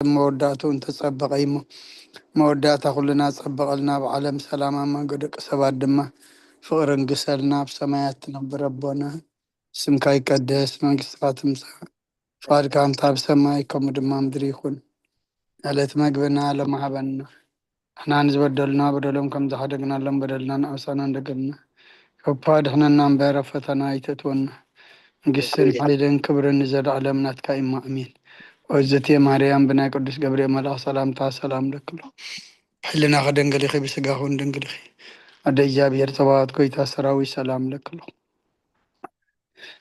መወዳእትኡ እንተጸበቐ እዩ እሞ፣ መወዳእታ ኩልና ጸበቐልና፣ ኣብ ዓለም ሰላም፣ ኣብ መንጎ ደቂ ሰባት ድማ ፍቕሪ ንግሰልና። ኣብ ሰማያት ትነብር ኣቦና፣ ስምካ ይቀደስ፣ መንግስትኻ ትምጻእ፣ ፍቓድካ ከምታ ኣብ ሰማይ ከምኡ ድማ ምድሪ ይኹን። ዕለት መግብና ሎሚ ሃበና። ንሕና ንዝበደሉና በደሎም ከም ዝሓደግናሎም በደልና ንኣምሳና እንደገምና። ካብ ክፉእ ኣድሕነና እምበር ኣብ ፈተና ኣይተእትወና። መንግስትን ሓይልን ክብርን ንዘለኣለም ናትካ እዩ እሞ ኣሜን። ኦዝቴ ማርያም ብናይ ቅዱስ ገብርኤል መልኣኽ ሰላምታ ሰላም ለክሎ። ሕልናኺ ድንግል ኢኺ፣ ብስጋኺ እውን ድንግል ኢኺ። ኣደ እግዚኣብሔር ጸባኦት ጎይታ ሰራዊት ሰላም ለክሎ።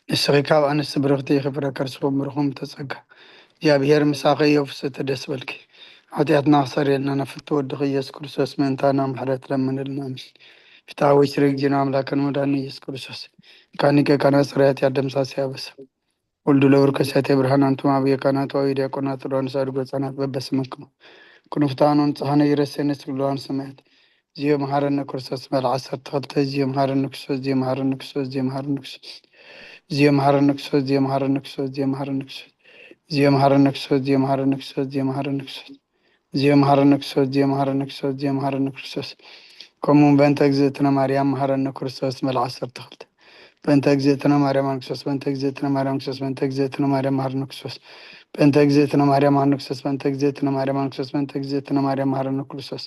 ንስኺ ካብ ኣንስቲ ብርኽቲ ኢኺ፣ ፍረ ከርስኹም ብሩኽ እምተ ጸጋ። እግዚኣብሔር ምሳኺ እዩ፣ ፍስሕቲ ደስ በልኪ። ሓጢኣትና ክሰርየልና ናብ ፍትው ወድኺ ኢየሱስ ክርስቶስ ምእንታና ምሕረት ለምንልና። ኣሜን። ፍትሐ ወይ ስርግ ዜና ኣምላክን መድኃኒነ ኢየሱስ ክርስቶስ ካኒቀ ካና ጽሬት ያደምሳስ ያበሰ ወልዱ ለብር ከሳቴ ብርሃን አንቱም አብየ ካህናት ወአዊ ዲያቆናት ሮን ሳድጎ ህጻናት በበስመክሙ ኩኑ ፍትሐን ወንጽሐነ ይረሴነ ስግለዋን ሰማያት። ዚዮ መሐረነ ክርስቶስ በል ዓሰርተ ክልተ። ዚዮ መሐረነ ክርስቶስ፣ ዚዮ መሐረነ ክርስቶስ፣ ዚዮ መሐረነ ክርስቶስ፣ ዚዮ መሐረነ ክርስቶስ፣ ዚዮ መሐረነ ክርስቶስ፣ ዚዮ መሐረነ ክርስቶስ፣ ዚዮ መሐረነ ክርስቶስ፣ ዚዮ መሐረነ ክርስቶስ፣ ዚዮ መሐረነ ክርስቶስ፣ ዚዮ መሐረነ ክርስቶስ፣ ዚዮ መሐረነ ክርስቶስ፣ ዚዮ መሐረነ ክርስቶስ። ከምኡ በእንተ እግዝእትነ ማርያም መሐረነ ክርስቶስ በል ዓሰርተ ክልተ። በእንተ እግዝእትነ ማርያም መሐረነ ክርስቶስ፣ በእንተ እግዝእትነ ማርያም መሐረነ ክርስቶስ፣ በእንተ እግዝእትነ ማርያም መሐረነ ክርስቶስ፣ በእንተ እግዝእትነ ማርያም መሐረነ ክርስቶስ፣ በእንተ እግዝእትነ ማርያም መሐረነ ክርስቶስ፣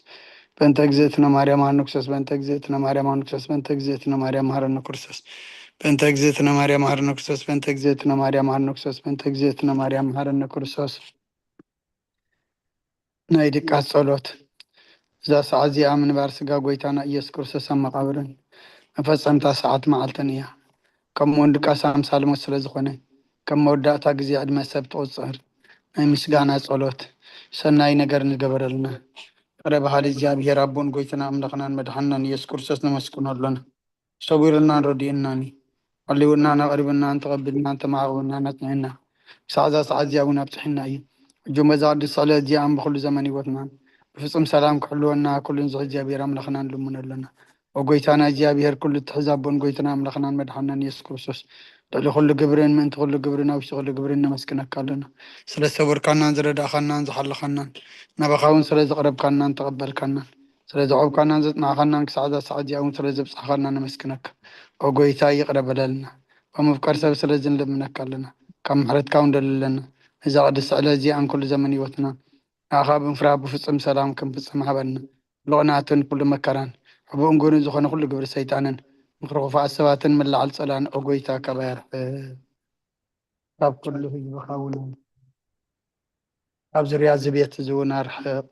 በእንተ እግዝእትነ ማርያም መሐረነ ክርስቶስ፣ በእንተ እግዝእትነ ማርያም መሐረነ ክርስቶስ፣ በእንተ እግዝእትነ ማርያም መሐረነ ክርስቶስ፣ በእንተ እግዝእትነ ማርያም መሐረነ ክርስቶስ፣ በእንተ እግዝእትነ ማርያም መሐረነ ክርስቶስ፣ በእንተ እግዝእትነ ማርያም መሐረነ ክርስቶስ፣ በእንተ እግዝእትነ ማርያም መሐረነ ክርስቶስ። ናይ ድቃስ ጸሎት። እዛ ሰዓት እዚኣ ምንባር ስጋ ጎይታና ኢየሱስ ክርስቶስ ኣብ መቓብርን መፈጸምታ ሰዓት መዓልትን እያ። ከምኡውን ድቃስ ኣምሳል ሞት ስለ ዝኾነ፣ ከም መወዳእታ ግዜ ዕድመ ሰብ ትቑጸር። ናይ ምስጋና ጸሎት። ሰናይ ነገር ንገበረልና። ይቕረ በሃሊ እግዚኣብሔር ኣቦን ጎይታና ኣምላኽናን መድሓንናን ኢየሱስ ክርስቶስ ነመስግኖ ኣሎና። ሰዊሩናን ረዲኡናን እዩ። ሓልዩናን ኣቕሪቡናን ተቐቢልናን ተመዓቑብናን ኣጽኒዕና። ክሳዕ እዛ ሰዓት እዚኣ እውን ኣብጽሒና እዩ። ሕጂ እሞ እዛ ቅድስቲ ዕለት እዚኣ እምብኹሉ ዘመን ህይወትናን ብፍጹም ሰላም ክሕልወና ኩሉን ዝኽእል እግዚኣብሔር ኣምላኽና ንልምኖ ኣለና። ኦ ጎይታና እግዚኣብሔር ኩሉ እትሕዝ ኣቦን ጎይታና ኣምላኽናን መድሓንናን ኢየሱስ ክርስቶስ፣ ልዕሊ ኩሉ ግብርን ምእንቲ ኩሉ ግብርን ኣብ ውሽጢ ኩሉ ግብርን ነመስግነካ ኣለና። ስለ ዝሰወርካናን ዝረዳእኻናን ዝሓለኻናን፣ ናባኻ እውን ስለ ዝቕረብካናን ተቐበልካናን፣ ስለ ዘዕቆብካናን ዘጽናዕኻናን ክሳዕ እዛ ሰዓት እዚኣ እውን ስለ ዘብጻሕኻና ነመስግነካ። ኦ ጎይታ ይቕረ በለልና። ኦ ምፍቃር ሰብ ስለ ዝንልምነካ ኣለና። ካብ ምሕረትካ እውን ደልለና። እዛ ቅድስቲ ዕለት እዚኣን ኩሉ ዘመን ህይወትና ንኣኻ ብምፍራህ ብፍጹም ሰላም ክንፍጽም ሃበና። ኩሉ ቅንኣትን ኩሉ መከራን ሕቡእን ግኑን ዝኾነ ኩሉ ግብሪ ሰይጣንን ምኽሪ ክፉኣት ሰባትን ምልዓል ጸላእን ኦ ጎይታ ካባይ ኣርሕቕ። ካብ ኩሉ ህዝብኻ እውን ኣብ ዙርያ እዚ ቤት እዚ እውን ኣርሕቕ።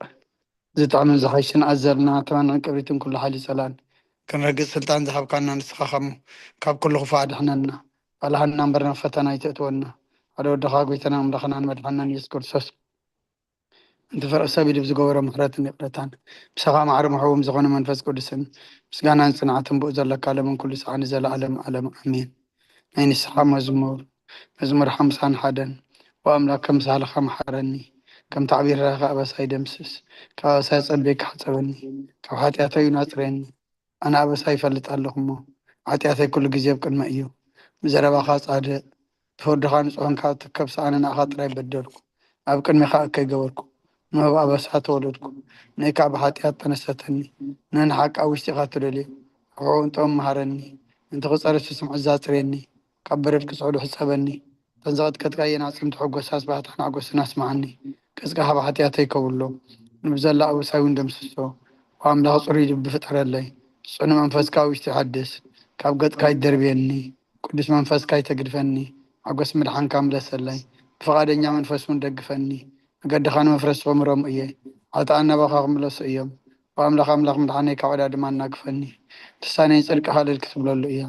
ዝጥዕምን ዝሓይሽን ኣዘልና ተመንዕን ቅብሪትን ኩሉ ሓይሊ ጸላእን ክንረግጽ ስልጣን ዝሃብካና ንስኻ ኸሞ ካብ ኩሉ ክፉእ ኣድሕነና። ባልሃና እምበር ናብ ፈተና ኣይተእትወና። ሓደ ወድኻ ጎይታና ኣምላኽናን መድሓንናን ኢየሱስ ክርስቶስ፣ ነቲ ፍርቂ ሰብ ኢሉ ብዝገበሮ ምሕረትን ይቕረታን፣ ምሳኻ ማዕረ ምሕቡም ዝኾነ መንፈስ ቅዱስን፣ ምስጋናን ጽንዓትን ብኡ ዘለካ፣ ሎምን ኩሉ ሰዓት ንዘለኣለም ዓለም ኣሜን። ናይ ንስሓ መዝሙር። መዝሙር ሓምሳን ሓደን። ኦ ኣምላክ፣ ከም ሳህልኻ መሓረኒ፣ ከም ታዕቢርካ ኣበሳይ ደምስስ። ካብ ኣበሳይ ኣጸቢቕካ ሕጸበኒ፣ ካብ ሓጢኣተይ እውን ኣጽርየኒ። ኣነ ኣበሳ ይፈልጥ ኣለኹ እሞ፣ ሓጢኣተይ ኩሉ ግዜ ኣብ ቅድመይ እዩ። ብዘረባኻ ጻድቕ፣ ብፍርድኻ ንጹሕን ካብ ትከብ ሰኣነ ንኣኻ ጥራይ በደልኩ። ኣብ ቅድሜኻ እከይ ገበርኩ፣ እነሆ ብኣበሳ ተወለድኩ። ንእይ ከኣ ብሓጢኣት ተነሰተኒ። ንሕና ሓቂ ኣብ ውሽጢኻ ትደልዮ፣ ሕቖ እውን ጥበብ መሃረኒ። ምእንቲ ክጸሪ ስስምዑ ኣጽርየኒ፣ ካብ በረድ ክጽዕዱ ሕጸበኒ። እተን ዝቐጥቀጥካየን ኣዕጽምቲ ሕጎሳ ስብሃት ሓጎስን ኣስምዓኒ። ቅጽካ ካብ ሓጢኣተይ ከብሎ፣ ንብዘላ ኣበሳይ እውን ደምስሶ። ኦ ኣምላኽ ጽሩይ ልቢ ፍጠረለይ፣ ጽኑዕ መንፈስካ ኣብ ውሽጢ ሓድስ። ካብ ገጽካ ኣይትደርብየኒ፣ ቅዱስ መንፈስካ ኣይተግድፈኒ። ሓጎስ ምድሓንካ ምለሰለይ፣ ብፍቓደኛ መንፈስ እውን ደግፈኒ። መገድኻ ንመፍረስቲ ክምረሙ እየ፣ ሓጥኣን ናባኻ ክምለሱ እዮም። ኦ ኣምላኽ፣ ኣምላኽ ምድሓነይ፣ ካብ ዕዳ ድማ ኣናግፈኒ። ልሳነይ ንጽድቅኻ እልል ክትብለሉ እያ።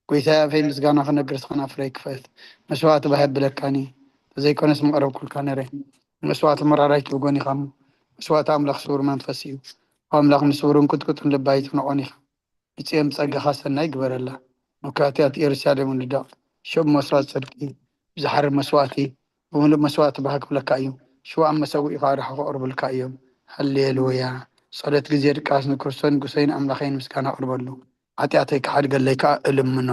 ጎይታይ፣ ኣፈይ ምስጋና ክነግር፣ ንስኻ ናፍረይ ክፈት። መስዋእቲ ባህ የብለካን እዩ፣ ተዘይኮነስ ምቐረብኩልካ ነይረ። መስዋእቲ መራራይ ትብጎን ኢኻ እሞ፣ መስዋእቲ ኣምላኽ ስውር መንፈስ እዩ። ኦ ኣምላኽ፣ ንስውርን ቅጥቅጥን ልባ ኣይትንቆን ኢኻ። ንጽዮን ብጸጋኻ ሰናይ ግበረላ፣ ንኩያትያት ኢየሩሳሌም እውን ልደቕ። ሽዑ መስዋእቲ ጽድቂ፣ ብዝሓርድ መስዋእቲ፣ ብምሉእ መስዋእቲ ባህ ክብለካ እዩ። ሽዋ ኣብ መሰውኢኻ ኣድሓ ከቕርቡልካ እዮም። ሃሌሉያ። ጸሎት ግዜ ድቃስ ንክርስቶስ ንጉሰይን ኣምላኸይን ምስጋና ኣቕርበሉ። ሓጢኣተይ ክሓድገለይ ከኣ እልምኖ።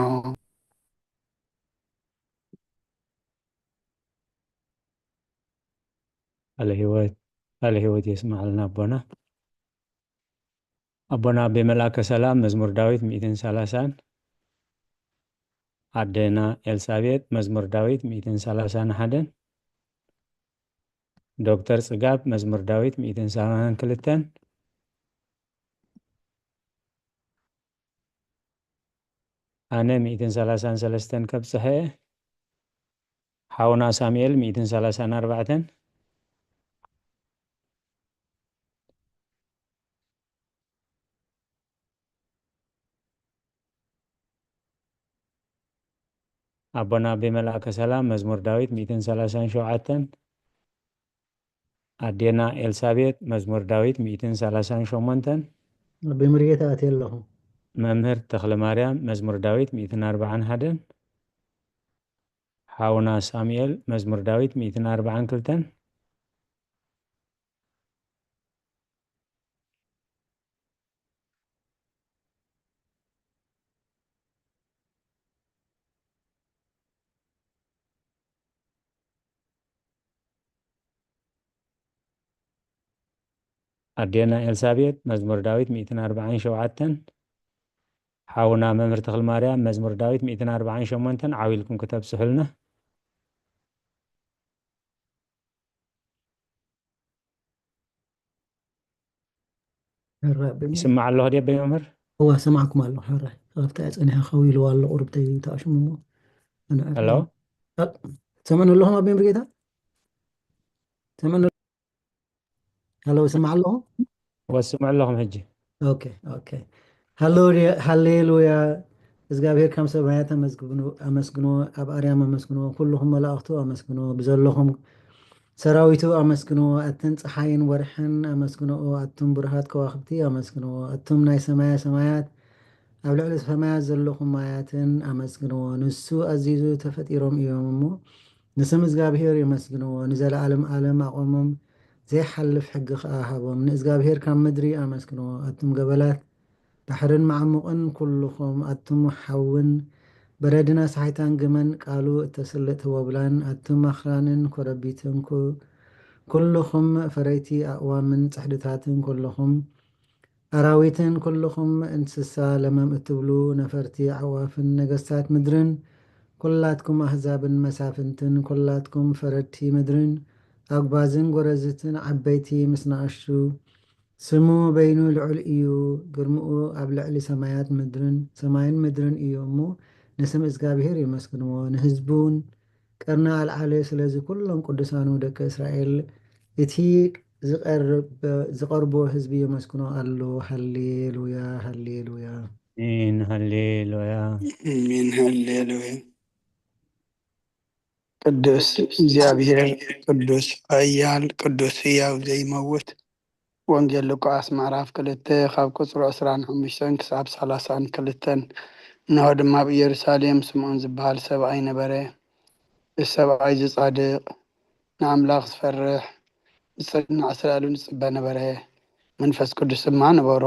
ቃለ ህይወት ቃለ ሕይወት የስምዓልና ኣቦና። ኣቦና ኣቤ መልኣከ ሰላም መዝሙር ዳዊት ሚእትን ሰላሳን፣ ኣዴና ኤልሳቤጥ መዝሙር ዳዊት ሚእትን ሰላሳን ሓደን፣ ዶክተር ጽጋብ መዝሙር ዳዊት ሚእትን ሰላሳን ክልተን፣ ኣነ ሚእትን ሰላሳን ሰለስተን ከብጽሐ እየ። ሓውና ሳሙኤል ሚእትን ሰላሳን ኣርባዕተን። ኣቦና ኣቤ መልኣከ ሰላም መዝሙር ዳዊት ሚእትን ሰላሳን ሸውዓተን፣ ኣዴና ኤልሳቤጥ መዝሙር ዳዊት ሚእትን ሰላሳን ሸሞንተን፣ ኣቤ ሙሉጌታ ኣትየ ኣለኹ። መምህር ተኽለ ማርያም መዝሙር ዳዊት ሚእትን ኣርባዓን ሓደን፣ ሓውና ሳሙኤል መዝሙር ዳዊት ሚእትን ኣርባዓን ክልተን። ኣዴና ኤልሳቤጥ መዝሙር ዳዊት ሚእትን ኣርባዓን ሸውዓተን፣ ሓውና መምህር ተኽለ ማርያም መዝሙር ዳዊት ሚእትን ኣርባዓን ሸሞንተን፣ ዓው ኢልኩም ክተብጽሑልና። ሕራይ ኣቤ። ይስማዕ ኣለኹ ድየ ኣቤ መምህር? እዋ፣ ሰማዕኩም ኣለኹ። ሕራይ፣ ኣብታ እያ ጸኒሓ፣ ከው ኢልዋ ኣሎ ቁርብተይ ተኣሽሙ እሞ። ኣነ ሄሎ? ኣ-፣ ትሰምዑኒ ኣለኹም ኣቤ ሙሉጌታ? ትሰምዑኒ? ሄሎ፣ ይስማዕ ኣለኹ? እዋ፣ ይስማዕ ኣለኹም ሕጂ። ኦኬ፣ ኦኬ። ሃሌሉያ፣ ሃሌሉያ። እግዚኣብሔር ካብ ሰማያት ኣመስግኑ-፣ ኣመስግንዎ፣ ኣብ ኣርያም ኣመስግንዎ፣ ኩልኹም መላእኽቱ ኣመስግንዎ፣ ብዘለኹም ሰራዊቱ ኣመስግንዎ፣ ኣትን ጸሓይን ወርሕን ኣመስግንዎ፣ ኣቱም ብሩሃት ከዋኽብቲ ኣመስግንዎ፣ ኣቱም ናይ ሰማያ ሰማያት፣ ኣብ ልዕሊ ሰማያት ዘለኹም ማያትን ኣመስግንዎ። ንሱ ኣዚዙ ተፈጢሮም እዮም እሞ፣ ንስም እግዚኣብሔር የመስግንዎ፣ ንዘለዓለም ዓለም ኣቖሞም፣ ዘይሓልፍ ሕጊ ኸኣ ሃቦም። ንእግዚኣብሔር ካብ ምድሪ ኣመስግንዎ፣ ኣቱም ገበላት ባሕርን መዓሙቕን ኩልኹም፣ ኣቱም ሓውን በረድን ኣስሓይታን ግመን ቃሉ እተስልጥ ህቦብላን፣ ኣቱም ኣኽራንን ኮረቢትን ኩ-፣ ኩልኹም ፈረይቲ ኣእዋምን ጽሕድታትን ኩልኹም ኣራዊትን ኩልኹም እንስሳ ለመም እትብሉ ነፈርቲ ኣዕዋፍን ነገስታት ምድርን፣ ኩላትኩም ኣህዛብን መሳፍንትን፣ ኩላትኩም ፈረድቲ ምድርን፣ ኣጉባዝን ጎረዝትን፣ ዓበይቲ ምስ ንኣሽቱ፣ ስሙ በይኑ ልዑል እዩ፣ ግርምኡ ኣብ ልዕሊ ሰማያት ምድርን፣ ሰማይን ምድርን እዩ እሞ፣ ንስም እግዚኣብሔር የመስግንዎ፣ ንህዝቡን ቀርኒ ኣልዓለ። ስለዚ ኩሎም ቅዱሳኑ ደቂ እስራኤል እቲ ዝቐርብ-፣ ዝቐርቦ ህዝቢ የመስግኖ ኣሎ። ሃሌሉያ፣ ሃሌሉያ። ኣሜን፣ ሃሌሉያ። ኣሜን፣ ሃሌሉያ። ቅዱስ እግዚኣብሔር፣ ቅዱስ ኃያል፣ ቅዱስ ሕያው ዘይመውት። ወንጌል ሉቃስ ምዕራፍ ክልተ ካብ ቁጽሪ ዕስራን ሓሙሽተን ክሳብ ሰላሳን ክልተን። እንሆ ድማ ኣብ ኢየሩሳሌም ስምዖን ዝበሃል ሰብኣይ ነበረ። እዚ ሰብኣይ እዚ ጻድቕ፣ ንኣምላኽ ዝፈርሕ፣ ብጽንዓት ስለ ኣሉን ዝጽበ ነበረ። መንፈስ ቅዱስ ድማ ነበሮ።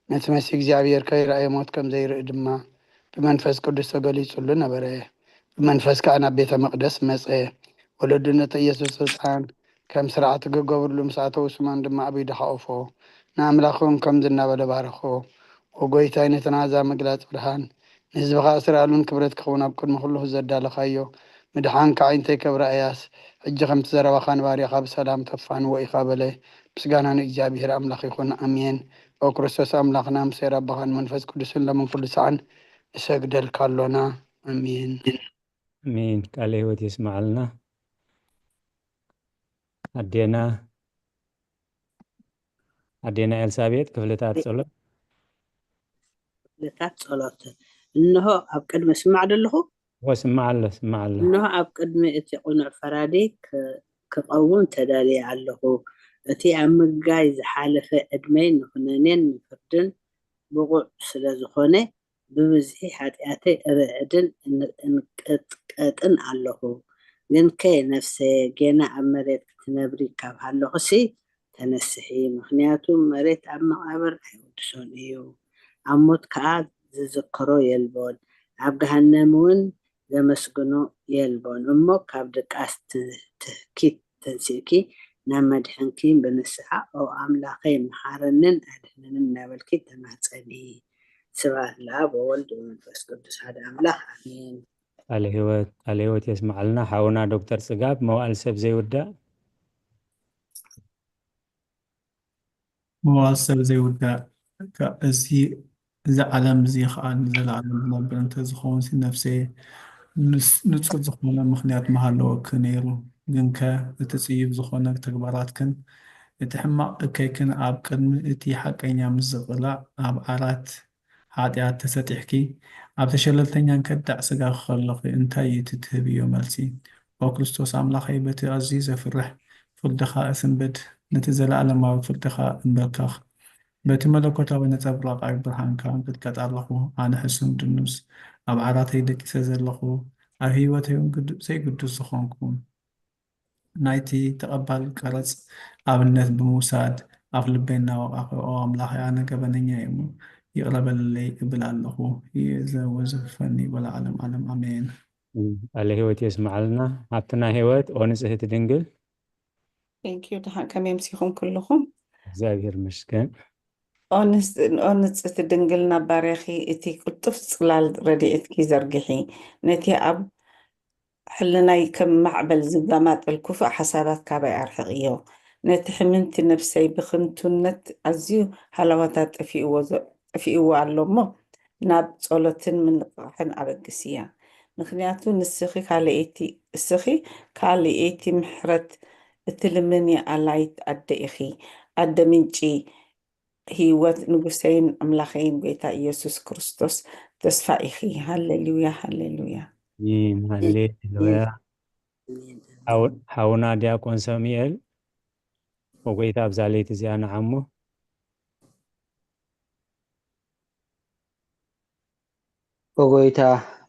ነቲ መሲህ እግዚኣብሔር ከይረኣየ ሞት ከም ዘይርኢ ድማ ብመንፈስ ቅዱስ ተገሊጹሉ ነበረ። ብመንፈስ ከኣ ናብ ቤተ መቕደስ መጸ። ወለዱ ነቲ ኢየሱስ ህጻን ከም ስርዓት ክገብርሉ ምስ ኣተዉ፣ ስምዖን ድማ ኣብ ኢዱ ሓቖፎ። ንኣምላኽ እውን ከምዚ እናበለ ባረኾ። "ኦ ጐይታይ፣ ነቲ ናዛ ምግላጽ ብርሃን፣ ንህዝብኻ ስለ ኣሉን ክብረት ክኸውን ኣብ ቅድሚ ኩሉ ዘዳለኻዮ ምድሓን ከዓይንተይ ከብርኣያስ፣ ሕጂ ከምቲ ዘረባኻ ንባርያኻ ብሰላም ተፋንዎ ኢኻ" በለ። ምስጋና ንእግዚኣብሔር ኣምላኽ ይኹን። ኣሜን። ኦ ክርስቶስ ኣምላኽና፣ ምስ ኄር ኣቦኻን መንፈስ ቅዱስን ሎምን ኩሉ ሰዓን ንሰግደልካ ኣሎና። ኣሜን። ኣሜን። ቃለ ህይወት የስምዓልና። ኣዴና፣ ኣዴና ኤልሳቤጥ፣ ክፍልታት ጸሎት። ክፍልታት ጸሎት። እንሆ ኣብ ቅድሚ፣ ስማዕ ዶ ኣለኹ? እወ፣ ስማዕ ኣሎ፣ ስማዕ ኣሎ። እንሆ ኣብ ቅድሚ እቲ ቅኑዕ ፈራዲ ክ-፣ ክቐውም ተዳልየ ኣለኹ። እቲ ኣብ ምጋይ ዝሓለፈ ዕድመይ ንኹነኔን ንፍርድን ብቑዕ ስለ ዝኾነ፣ ብብዝሒ ሓጢኣተይ እርዕድን እን-፣ እንቅጥቀጥን ኣለኹ። ግንከ ነፍሰየ፣ ጌና ኣብ መሬት ክትነብሪ ካብ ሃለኹሲ፣ ተነስሒ፣ ምኽንያቱ መሬት ኣብ መቓብር ኣይውድሶን እዩ፣ ኣብ ሞት ከኣ ዝዝክሮ የልቦን፣ ኣብ ገሃነም እውን ዘመስግኖ የልቦን። እሞ ካብ ድቃስ ት-፣ ትህኪት ተንሲእኪ፣ ናብ መድሕንኪ ብንስሓ፣ "ኦ ኣምላኸይ፣ መሓረንን ኣድሕነንን" እናበልኪ ተማህጸኒ። ስብሐት ለኣብ ወወልድ ወመንፈስ ቅዱስ ሓደ ኣምላኽ፣ ኣሜን። ቃለ ህይወት፣ ቃለ ህይወት የስምዓልና ሓውና ዶክተር ጽጋብ። መዋእል ሰብ ዘይውዳእ። መዋእል ሰብ ዘይውዳእ። ከ-፣ እዚ፣ እዚ ዓለም እዚ ኸኣ ንዘለኣለም ዝነብር እንተዝኸውን ሲ ነፍሰይ ንስ-፣ ንጹር ዝኾነ ምኽንያት ምሃለወኪ ነይሩ። ግንከ እቲ ጽዩፍ ዝኾነ ተግባራትክን እቲ ሕማቕ እከይክን ኣብ ቅድሚ እቲ ሓቀኛ ምስ ዝቕላዕ ኣብ ዓራት ሓጢኣት ተሰጢሕኪ ኣብቲ ሸለልተኛን ከዳዕ ስጋኺ ከለኺ እንታይ እዩ እቲ ትህብዮ መልሲ? ኦ ክርስቶስ ኣምላኸይ፣ በቲ ኣዝዩ ዘፍርሕ ፍርድኻ እስንብድ፣ ነቲ ዘለኣለማዊ ፍርድኻ እንበርከኽ። በቲ መለኮታዊ ነጸብራቓዊ ብርሃንካ እንቅጥቀጥ ኣለኹ። ኣነ ሕሱም ድኑስ፣ ኣብ ዓራተይ ደቂሰ ዘለኹ፣ ኣብ ህይወተይ እውን ግዱ-፣ ዘይግዱስ ዝኾንኩ፣ ናይቲ ተቐባል ቀረጽ ኣብነት ብምውሳድ፣ ኣፍ ልበይ እናወቓኹ፣ "ኦ ኣምላኸይ፣ ኣነ ገበነኛ እየ እሞ ይቕረ በለለይ" እብል ኣለኹ። ይእዘ ወዝህፈኒ ወለዓለም ዓለም፣ ኣሜን። ቃለ ህይወት የስምዓልና። ሃብትና ህይወት፣ ኦ ንጽህቲ ድንግል። Thank you። ደሓን ከመይ ኣምሲኹም ኩልኹም? እግዚኣብሔር ይመስገን። ኦ ንስ-፣ ኦ ንጽህቲ ድንግል፣ ናብ ባርያኺ እቲ ቅልጡፍ ጽላል ረድኤትኪ ዘርግሒ። ነቲ ኣብ ሕልናይ ከም ማዕበል ዝጋማጠል ክፉእ ሓሳባት ካባይ ኣርሕቕዮ። ነቲ ሕምምቲ ነፍሰይ ብኽንቱነት ኣዝዩ ሃለዋታ ጠፊእዎ ዘ-፣ ጠፊእዎ ኣሎ እሞ፣ ናብ ጸሎትን ምንቕቓሕን ኣበግስያ። ምኽንያቱ ንስኺ ካልኣይቲ፣ እስኺ ካልኣይቲ ምሕረት እትልምኒ ኣላይት ኣደ ኢኺ። ኣደ ምንጪ ህይወት፣ ንጉሰይን ኣምላኸይን ጎይታ ኢየሱስ ክርስቶስ ተስፋ ኢኺ። ሃሌሉያ፣ ሃሌሉያ። ኣሜን፣ ሃሌሉያ። ኣሜን። ሓው-፣ ሓውና ዲያቆን ሳሙኤል፣ ብጎይታ ኣብዛ ለይቲ እዚኣ ንዓሞ። ኦ ጎይታ፣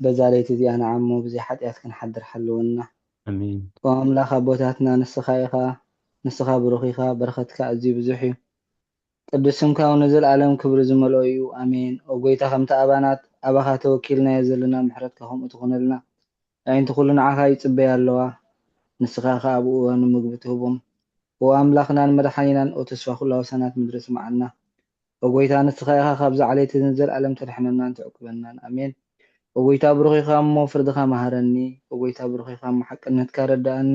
በዛ ለይቲ እዚኣ ንዓሞ ብዘይ ሓጢኣት ክንሓድር ሓልወና። ኣሜን። ኦ ኣምላኽ ኣቦታትና፣ ንስኻ ኢኻ፣ ንስኻ ብሩኽ ኢኻ፣ በረኸትካ ኣዝዩ ብዙሕ እዩ። ቅዱስ ስምካ እውን ንዘለኣለም ክብሪ ዝመልኦ እዩ። ኣሜን። ኦ ጎይታ፣ ከምቲ ኣባናት ኣባኻ ተወኪልናዮ ዘለና ምሕረትካ ከምኡ ትኹነልና። ኣዒንቲ ኩሉ ንዓኻ ይጽበያ ኣለዋ፣ ንስኻ ኸኣ ኣብ እዋኑ ምግቢ ትህቦም። ኦ ኣምላኽናን መድሓኒናን፣ ኦ ተስፋ ኩላ ወሰናት ምድሪ፣ ስምዓና። ኦ ጎይታ፣ ንስኻ ኢኻ ካብዛ ዓሌት ንዘለኣለም ተድሕነናን ትዕቁበናን። ኣሜን። ኦ ጎይታ፣ ብሩኽ ኢኻ እሞ ፍርድኻ መሃረኒ። ኦ ጎይታ፣ ብሩኽ ኢኻ እሞ ሓቅነትካ ረድኣኒ።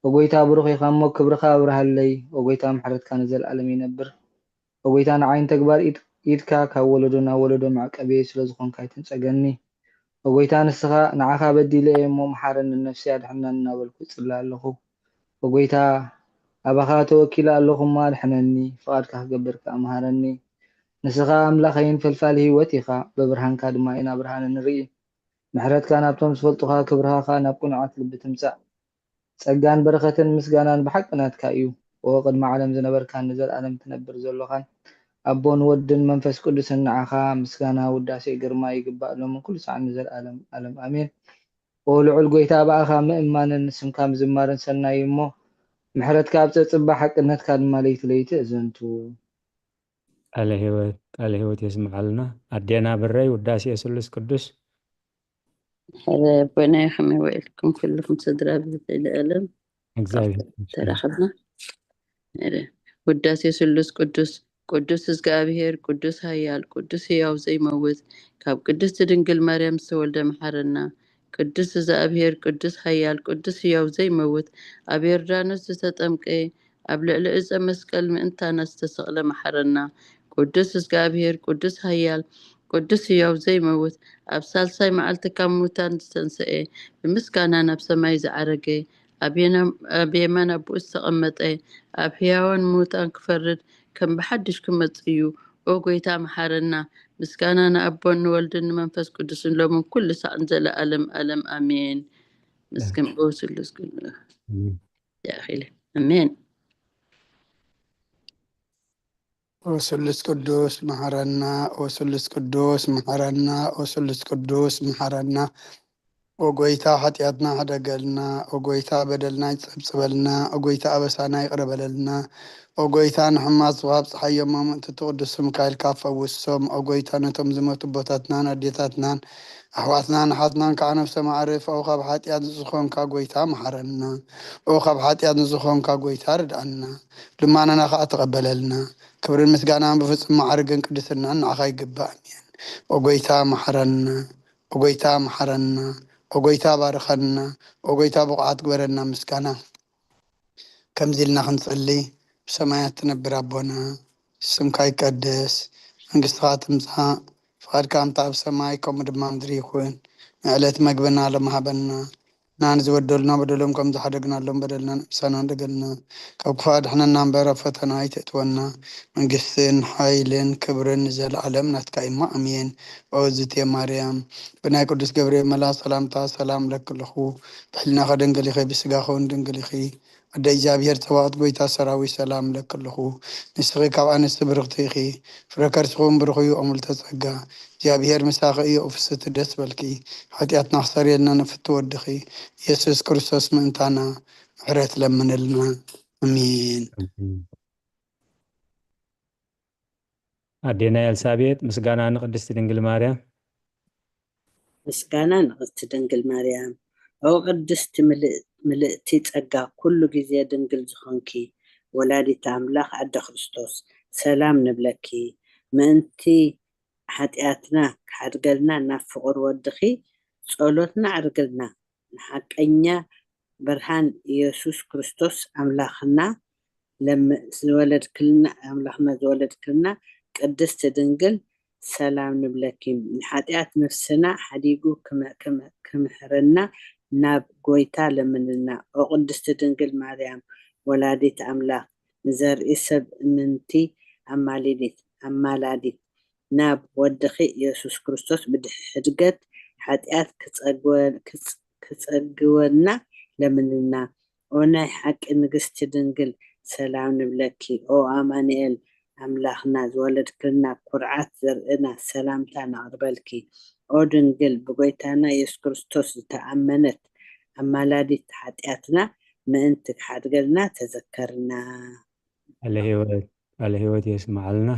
ኦ ጎይታ፣ ብሩኽ ኢኻ እሞ ክብርኻ ኣብርሃለይ። ኦ ጎይታ፣ ምሕረትካ ንዘለኣለም ይነብር። ኦ ጎይታ፣ ንዓይን ተግባር ኢድ-፣ ኢድካ ካብ ወለዶ ናብ ወለዶ መዕቀብየይ ስለ ዝኾንካ ኣይትንጸገኒ። ኦ ጎይታ፣ ንስኻ፣ "ንዓኻ በዲለ እየ እሞ መሓረኒ፣ ንነፍሰይ ኣድሕነኒ" እናበልኩ እጽሊ ኣለኹ። ኦ ጎይታ፣ ኣባኻ ተወኪለ ኣለኹ እሞ ኣድሕነኒ፣ ፍቓድካ ክገብር ከኣ መሃረኒ። ንስኻ ኣምላኸይን ፈልፋሊ ህይወት ኢኻ፣ ብብርሃንካ ድማ ኢና ብርሃን እንርኢ። ምሕረትካ ናብቶም ዝፈልጡኻ፣ ክብርኻ ከኣ ናብ ቅኑዓት ልቢ ትምጻእ። ጸጋን በረኸትን ምስጋናን ብሓቂ ናትካ እዩ። ኦ ቅድሚ ዓለም ዝነበርካን ንዘለኣለም ትነብር ዘሎኻን፣ ኣቦን ወድን መንፈስ ቅዱስን፣ ንዓኻ ምስጋና፣ ውዳሴ፣ ግርማ ይግባእ፣ ሎምን ኩሉ ሳዕን ንዘለኣለም ዓለም። ኣሜን። ኦ ልዑል ጎይታ፣ ብኣኻ ምእማንን ንስምካ ምዝማርን ሰናይ እዩ እሞ፣ ምሕረትካ ኣብ ጸጽባ፣ ሓቅነትካ ድማ ለይቲ ለይቲ እዘንቱ። ቃለ ህይወት፣ ቃለ ህይወት የስምዓልና። ኣዴና ብረይ፣ ውዳሴ ስሉስ ቅዱስ። ሕረ ኣቦናይ፣ ከመይ ውዒልኩም ኩልኹም ስድራ ቤት ለኣለም? እግዚኣብሔር ይመስገን። ተራኸብና። ሕረ ውዳሴ ስሉስ ቅዱስ። ቅዱስ እግዚኣብሔር፣ ቅዱስ ኃያል፣ ቅዱስ ሕያው ዘይመውት፣ ካብ ቅድስቲ ድንግል ማርያም ዝተወልደ መሓረና። ቅዱስ እግዚኣብሔር፣ ቅዱስ ኃያል፣ ቅዱስ ሕያው ዘይመውት፣ ኣብ ዮርዳኖስ ዝተጠምቀ፣ ኣብ ልዕሊ ዕፀ መስቀል ምእንታና ዝተሰቕለ መሓረና። ቅዱስ እግዚኣብሔር፣ ቅዱስ ኃያል፣ ቅዱስ ሕያው ዘይመውት፣ ኣብ ሳልሳይ መዓልቲ ካብ ሙታን ዝተንስኤ፣ ብምስጋና ናብ ሰማይ ዝዓረገ፣ ኣብ የና-፣ ኣብ የማን ኣቦኡ ዝተቐመጠ፣ ኣብ ሕያዋን ሙታን ክፈርድ ከም ብሓድሽ ክመጽእ እዩ። ኦ ጎይታ መሓረና። ምስጋና ንኣቦን ንወልድን ንመንፈስ ቅዱስን ሎምን ኩሉ ሳዕን ዘለኣለም ኣለም ኣሜን። ምስግን ኦ ስሉስ ቅዱስ። ኣሜን። ያኺል። ኣሜን። ኦ ስሉስ ቅዱስ መሓረና፣ ኦ ስሉስ ቅዱስ መሓረና፣ ኦ ስሉስ ቅዱስ መሓረና። ኦ ጎይታ፣ ሓጢኣትና ሕደገልና። ኦ ጎይታ፣ በደልና ይጸብጽበልና። ኦ ጎይታ፣ ኣበሳና ይቕረ በለልና። ኦ ጎይታ፣ ንሕማስ ዝወሃብ ጸሓይ እሞ ምእንቲ እቲ ቅዱስ ስምካ ኢልካ ፈውሶም። ኦ ጎይታ፣ ነቶም ዝመቱ ኣቦታትናን ኣዴታትናን ኣሕዋትናን ኣሓትናን ከዓ ነፍሶም ኣዕርፍ። ኦ ካብ ሓጢኣት ንዝኾንካ ጎይታ፣ መሓረና። ኦ ካብ ሓጢኣት ንዝኾንካ ጎይታ፣ ርድኣና። ልማናና ከዓ ተቐበለልና። ክብርን ምስጋናን ብፍጹም ማዕርግን ቅድስናን ንዓኻ ይግባእ። ኣሜን። ኦ ጎይታ፣ መሓረና። ኦ ጎይታ፣ መሓረና። ኦ ጎይታ፣ ባርኸና። ኦ ጎይታ፣ ብቑዓት ግበረና ምስጋና። ከምዚ ኢልና ክንጽሊ። ብሰማያት ትነብር ኣቦና፣ ስምካ ይቀደስ፣ መንግስትኻ ትምጻእ፣ ፍቓድካ ከምታ ኣብ ሰማይ ከምኡ ድማ ምድሪ ይኹን። ንዕለት መግብና ሎም ሃበና፣ ንሕና ንዝበደሉና በደሎም ከም ዝሓደግናሎም በደልና ንእሳና ንደገልና፣ ካብ ክፉእ ኣድሕነና እምበር ኣብ ፈተና ኣይተእትወና። መንግስትን ሓይልን ክብርን ንዘለዓለም ናትካ እዩ እሞ፣ ኣሜን። ኦ እግዝእትየ ማርያም፣ ብናይ ቅዱስ ገብርኤል መልኣኽ ሰላምታ ሰላም እለኪ ኣለኹ። ብሕልናኺ ድንግል ኢኺ፣ ብስጋኺ እውን ድንግል ኢኺ። ኣደ እግዚኣብሔር ጸባኦት፣ ጎይታ ሰራዊት፣ ሰላም እለኪ ኣለኹ። ንስኺ ካብ ኣንስቲ ብርኽቲ ኢኺ፣ ፍረ ከርስኺ እውን ብሩኽ እዩ። ኦ ምልዕተ ጸጋ፣ እግዚኣብሔር ምሳኺ እዩ። ኦ ፍስሕቲ ደስ በልኪ፣ ሓጢኣትና ክሰርየልና ንፍቲ ወድኺ ኢየሱስ ክርስቶስ ምእንታና ምሕረት ለምንልና። ኣሜን። ኣዴና ኤልሳቤጥ፣ ምስጋና ንቅድስቲ ድንግል ማርያም። ምስጋና ንቅድስቲ ድንግል ማርያም። ኦ ቅድስቲ ምልእ-፣ ምልእቲ ጸጋ፣ ኩሉ ግዜ ድንግል ዝኾንኪ ወላዲት ኣምላኽ ኣደ ክርስቶስ፣ ሰላም ንብለኪ። ምእንቲ ሓጢኣትና ክሓድገልና ናብ ፍቑር ወድኺ ጸሎትና ኣዕርግልና። ንሓቀኛ ብርሃን ኢየሱስ ክርስቶስ ኣምላኽና ለም-፣ ዝወለድክልና፣ ኣምላኽና ዝወለድክልና ቅድስቲ ድንግል ሰላም ንብለኪ። ንሓጢኣት ነፍስና ሓዲጉ ክመ-፣ ክመ-፣ ክምሕረና ናብ ጎይታ ለምንልና። ኦ ቅድስቲ ድንግል ማርያም ወላዲት ኣምላኽ፣ ንዘርኢ ሰብ እምንቲ ኣማሊዲት፣ ኣማላዲት፣ ናብ ወድኺ ኢየሱስ ክርስቶስ ብድሕሪ ሕድገት ሓጢኣት ክጸግወ-፣ ክጽ-፣ ክጸግወና ለምንልና። ኦ ናይ ሓቂ ንግስቲ ድንግል፣ ሰላም ንብለኪ። ኦ ኣማኑኤል፣ ኣምላኽና ዝወለድክልና፣ ኩርዓት ዘርእና፣ ሰላምታ ነቕርበልኪ። ኦ ድንግል፣ ብጎይታና ኢየሱስ ክርስቶስ ዝተኣመነት ኣማላዲት፣ ሓጢኣትና ምእንቲ ክሓድገልና ተዘከርና። ቃለ ህይወት፣ ቃለ ህይወት የስምዓልና።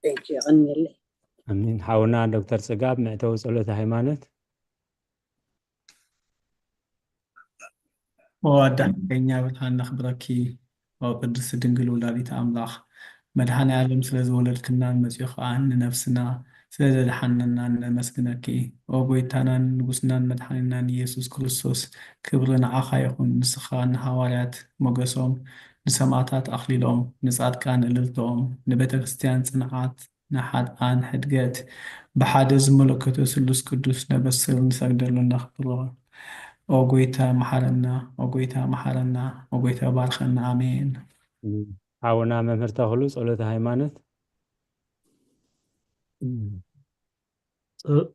Thank you፣ የቐንየለይ። ኣሜን። ሓውና ዶክተር ጽጋብ፣ መእተዊ ጸሎተ ሃይማኖት። ኦ ኣደ ሓቀኛ ብርሃን ነኽብረኪ፣ ኦ ቅድስቲ ድንግል ወላዲት ኣምላኽ፣ መድኃኔ ዓለም ስለ ዝወለድክናን መጺኡ ኸኣ ንነፍስና ስለ ዘድሓነናን ነመስግነኪ። ኦ ጎይታናን ንጉስናን መድሓኒናን ኢየሱስ ክርስቶስ፣ ክብሪ ንዓኻ ይኹን። ንስኻ ንሃዋርያት ሞገሶም፣ ንሰማዕታት ኣኽሊሎም፣ ንጻድቃን እልልታኦም፣ ንቤተ ክርስቲያን ጽንዓት፣ ንሓጥኣን ሕድገት፣ ብሓደ ዝመለከቶ ስሉስ ቅዱስ ነበስር ንሰግደሉ ነኽብሮ። ኦ ጎይታ መሓረና፣ ኦ ጎይታ መሓረና፣ ኦ ጎይታ ባርኸና። ኣሜን። ሓውና መምህር ተኽሉ ጸሎተ ሃይማኖት። ጸ-፣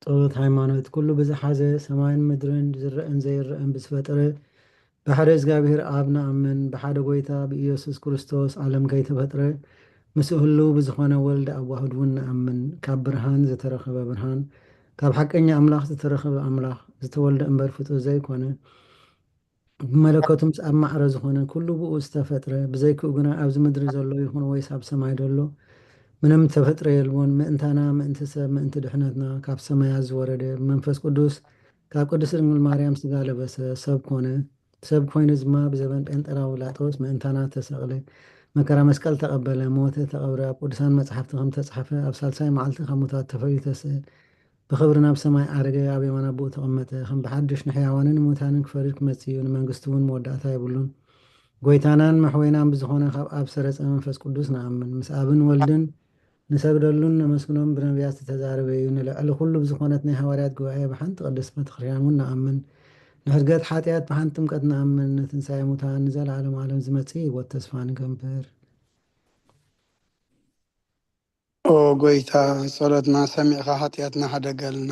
ጸሎት ሃይማኖት። ኩሉ ብዝሓዘ ሰማይን ምድርን ዝረአን ዘይረአን ብዝፈጠረ ብሓደ እግዚኣብሔር ኣብ ንኣምን፣ ብሓደ ጎይታ ብኢየሱስ ክርስቶስ ዓለም ከይተፈጥረ ምስኡ ህልው ብዝኾነ ወልድ ኣዋህድ እውን ንኣምን። ካብ ብርሃን ዝተረኸበ ብርሃን፣ ካብ ሓቀኛ ኣምላኽ ዝተረኸበ ኣምላኽ፣ ዝተወልደ እምበር ፍጡር ዘይኮነ፣ ብመለኮቱ ምስ ኣብ ማዕረ ዝኾነ ኩሉ ብኡ ዝተፈጥረ፣ ብዘይክኡ ግና ኣብዚ ምድሪ ዘሎ ይኹን ወይስ ኣብ ሰማይ ዘሎ ምንም ተፈጥረ የልቦን። ምእንታና፣ ምእንቲ ሰብ፣ ምእንቲ ድሕነትና ካብ ሰማያት ዝወረደ፣ ብመንፈስ ቅዱስ ካብ ቅድስት ድንግል ማርያም ስጋ ለበሰ፣ ሰብ ኮነ። ሰብ ኮይኑ ድማ ብዘበን ጴንጠራዊ ላጦስ ምእንታና ተሰቕለ፣ መከራ መስቀል ተቐበለ፣ ሞተ፣ ተቐብረ። ኣብ ቅዱሳን መጻሕፍቲ ከም ተጻሕፈ፣ ኣብ ሳልሳይ መዓልቲ ካብ ሙታት ተፈልዩ ተስእ፣ ብኽብሪ ናብ ሰማይ ዓረገ፣ ኣብ የማን ኣቦኡ ተቐመጠ። ከም ብሓድሽ ንሕያዋንን ንሙታንን ክፈርድ ክመጽእ እዩ፣ ንመንግስቱ እውን መወዳእታ የብሉን። ጎይታናን መሕወይናን ብዝኾነ ካብ ኣብ ሰረጸ መንፈስ ቅዱስ ንኣምን። ምስ ኣብን ወልድን ንሰግደሉን ነመስግኖም፣ ብነቢያት ዝተዛረበ እዩ። ንልዕሊ ኩሉ ብዝኾነት ናይ ሃዋርያት ጉባኤ ብሓንቲ ቅድስት ቤተክርስትያን እውን ንኣምን። ንሕድገት ሓጢኣት ብሓንቲ ጥምቀት ንኣምን። ንትንሳኤ ሙታን ንዘለዓለም ዓለም ዝመጽእ ህይወት ተስፋ ንገብር። ኦ ጎይታ፣ ጸሎትና ሰሚዕካ ሓጢኣትና ሓደገልና።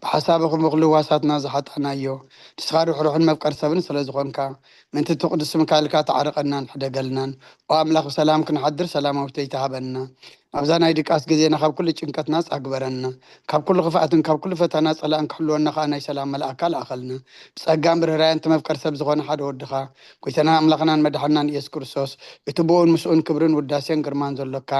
ብሓሳብኹም ብኹሉ ህዋሳትና ዝሓጣናዮ፣ ንስኻ ርሕሩሕን መፍቀር ሰብን ስለ ዝኾንካ፣ ምእንቲ እቲ ቅዱስ ስምካ ኢልካ ተዓርቐናን ሕደገልናን። ኦ ኣምላኽ፣ ብሰላም ክንሓድር ሰላማዊት ለይቲ ሃበና። ኣብዛ ናይ ድቃስ ግዜና ካብ ኩሉ ጭንቀት ናጻ ግበረና። ካብ ኩሉ ክፍኣትን ካብ ኩሉ ፈተና ጸላእን ክሕልወና ከኣ ናይ ሰላም መልኣካ ለኣኸልና። ብጸጋን ብርህራየን እቲ መፍቀር ሰብ ዝኾነ ሓደ ወድኻ፣ ጎይታናን ኣምላኽናን መድሓንናን ኢየሱስ ክርስቶስ፣ እቲ ብኡን ምስኡን ክብርን ውዳሴን ግርማን ዘሎካ፣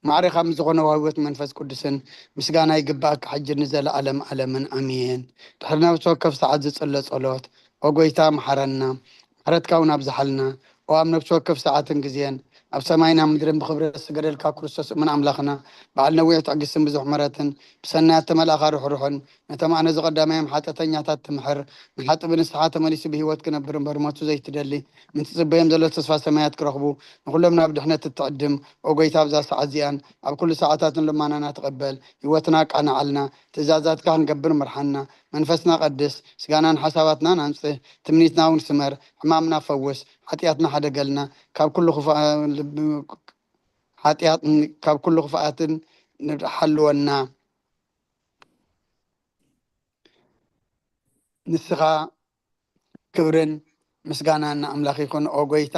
ማዕረ ካብ ዝኾነ ወሃቢ ህይወት መንፈስ ቅዱስን ምስጋና ይግባኣካ፣ ሕጂ ንዘለኣለም ኣለምን ኣሜን። ድሕሪ ነፍሲ ወከፍ ሰዓት ዝጽለ ጸሎት፣ ኦ ጎይታ፣ መሓረና፣ ምሕረትካ እውን ኣብዝሓልና። ኦ ኣብ ነፍሲ ወከፍ ሰዓትን ግዜን፣ ኣብ ሰማይን ኣብ ምድርን ብኽብሪ ዝገደልካ ክርስቶስ እሙን ኣምላኽና፣ በዓል ነዊሕ ትዕግስትን ብዙሕ ምሕረትን፣ ብሰናያት ተመልኣኻ ርሕሩሕን፣ ነቶም ኣነ ዝቐዳማዮም ሓጢኣተኛታት ትምሕር፣ ንሓጢ ብንስሓ ተመሊሱ ብህይወት ክነብር እምበር ሞቱ ዘይትደሊ፣ ምእንቲ ጽበዮም ዘሎ ተስፋ ሰማያት ክረኽቡ፣ ንኹሎም ናብ ድሕነት እትዕድም፣ ኦ ጎይታ፣ ኣብዛ ሰዓት እዚኣን ኣብ ኩሉ ሰዓታትን ልማናና ተቐበል፣ ህይወትና ኣቃንዓልና፣ ትእዛዛትካ ክንገብር ምርሓና፣ መንፈስና ቀድስ፣ ስጋናን ሓሳባትናን ኣንጽህ፣ ትምኒትና እውን ስመር፣ ሕማምና ፈውስ፣ ሓጢኣትና ሓደገልና፣ ካብ ኩሉ ክፉ-፣ ሓጢኣት፣ ካብ ኩሉ ክፍኣትን ንሓልወና። ንስኻ ክብርን ምስጋናን ንኣምላኽ ይኹን። ኦ ጎይታ፣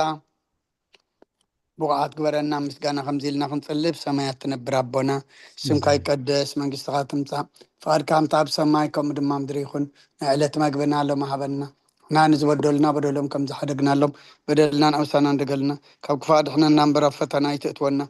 ብቑዓት ግበረና ምስጋና ከምዚ ኢልና ክንጽልብ። ሰማያት ትነብር ኣቦና፣ ስምካ ይቀደስ፣ መንግስትኻ ትምጻእ፣ ፍቓድካ ከምቲ ኣብ ሰማይ ከምኡ ድማ ምድሪ ይኹን። ናይ ዕለት መግብና ሎሚ ሃበና። ንሕና ንዝበደሉና በደሎም ከም ዝሓደግናሎም በደልናን ኣውሳናን ደገልና፣ ካብ ክፋእ ድሕነና እምበር ኣብ ፈተና ኣይትእትወና።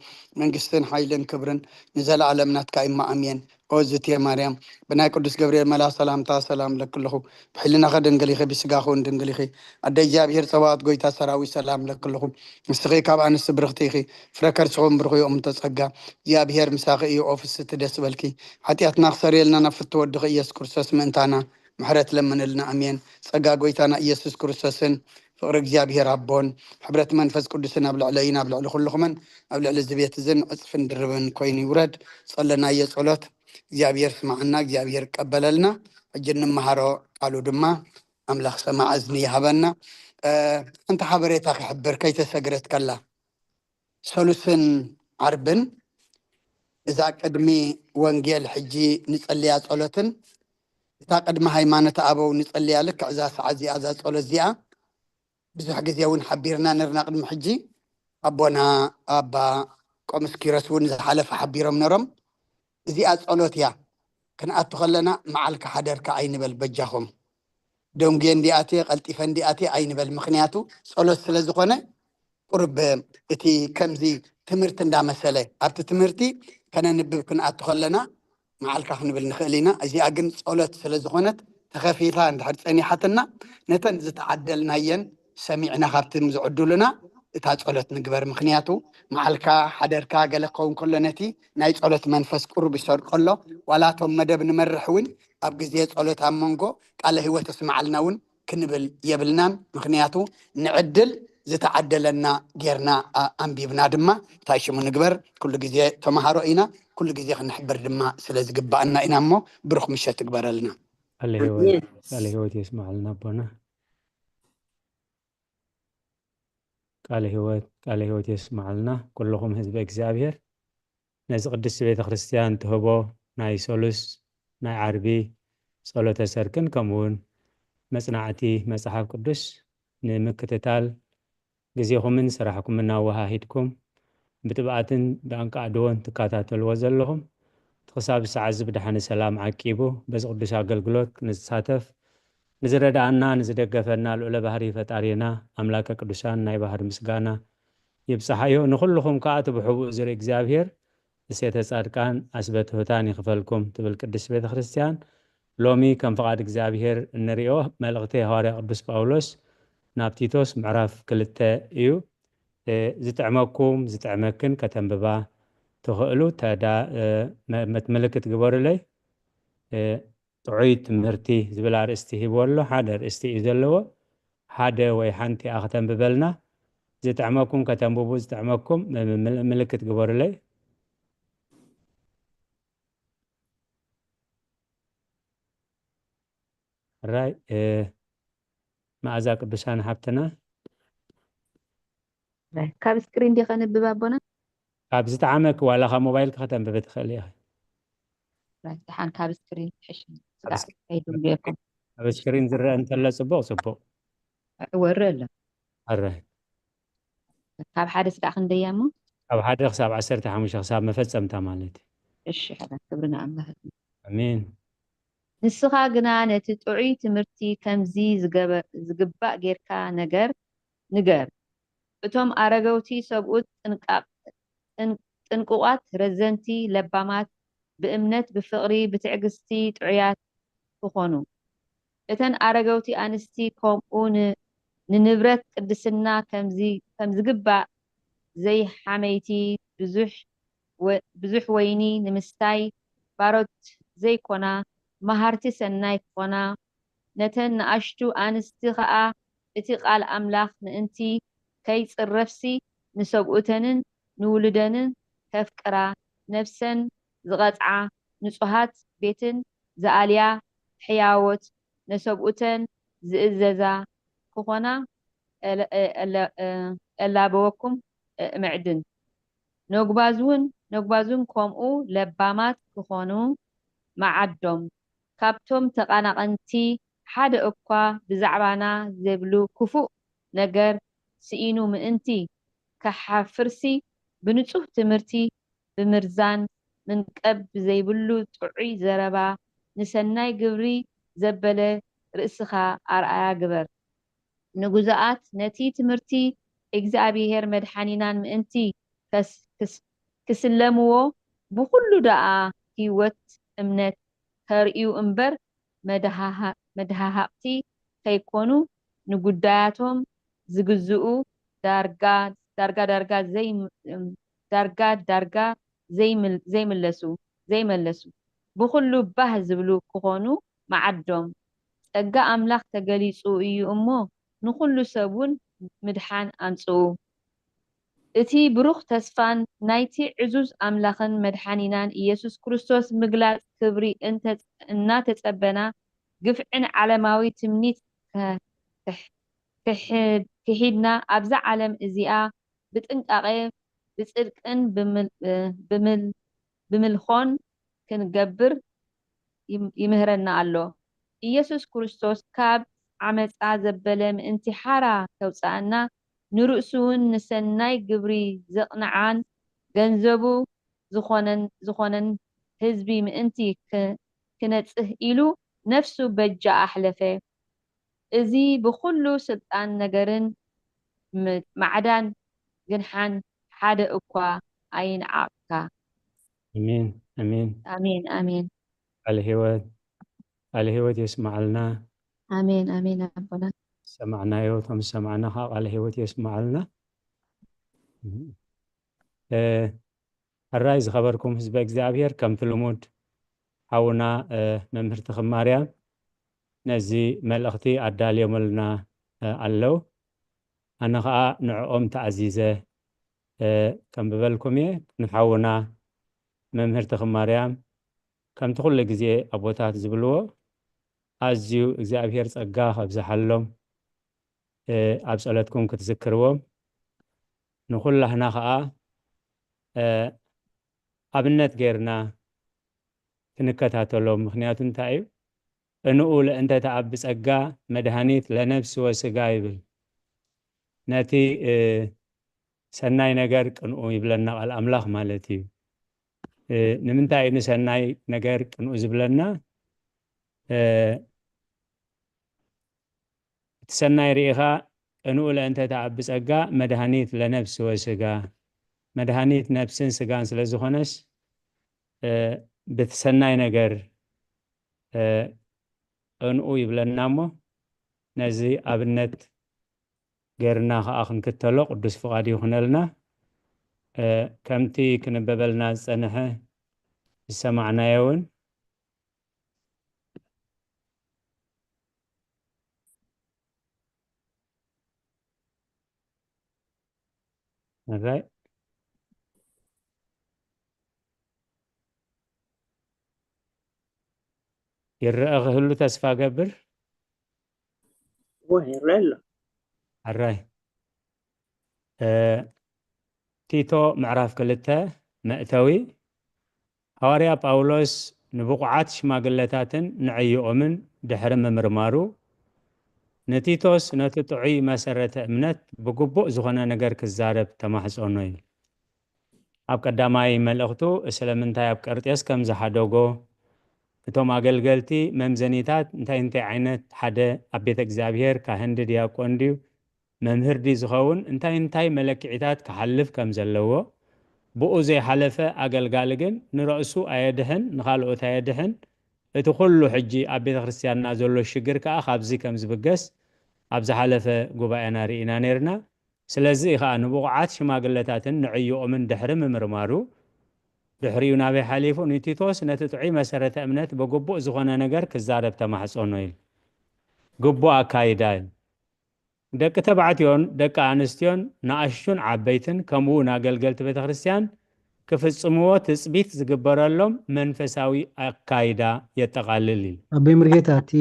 መንግስትን ሓይልን ክብርን ንዘለኣለም ናትካ እዩ። ኣሜን። ኦ ዝትየ ማርያም፣ ብናይ ቅዱስ ገብርኤል መልኣኽ ሰላምታ ሰላም እለኪ ኣለኹ። ብሕልናኺ ድንግል ኢኺ፣ ብስጋኺ እውን ድንግል ኢኺ። ኣደ እግዚኣብሔር ጸባኦት፣ ጎይታ ሰራዊት፣ ሰላም እለኪ ኣለኹ። ንስኺ ካብ ኣንስቲ ብርኽቲ ኢኺ፣ ፍረ ከርስኺ እውን ብሩኽ እዩ። እምንቶ ጸጋ፣ እግዚኣብሔር ምሳኺ እዩ። ኦ ፍስቲ ደስ በልኪ፣ ሓጢኣትና ክሰርየልና ናብ ፍትው ወድኺ ኢየሱስ ክርስቶስ ምእንታና ምሕረት ለምንልና። ኣሜን። ጸጋ ጎይታና ኢየሱስ ክርስቶስን ፍቕሪ እግዚኣብሔር ኣቦን ሕብረት መንፈስ ቅዱስን ኣብ ልዕለይን ኣብ ልዕሊ ኩልኹምን ኣብ ልዕሊ እዚ ቤት እዝን ዕጽፍን ድርብን ኮይኑ ይውረድ። ጸለናዮ ጸሎት እግዚኣብሔር ስማዓና፣ እግዚኣብሔር ቀበለልና። ሕጂ እንመሃሮ ቃሉ ድማ ኣምላኽ ሰማዕ እዝኒ ይሃበና። እ፣ ሓንቲ ሓበሬታ ክሕብር ከይተሰግረት ከላ፣ ሰሉስን ዓርብን እዛ ቅድሚ ወንጌል ሕጂ ንጸልያ ጸሎትን እታ ቅድሚ ሃይማኖት ኣበው ንጸልያ ልክዕ እዛ ሰዓት እዚኣ እዛ ጸሎት እዚኣ ብዙሕ ግዜ እውን ሓቢርና ነርና። ቅድሚ ሕጂ ኣቦና ኣባ ቆምስ ኪሮስ እውን ዝሓለፈ ሓቢሮም ነሮም። እዚኣ ጸሎት እያ። ክንኣቱ ከለና መዓልካ ሓደርካ ኣይንበል፣ በጃኹም። ደንጉየ እንዲኣትየ፣ ቀልጢፈ እንዲኣትየ ኣይንበል። ምኽንያቱ ጸሎት ስለ ዝኾነ ቁርብ እቲ ከምዚ ትምህርቲ እንዳመሰለ ኣብቲ ትምህርቲ ከነንብብ ክንኣቱ ከለና መዓልካ ክንብል ንኽእል ኢና። እዚኣ ግን ጸሎት ስለ ዝኾነት ተኸፊታ እንድሕር ጸኒሓትና ነተን ዝተዓደልናየን ሰሚዕና ካብቲ ዝዕዱልና እታ ጸሎት ንግበር። ምኽንያቱ መዓልካ ሓደርካ ገለ ክኸውን ከሎ ነቲ ናይ ጸሎት መንፈስ ቁሩብ ይሰርቆ ኣሎ። ዋላ እቶም መደብ ንመርሕ እውን ኣብ ግዜ ጸሎት ኣብ መንጎ ቃለ ህይወት ኣስምዓልና እውን ክንብል የብልናን። ምኽንያቱ ንዕድል ዝተዓደለና ጌርና ኣ-፣ ኣንቢብና ድማ እንታይ ሽሙ ንግበር። ኩሉ ግዜ ተምሃሮ ኢና፣ ኩሉ ግዜ ክንሕብር ድማ ስለ ዝግባኣና ኢና እሞ ብሩኽ ምሸት ትግበረልና። ቃለ ህይወት፣ ኣሜን። ቃለ ህይወት የስምዓልና ኣቦና። ቃለ ህይወት፣ ቃለ ህይወት የስምዓልና ኩልኹም ህዝቢ እግዚኣብሔር። ነዚ ቅድስቲ ቤተ ክርስቲያን ትህቦ ናይ ሰሉስ ናይ ዓርቢ ጸሎተ ሰርክን ከምኡ እውን መጽናዕቲ መጽሓፍ ቅዱስ ንምክትታል ግዜኹምን ስራሕኩምን ኣወሃሂድኩም ብትብኣትን ብኣንቃዕድዎን ትከታተልዎ ዘለኹም፣ እቲ ክሳብ ሰዓት እዚ ብደሓነ ሰላም ዓቂቡ በዚ ቅዱስ ኣገልግሎት ንዝሳተፍ ንዝረድኣና ንዝደገፈና ልዑለ ባህሪ ፈጣሪና ኣምላከ ቅዱሳን ናይ ባህሪ ምስጋና ይብጽሓዮ። ንኹልኹም ከኣ እቲ ብሕቡእ ዝርኢ እግዚኣብሔር እሴተ ጻድቃን ኣስበ ትሑታን ይኽፈልኩም ትብል ቅድስት ቤተ ክርስቲያን። ሎሚ ከም ፍቓድ እግዚኣብሔር እንርእዮ መልእኽቲ ሃዋርያ ቅዱስ ጳውሎስ ናብ ቲቶስ ምዕራፍ ክልተ እዩ። እ፣ ዝጥዕመኩም ዝጥዕመክን ከተንብባ ትኽእሉ ተዳ-፣ እ፣ መ-፣ መት-፣ ምልክት ግበሩለይ። እ፣ ጥዑይ ትምህርቲ ዝብል ኣርእስቲ ሂብዎ ኣሎ። ሓደ ኣርእስቲ እዩ ዘለዎ። ሓደ ወይ ሓንቲ እያ ከተንብበልና። ዝጥዕመኩም ከተንብቡ፣ ዝጥዕመኩም ም-፣ ም-፣ ምልክት ግበሩለይ። ሕራይ፣ እ፣ መኣዛ ቅዱሳን ሓብትና። ካብ ስክሪን ዲኻ ነብብ ኣቦና? ካብ ዝጠዓመክ ዋላ ካብ ሞባይልካ ከተንብብ ትኽእል ኢኻ። ራይት፣ ደሓን ካብ ስክሪን ይሕሽ። ስጋዕ ከይድንጉየኩም። ኣብ ስክሪን ዝረአ እንተሎ ጽቡቕ ጽቡቕ። ወሪ ኣሎ። ኣረ ካብ ሓደ ስጋዕ ክንደያ እሞ? ካብ ሓደ ክሳብ ዓሰርተ ሓሙሽተ፣ ክሳብ መፈጸምታ ማለት እዩ። እሺ፣ ሕራይ፣ ክብሪ ንኣምላኽ ይኹን። ኣሜን። ንስኻ ግና ነቲ ጥዑይ ትምህርቲ ከምዚ ዝገበ-፣ ዝግባእ ጌርካ ነገር ንገር። እቶም ኣረገውቲ ሰብኡት ጥንቃቕ-፣ ጥን-፣ ጥንቁቓት፣ ረዘንቲ፣ ለባማት፣ ብእምነት፣ ብፍቕሪ፣ ብትዕግስቲ ጥዑያት ክኾኑ። እተን ኣረገውቲ ኣንስቲ ከምኡ ን-፣ ንንብረት ቅድስና ከምዚ-፣ ከም ዝግባእ ዘይሓመይቲ፣ ብዙሕ ወ-፣ ብዙሕ ወይኒ ንምስታይ ባሮት ዘይኮና፣ መሃርቲ ሰናይ ክኾና፣ ነተን ንኣሽቱ ኣንስቲ ኸኣ እቲ ቃል ኣምላኽ ምእንቲ ከይጽረፍሲ ንሰብኡተንን ንውሉደንን ከፍቅራ፣ ነፍሰን ዝቐጽዓ፣ ንጹሃት ቤትን ዝኣልያ፣ ሕያዎት፣ ነሰብኡተን ዝእዘዛ ክኾና፣ እለ-፣ እለ-፣ እላበወኩም እምዕድን። ነጉባዝውን፣ ነጉባዝውን ከምኡ ለባማት ክኾኑ መዓዶም። ካብቶም ተቓናቐንቲ ሓደ እኳ ብዛዕባና ዜብሉ ክፉእ ነገር ስኢኑ ምእንቲ ኪሓፍርሲ፣ ብንጹህ ትምህርቲ ብምርዛን፣ ምንቀብ ብዘይብሉ ጥዑይ ዘረባ፣ ንሰናይ ግብሪ ዘበለ ርእስኻ ኣርኣያ ግበር። ንግዙኣት ነቲ ትምህርቲ እግዚኣብሄር መድሓኒናን ምእንቲ ከስ-፣ ክስ-፣ ክስለምዎ፣ ብኹሉ ደኣ ህይወት እምነት ከርእዩ እምበር፣ መድሃሃ-፣ መድሃሃቕቲ ከይኮኑ፣ ንጉዳያቶም ዝግዝኡ፣ ዳርጋ፣ ዳርጋ፣ ዳርጋ ዘይም-፣ ዳርጋ፣ ዳርጋ ዘይምል-፣ ዘይምለሱ፣ ዘይመለሱ፣ ብኹሉ ባህ ዝብሉ ክኾኑ መዓዶም። ጸጋ ኣምላኽ ተገሊጹ እዩ እሞ፣ ንኹሉ ሰብ እውን ምድሓን ኣምጽኡ። እቲ ብሩኽ ተስፋን ናይቲ ዕዙዝ ኣምላኽን መድሓኒናን ኢየሱስ ክርስቶስ ምግላጽ ክብሪ እንተ-፣ እናተጸበና፣ ግፍዕን ዓለማዊ ትምኒት ከ-፣ ከሕ-፣ ክሕ-፣ ክሒድና፣ ኣብዛ ዓለም እዚኣ ብጥንቃቐ፣ ብጽድቅን ብምል-፣ ብምል-፣ ብምልኾን ክንገብር ይም-፣ ይምህረና ኣሎ። ኢየሱስ ክርስቶስ ካብ ዓመጻ ዘበለ ምእንቲ ሓራ ከውጽኣና፣ ንርእሱውን ንሰናይ ግብሪ ዘቕንዓን ገንዘቡ ዝኾነን፣ ዝኾነን ህዝቢ ምእንቲ ክ-፣ ክነጽህ ኢሉ ነፍሱ በጃ ኣሕለፈ። እዚ ብኹሉ ስልጣን ነገርን ም-፣ ማዕዳን ግንሓን ሓደ እኳ ኣይንዓቕካ። ኣሜን፣ ኣሜን። ኣሜን፣ ኣሜን። ቃለ ህይወት፣ ቃለ ህይወት የስምዓልና። ኣሜን፣ ኣሜን ኣቦና። ሰማዕናዮ፣ እቶም ዝሰማዕና ከዓ ቃለ ህይወት የስምዓልና። እ፣ ሕራይ ዝኸበርኩም ህዝበ እግዚኣብሔር፣ ከምቲ ልሙድ ሓውና፣ እ፣ መምህር ተኽማርያም ነዚ መልእኽቲ ኣዳልዮምልና፣ እ፣ ኣለዉ። ኣነ ኸኣ ንዕኦም ተኣዚዘ፣ እ፣ ከንብበልኩም እየ። ንሓውና መምህር ተኽማርያም ከምቲ ኩሉ ግዜ ኣቦታት ዝብልዎ፣ ኣዝዩ እግዚኣብሔር ጸጋ ከብዝሓሎም፣ እ፣ ኣብ ጸሎትኩም ክትዝክርዎም፣ ንኹላህና ኸኣ፣ እ፣ ኣብነት ጌርና ክንከታተሎም። ምኽንያቱ እንታይ እዩ? ቅንኡ ለእንተ ተኣቢ ጸጋ መድኃኒት ለነፍስ ወሥጋ ይብል። ነቲ፣ እ፣ ሰናይ ነገር ቅንኡ ይብለና ቃል ኣምላኽ ማለት እዩ። እ፣ ንምንታይ እዩ ንሰናይ ነገር ቅንኡ ዝብለና? እ፣ እቲ ሰናይ ርኢኻ ቅንኡ ለእንተ ተኣቢ ጸጋ መድኃኒት ለነፍስ ወሥጋ። መድኃኒት ነፍስን ሥጋን ስለ ዝኾነስ፣ እ፣ ብቲ ሰናይ ነገር፣ እ፣ ቅንኡ ይብለና እሞ፣ ነዚ ኣብነት ጌርና ኸኣ ክንክተሎ ቅዱስ ፍቓድ ይኹነልና። እ፣ ከምቲ ክንበበልና ዝጸንሐ ዝሰማዕናዮ እውን፣ ሕራይ ይረአ ክህሉ ተስፋ ገብር። እወ፣ ይረአ ኣሎ። ሕራይ። እ፣ ቲቶ ምዕራፍ ክልተ መእተዊ። ሃዋርያ ጳውሎስ ንብቑዓት ሽማግለታትን ንዕይኦምን ድሕሪ ምምርማሩ፣ ንቲቶስ ነቲ ጥዑይ መሰረተ እምነት ብግቡእ ዝኾነ ነገር ክዛረብ ተማሕጸኖ ኢሉ። ኣብ ቀዳማይ መልእኽቱ ስለምንታይ ኣብ ቀርጤስ ከም ዝሓደጎ፣ እቶም ኣገልገልቲ መምዘኒታት እንታይ እንታይ ዓይነት ሓደ ኣብ ቤተ እግዚኣብሔር ካህን ድዩ ዲያቆን ድዩ መምህር ድዩ ዝኸውን እንታይ እንታይ መለክዒታት ክሓልፍ ከም ዘለዎ፣ ብኡ ዘይሓለፈ ኣገልጋሊ ግን ንርእሱ ኣየድሕን፣ ንኻልኦት ኣየድሕን። እቲ ኩሉ ሕጂ ኣብ ቤተ ክርስቲያንና ዘሎ ሽግር ከኣ ካብዚ ከም ዝብገስ ኣብ ዝሓለፈ ጉባኤና ርኢና ነይርና። ስለዚ ከኣ ንብቑዓት ሽማግለታትን ንዕዮኦምን ድሕሪ ምምርማሩ፣ ድሕሪኡ ናበይ ሓሊፉ? ንቲቶስ ነቲ ጥዑይ መሰረተ እምነት ብግቡእ ዝኾነ ነገር ክዛረብ ተማሕጸኖ ኢሉ። ግቡእ ኣካይዳ እዩ። ደቂ ተባዕትዮን ደቂ ኣንስትዮን፣ ንኣሽቱን ዓበይትን፣ ከምኡ እውን ኣገልገልቲ ቤተ ክርስቲያን ክፍጽምዎ ትጽቢት ዝግበረሎም መንፈሳዊ ኣካይዳ የጠቓልል ኢሉ። ኣቦይ ሙሉጌታ፣ እቲ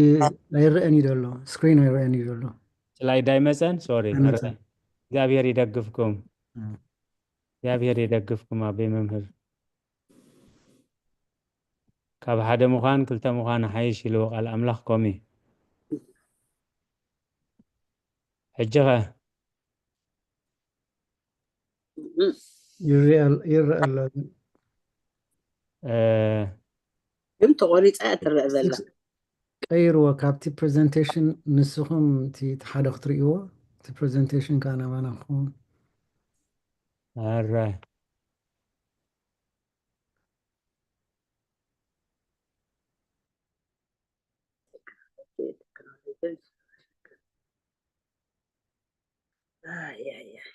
ኣይረአን እዩ ዘሎ፣ ስክሪን ኣይረአን እዩ ዘሎ። ስላይድ ኣይመጸን? ሶሪ፣ ኣይመጸን። እግዚኣብሔር ይደግፍኩም። እም። እግዚኣብሔር ይደግፍኩም ኣቦይ መምህር። ካብ ሓደ ምዃን ክልተ ምዃን ሓይሽ ኢልዎ ቃል ኣምላኽ፣ ከምኡ እዩ። ሕጂ ኸ? እም። ይረአ ኣሎ፣ ይረአ ኣሎ። እ፣ ግን ተቖሪጻ እያ ትረአ ዘላ። ቀይርዎ ካብቲ ፕሬዘንቴሽን፣ ንስኹም እቲ፣ እቲ ሓደ ክትርእይዎ፣ እቲ ፕሬዘንቴሽን ከዓ ናባና ክኸውን። ኣራይ። ኣይ፣ ኣይ፣ ኣይ።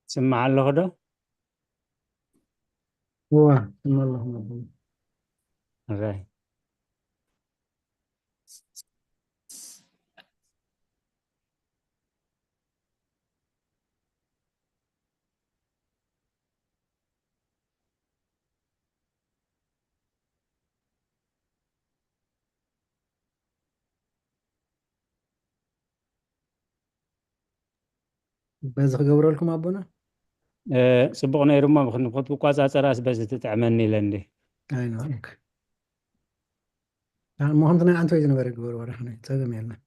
ስማዕ ኣለኹ ዶ? እዋ፣ ስማዕ ኣለኹ። ኣራይ። በዚ ክገብረልኩም ኣቦና? እ፣ ጽቡቕ ነይሩ እሞ፣ ምኽን-፣ ክትቆጻጸራስ በዚ ትጥዕመኒ ኢለ እንዲ። ኣይ፣ ኖ፣ ኦኬ። አ፣ እሞ ከምቲ ናይ ኣንቶይ ዝነበረ ግበርዎ፣ ደሓን እዩ፣ ጸገም የለን።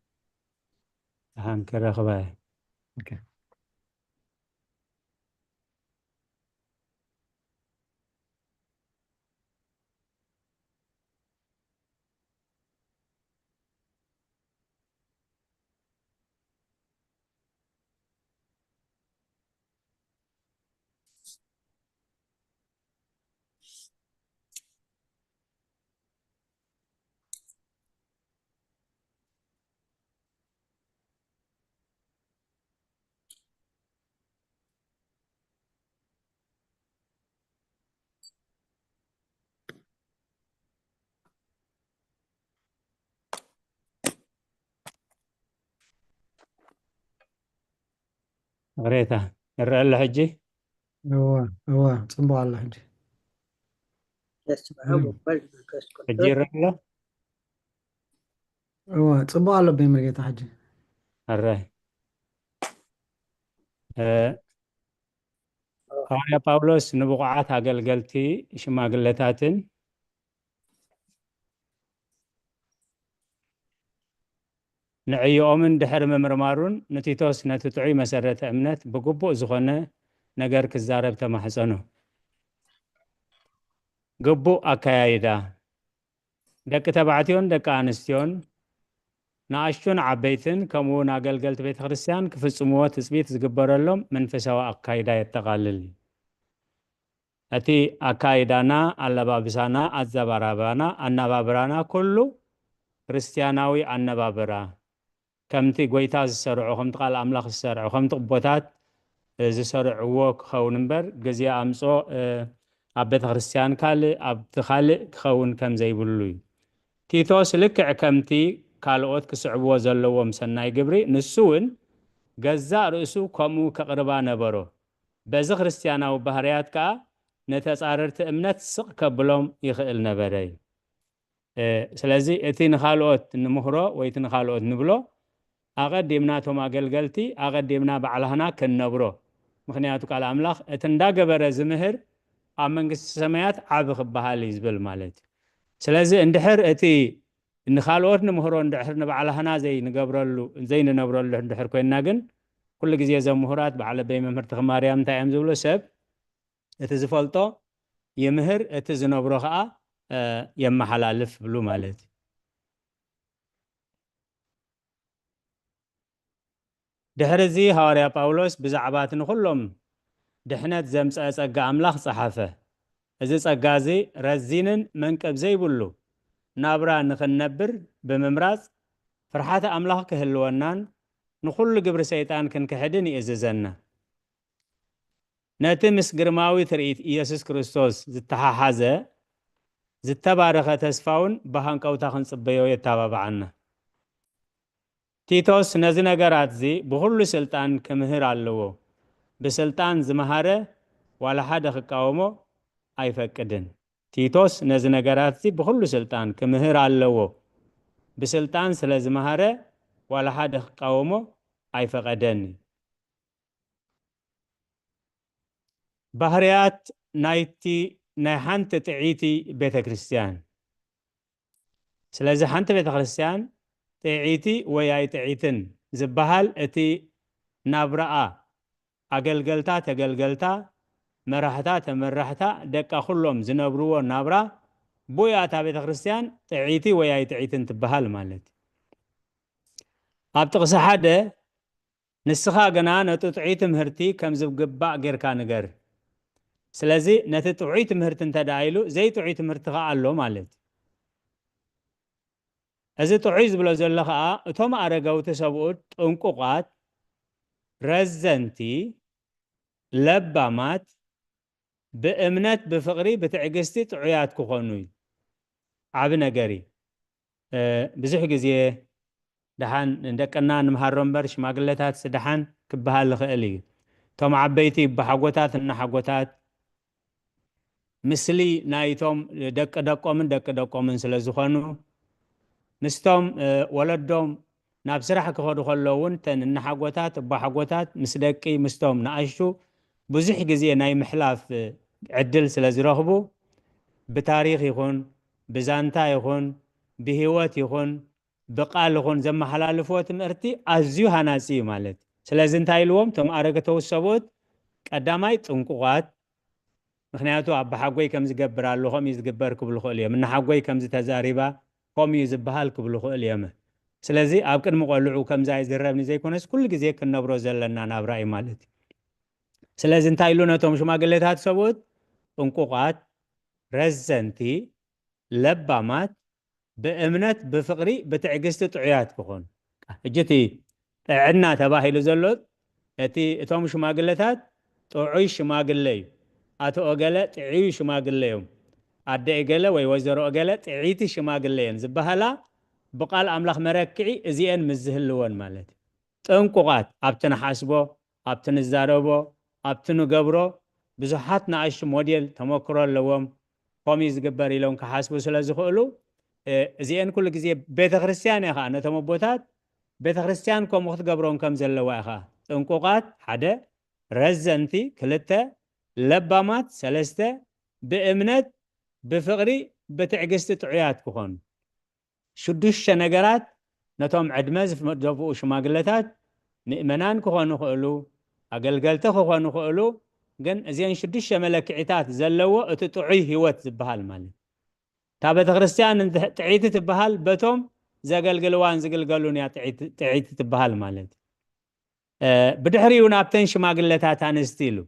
ደሓን ክረኽባ እየ። ኦኬ። ይቕሬታ፣ ይረአ ኣሎ ሕጂ? እወ፣ እወ፣ ጽቡቕ ኣሎ ሕጂ። በስመ ኣብ ወወልድ ወመንፈስ ቅዱስ። ሕጂ ይረአ ኣሎ? እወ፣ ጽቡቕ ኣሎ ኣቦይ መርጌታ ሕጂ። ኣራይ። እ፣ ሃዋርያ ጳውሎስ ንብቑዓት ኣገልገልቲ ሽማግለታትን ንዕዮኦምን ድሕሪ ምምርማሩን ንቲቶስ ነቲ ጥዑይ መሰረተ እምነት ብግቡእ ዝኾነ ነገር ክዛረብ ተማሕጸኖ። ግቡእ ኣከያይዳ። ደቂ ተባዕትዮን ደቂ ኣንስትዮን ንኣሽቱን ዓበይትን ከምኡ እውን ኣገልገልቲ ቤተ ክርስቲያን ክፍጽምዎ ትጽቢት ዝግበረሎም መንፈሳዊ ኣካይዳ የጠቓልል እዩ። እቲ ኣካይዳና፣ ኣለባብሳና፣ ኣዘባራባና፣ ኣነባብራና ኩሉ ክርስቲያናዊ ኣነባብራ ከምቲ ጎይታ ዝሰርዖ፣ ከምቲ ቃል ኣምላኽ ዝሰርዖ፣ ከምቲ ቅቦታት ዝሰርዕዎ ክኸውን እምበር፣ ግዜ ኣምጾ ኣብ ቤተ ክርስቲያን ካልእ ኣብቲ ካልእ ክኸውን ከም ዘይብሉ እዩ። ቲቶስ ልክዕ ከምቲ ካልኦት ክስዕብዎ ዘለዎም ሰናይ ግብሪ፣ ንሱ እውን ገዛእ ርእሱ ከምኡ ከቕርባ ነበሮ። በዚ ክርስቲያናዊ ባህርያት ከኣ ንተጻረርቲ እምነት ስቕ ከብሎም ይኽእል ነበረ እዩ። ስለዚ እቲ ንኻልኦት ንምህሮ ወይ እቲ ንኻልኦት ንብሎ ኣቐዲምና እቶም ኣገልገልቲ ኣቐዲምና ባዕላህና ክንነብሮ። ምክንያቱ ቃል ኣምላኽ እቲ እንዳገበረ ዝምህር ኣብ መንግስቲ ሰማያት ዓቢ ክበሃል እዩ ዝብል ማለት እዩ። ስለዚ እንድሕር እቲ ንኻልኦት ንምህሮ እንድሕር ንባዕላህና ዘይንገብረሉ ዘይንነብረሉ እንድሕር ኮይንና ግን ኩሉ ግዜ እዞም ምሁራት በዓል ኣበይ መምህር ተኽማርያም እንታይ እዮም ዝብሉ ሰብ እቲ ዝፈልጦ ይምህር፣ እቲ ዝነብሮ ኸዓ የመሓላልፍ ብሉ ማለት እዩ። ድሕሪ እዚ ሃዋርያ ጳውሎስ ብዛዕባ እቲ ንኹሎም ድሕነት ዘምፀአ ጸጋ ኣምላኽ ጸሓፈ። እዚ ጸጋ እዚ ረዚንን መንቅብ ዘይብሉ ናብራ ንኽንነብር ብምምራጽ ፍርሓተ ኣምላኽ ክህልወናን ንኹሉ ግብሪ ሰይጣን ክንክሕድን ይእዝዘና። ነቲ ምስ ግርማዊ ትርኢት ኢየሱስ ክርስቶስ ዝተሓሓዘ ዝተባረኸ ተስፋውን ብሃንቀውታ ክንጽበዮ የተባብዓና። ቲቶስ ነዚ ነገራት እዚ ብኹሉ ስልጣን ክምህር ኣለዎ። ብስልጣን ዝመሃረ ዋላ ሓደ ክቃወሞ ኣይፈቅድን። ቲቶስ ነዚ ነገራት እዚ ብኹሉ ስልጣን ክምህር ኣለዎ። ብስልጣን ስለ ዝመሃረ ዋላ ሓደ ክቃወሞ ኣይፈቐደን። ባህርያት ናይቲ ናይ ሓንቲ ጥዕይቲ ቤተ ክርስቲያን። ስለዚ ሓንቲ ቤተ ክርስቲያን ጥዕይቲ ወይ ኣይጥዕይትን ዝበሃል እቲ ናብራኣ ኣገልገልታ ተገልገልታ መራሕታ ተመራሕታ ደቃ ኩሎም ዝነብርዎ ናብራ ብኡ እያ እታ ቤተ ክርስቲያን ጥዕይቲ ወይ ኣይጥዕይትን ትበሃል ማለት እዩ። ኣብ ጥቕሲ ሓደ ንስኻ ግና ነቲ ጥዑይ ትምህርቲ ከም ዝግባእ ጌርካ ንገር። ስለዚ ነቲ ጥዑይ ትምህርቲ እንተ ደኣ ኢሉ ዘይጥዑይ ትምህርቲ ኸዓ ኣሎ ማለት እዩ። እዚ ጥዑይ ዝብሎ ዘሎ ኸዓ እቶም ኣረገውቲ ሰብኡት ጥንቁቓት፣ ረዘንቲ፣ ለባማት፣ ብእምነት ብፍቕሪ ብትዕግስቲ ጥዑያት ክኾኑ እዩ። ዓቢ ነገር እዩ። ብዙሕ ግዜ ደሓን ንደቅና ንምሃሮ እምበር ሽማግለታትስ ደሓን ክበሃል ይኽእል እዩ። እቶም ዓበይቲ ብሓጎታት እናሓጎታት ምስሊ ናይቶም ደቂ ደቆምን ደቂ ደቆምን ስለ ዝኾኑ ምስቶም ወለዶም ናብ ስራሕ ክኸዱ ከለዉ እውን እተን እናሓጎታት እቦሓጎታት ምስ ደቂ ምስቶም ንኣሽቱ ብዙሕ ግዜ ናይ ምሕላፍ ዕድል ስለ ዝረኽቡ ብታሪኽ ይኹን ብዛንታ ይኹን ብህይወት ይኹን ብቃል ይኹን ዘመሓላልፍዎ ትምህርቲ ኣዝዩ ሃናፂ እዩ ማለት እዩ። ስለዚ እንታይ ኢልዎም እቶም ኣረገተው ሰብኡት ቀዳማይ ጥንቁቓት ምክንያቱ ኣባሓጎይ ከም ዝገብር ኣሎ ከምኡ እዩ ዝግበር ክብሉ ክእል እዮም እናሓጎይ ከምዚ ተዛሪባ ከምኡ እዩ ዝበሃል ክብሉ ክእል እዮም። ስለዚ ኣብ ቅድሚ ቆልዑ ከምዚ ኣይዝረብኒ ዘይኮነስ ኩሉ ግዜ ክንነብሮ ዘለና ናብራ እዩ ማለት እዩ። ስለዚ እንታይ ኢሉ ነቶም ሽማግሌታት ሰብኡት ጥንቁቓት ረዘንቲ ለባማት ብእምነት ብፍቕሪ ብትዕግስቲ ጥዑያት ክኾኑ። ሕጂ እቲ ጥዕና ተባሂሉ ዘሎ እቲ እቶም ሽማግለታት ጥዑይ ሽማግለ እዩ። ኣቶ ኦገለ ጥዑይ ሽማግለ እዮም። ኣደ እገለ ወይ ወይዘሮ እገለ ጥዕይቲ ሽማግለ እየን ዝበሃላ ብቃል ኣምላኽ መረክዒ እዚአን ምስ ዝህልወን ማለት እዩ። ጥንቁቓት ኣብቲ ንሓስቦ ኣብቲ ንዛረቦ ኣብቲ ንገብሮ ብዙሓት ንኣሽቱ ሞዴል ተመክሮ ኣለዎም። ከምኡ ዝግበር ኢሎም ክሓስቡ ስለ ዝኽእሉ እዚአን ኩሉ ግዜ ቤተ ክርስቲያን እያ ከዓ ነቶም ኣቦታት ቤተ ክርስቲያን ከምኡ ክትገብሮም ከም ዘለዋ እያ ከዓ ጥንቁቓት ሓደ ረዘንቲ ክልተ ለባማት ሰለስተ ብእምነት ብፍቕሪ ብትዕግስቲ ጥዑያት ክኾኑ ሽዱሽተ ነገራት ነቶም ዕድመ ዝደፍኡ ሽማግለታት ምእመናን ክኾኑ ይኽእሉ ኣገልገልቲ ክኾኑ ይኽእሉ ግን እዚአን ሽዱሽተ መለክዒታት ዘለዎ እቲ ጥዑይ ህይወት ዝበሃል ማለት እታ ቤተ ክርስቲያን ጥዕይቲ ትበሃል በቶም ዘገልግልዋን ዝግልገሉን እያ ጥዒት ትበሃል ማለት እዩ። ብድሕሪኡ ናብተን ሽማግለታት ኣንስቲ ኢሉ።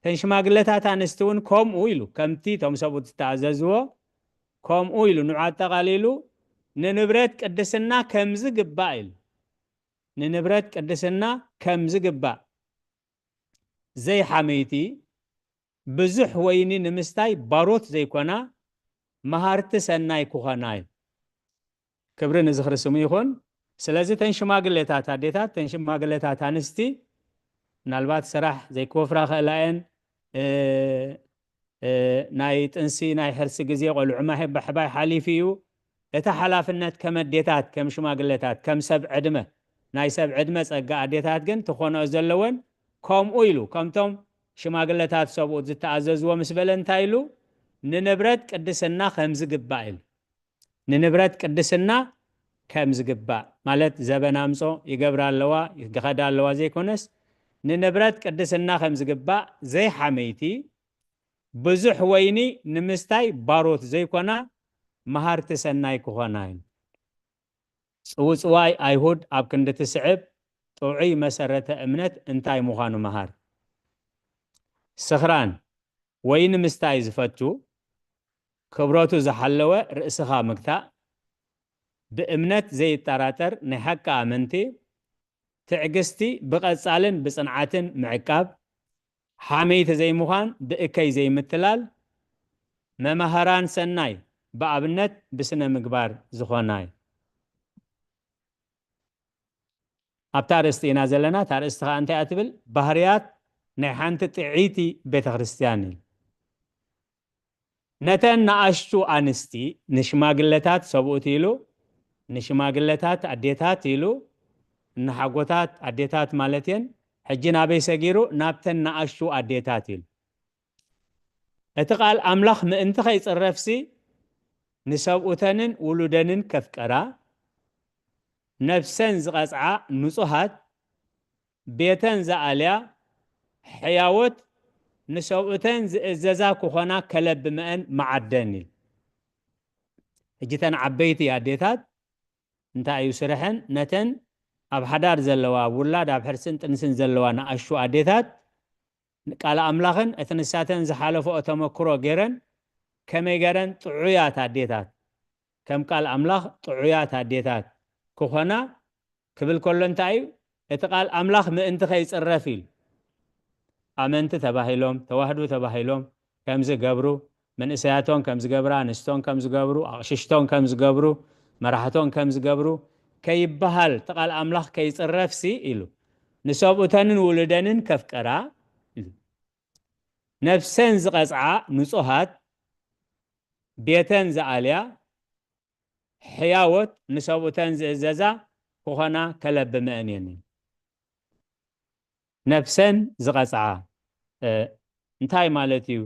ተን ሽማግለታት ኣንስቲ እውን ከምኡ ኢሉ፣ ከምቲ እቶም ሰብኡት ዝተኣዘዝዎ ከምኡ ኢሉ፣ ንዑ ኣጠቓሊሉ፣ ንንብረት ቅድስና ከምዝግባእ ኢሉ። ንንብረት ቅድስና ከምዝግባእ፣ ዘይሓመይቲ፣ ብዙሕ ወይኒ ንምስታይ ባሮት ዘይኮና፣ መሃርቲ ሰናይ ክኾና እዩ። ክብሪ ንዝኽሪ ስሙ ይኹን። ስለዚ ተን ሽማግሌታት ኣዴታት፣ ተን ሽማግሌታት ኣንስቲ፣ ምናልባት ስራሕ ዘይክወፍራ ክእላ እየን። ናይ ጥንሲ፣ ናይ ሕርሲ ግዜ፣ ቆልዑ ማይ ብሕባይ ሓሊፉ እዩ። እቲ ሓላፍነት ከም ኣዴታት፣ ከም ሽማግሌታት፣ ከም ሰብ ዕድመ፣ ናይ ሰብ ዕድመ ጸጋ ኣዴታት ግን ትኾንኦ ዘለወን ከምኡ ኢሉ፣ ከምቶም ሽማግሌታት ሰብኡት ዝተኣዘዝዎ ምስ በለ እንታይ ኢሉ? ንንብረት ቅድስና ከም ዝግባእ ኢሉ። ንንብረት ቅድስና ከም ዝግባእ ማለት ዘበን ኣምጾ ይገብራ ኣለዋ፣ ይገኸዳ ኣለዋ ዘይኮነስ፣ ንንብረት ቅድስና ከም ዝግባእ ዘይሓመይቲ፣ ብዙሕ ወይኒ ንምስታይ ባሮት ዘይኮና፣ መሃርቲ ሰናይ ክኾና እዩ። ጽውጽዋይ ኣይሁድ ኣብ ክንዲ ትስዕብ፣ ጥዑይ መሰረተ እምነት እንታይ ምዃኑ መሃር። ስኽራን፣ ወይኒ ምስታይ ዝፈቱ፣ ክብረቱ ዝሓለወ ርእስኻ ምግታእ፣ ብእምነት ዘይጠራጠር ናይ ሓቂ ኣመንቲ፣ ትዕግስቲ ብቐጻልን ብጽንዓትን ምዕቃብ፣ ሓመይቲ ዘይምዃን፣ ብእከይ ዘይምትላል፣ መማህራን ሰናይ ብኣብነት ብስነ ምግባር ዝኾና እዩ። ኣብታ ኣርእስቲ ኢና ዘለና። እታ ኣርእስቲ ኸኣ እንታይ እያ ትብል? ባህርያት ናይ ሓንቲ ጥዕይቲ ቤተ ክርስቲያን እዩ። ነተን ንኣሽቱ ኣንስቲ ንሽማግለታት ሰብኡት ኢሉ፣ ንሽማግለታት ኣዴታት ኢሉ፣ ንሓጎታት ኣዴታት ማለት እየን። ሕጂ ናበይ ሰጊሩ? ናብተን ንኣሽቱ ኣዴታት ኢሉ። እቲ ቃል ኣምላኽ ምእንቲ ኸይጽረፍሲ፣ ንሰብኡተንን ውሉደንን ከፍቀራ፣ ነፍሰን ዝቐጽዓ ንጹሃት፣ ቤተን ዝኣልያ ሕያዎት፣ ንሰብኡተን ዝእዘዛ ክኾና ከለብመአን መዓደን ኢሉ። ሕጂ ተን ዓበይቲ ኣዴታት እንታይ እዩ ስርሐን? ነተን ኣብ ሓዳር ዘለዋ፣ ኣብ ውላድ፣ ኣብ ሕርስን ጥንስን ዘለዋ ንኣሽቱ ኣዴታት ቃል ኣምላኽን እቲ ንሳተን ዝሓለፈኦ ተመክሮ ገይረን ከመይ ገይረን ጥዑያት ኣዴታት፣ ከም ቃል ኣምላኽ ጥዑያት ኣዴታት ክኾና ክብል ከሎ እንታይ እዩ? እቲ ቃል ኣምላኽ ምእንቲ ከይጽረፍ ኢሉ። ኣመንቲ ተባሂሎም፣ ተዋህዶ ተባሂሎም ከም ዝገብሩ፣ መንእሰያቶን ከም ዝገብራ፣ ኣንስቶን ከም ዝገብሩ፣ ኣቕሽሽቶን ከም ዝገብሩ፣ መራሕቶን ከም ዝገብሩ ከይበሃል፣ እቲ ቃል ኣምላኽ ከይጽረፍሲ ኢሉ። ንሰብኡተንን ውሉደንን ከፍቀራ ኢሉ። ነፍሰን ዝቐጽዓ ንጹሃት፣ ቤተን ዝኣልያ ሕያዎት፣ ንሰብኡተን ዝእዘዛ ክኾና ከለብመአን እየን። ነፍሰን ዝቐጽዓ፣ እ፣ እንታይ ማለት እዩ?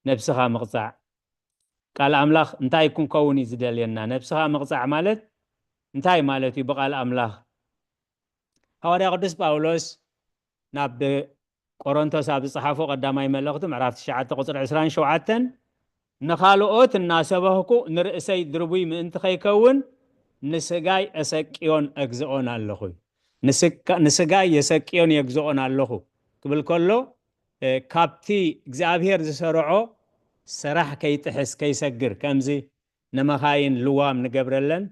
ነብስኻ ምቕጻዕ። ቃል ኣምላኽ እንታይ ክንከውን እዩ ዝደልየና? ነብስኻ ምቕጻዕ ማለት እንታይ ማለት እዩ? ብቃል ኣምላኽ ሃዋርያ ቅዱስ ጳውሎስ ናብ ቆሮንቶስ ኣብ ዝጸሓፎ ቀዳማይ መልእኽቱ ምዕራፍ ትሽዓተ ቁጽሪ ዕስራን ሸውዓተን፣ "ንኻልኦት እናሰበኽኩ ንርእሰይ ድርቡይ ምእንቲ ከይከውን ንስጋይ እሰቅዮን እግዝኦን ኣለኹ። ንስጋ-፣ ንስጋይ የሰቅዮን የግዝኦን ኣለኹ" ክብል ከሎ፣ እ፣ ካብቲ እግዚኣብሔር ዝሰርዖ ስራሕ ከይጥሕስ፣ ከይሰግር፣ ከምዚ ንመኻይን ልዋም ንገብረለን፣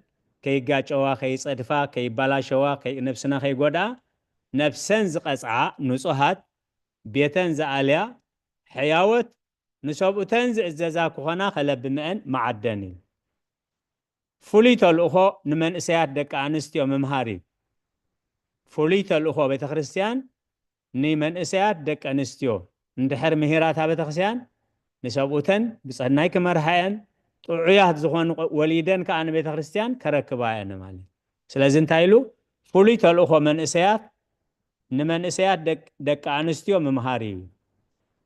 ከይጋጨዋ፣ ከይጸድፋ፣ ከይባላሸዋ፣ ከይ-፣ ነብስና ከይጎድኣ፣ ነብሰን ዝቐጽዓ ንጹሃት፣ ቤተን ዝኣልያ ሕያዎት፣ ንሰብኡተን ዝእዘዛ ክኾና ከለብመአን መዓደን እዩ። ፍሉይ ተልእኾ ንመንእሰያት ደቂ ኣንስትዮ ምምሃር እዩ። ፍሉይ ተልእኾ ቤተ ክርስቲያን ንመንእሰያት ደቂ ኣንስትዮ እንድሕር ምሂራታ ቤተ ክርስቲያን ንሰብኡተን ብጸናይ ክመርሓ እየን፣ ጥዑያት ዝኾኑ ወሊደን ከኣ ንቤተ ክርስቲያን ከረክባ እየን ማለት እዩ። ስለዚ እንታይ ኢሉ? ፍሉይ ተልእኾ መንእሰያት ንመንእሰያት ደቅ-፣ ደቂ ኣንስትዮ ምምሃር እዩ።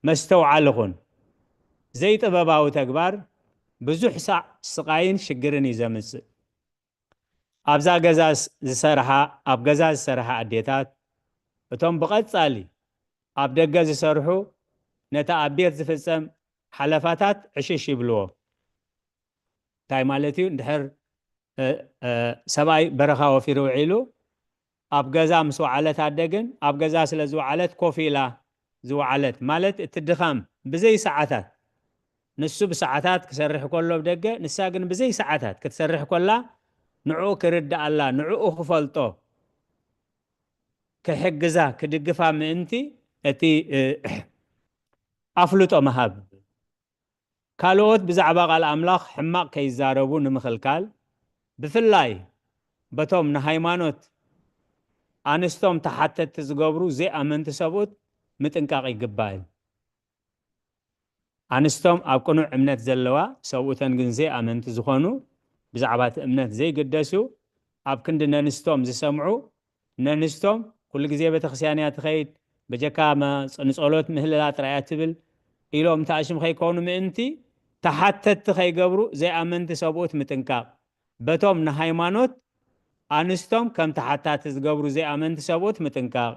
መስተውዓሊ ኩን። ዘይጥበባዊ ተግባር ብዙሕ ሳዕ ስቓይን ሽግርን እዩ ዘምጽእ። ኣብዛ ገዛ ስ-፣ ዝሰርሓ፣ ኣብ ገዛ ዝሰርሓ ኣዴታት፣ እቶም ብቐጻሊ ኣብ ደገ ዝሰርሑ፣ ነቲ ኣብ ቤት ዝፍጸም ሓለፋታት ዕሽሽ ይብልዎ። እንታይ ማለት እዩ? እንድሕር እ፣ እ፣ ሰብኣይ በረኻ ወፊሩ ውዒሉ ኣብ ገዛ ምስ ወዓለት ኣደ ግን ኣብ ገዛ ስለ ዝወዓለት ኮፍ ኢላ ዝወዓለት ማለት እቲ ድኻም ብዘይ ሰዓታት ንሱ ብሰዓታት ክሰርሕ ከሎ ኣብ ደገ ንሳ ግን ብዘይ ሰዓታት ክትሰርሕ ከላ ንዕኡ ክርድኣላ ንዕኡ ክፈልጦ ክሕግዛ ክድግፋ ምእንቲ እቲ እ፣ ኣፍልጦ ምሃብ ካልኦት ብዛዕባ ቃል ኣምላኽ ሕማቕ ከይዛረቡ ንምኽልካል ብፍላይ በቶም ንሃይማኖት ኣንስቶም ተሓተትቲ ዝገብሩ ዘይኣመንቲ ሰብኡት ምጥንቃቕ ይግባእ። ኣንስቶም ኣብ ቅኑዕ እምነት ዘለዋ ሰብኡተን ግን ዘይኣመንቲ ዝኾኑ ብዛዕባ እቲ እምነት ዘይግደሱ ኣብ ክንዲ ነንስቶም ዝሰምዑ ነንስቶም ኩሉ ግዜ ቤተክርስትያን እያ ትኸይድ በጀካ ንፀሎት ምህልላ ጥራይ እያ ትብል ኢሎም ተኣሽም ከይኮኑ ምእንቲ ተሓተትቲ ከይገብሩ ዘይኣመንቲ ሰብኡት ምጥንቃቕ በቶም ንሃይማኖት ኣንስቶም ከም ተሓታቲ ዝገብሩ ዘይኣመንቲ ሰብኡት ምጥንቃቕ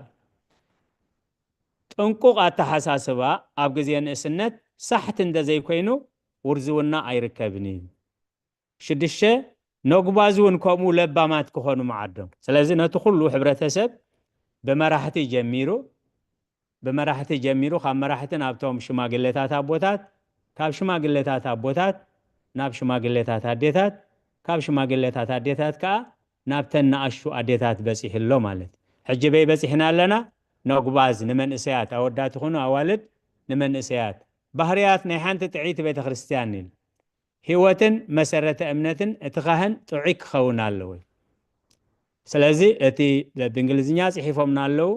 ጥንቁቕ ኣተሓሳስባ ኣብ ግዜ ንእስነት ሳሕቲ እንተዘይኮይኑ ውርዝውና ኣይርከብን እዩ። ሽዱሽተ ነጉባዝ እውን ከምኡ ለባማት ክኾኑ መዓዶም። ስለዚ ነቲ ኩሉ ሕብረተሰብ ብመራሕቲ ጀሚሩ ብመራሕቲ ጀሚሩ ካብ መራሕቲ ናብቶም ሽማግሌታት ኣቦታት ካብ ሽማግሌታት ኣቦታት ናብ ሽማግሌታት ኣዴታት ካብ ሽማግሌታት ኣዴታት ከዓ ናብተን ንኣሽቱ ኣዴታት በፂሑ ኣሎ ማለት ሕጂ በይ በፂሕና ኣለና ነጉባዝ ንመንእሰያት ኣወዳት ይኹኑ ኣዋልድ ንመንእሰያት ባህርያት ናይ ሓንቲ ጥዕይቲ ቤተ ክርስትያን ኢሉ ህይወትን መሰረተ እምነትን እቲ ካህን ጥዑይ ክኸውን ኣለዎ። ስለዚ እቲ ብእንግሊዝኛ ጽሒፎምና ኣለዉ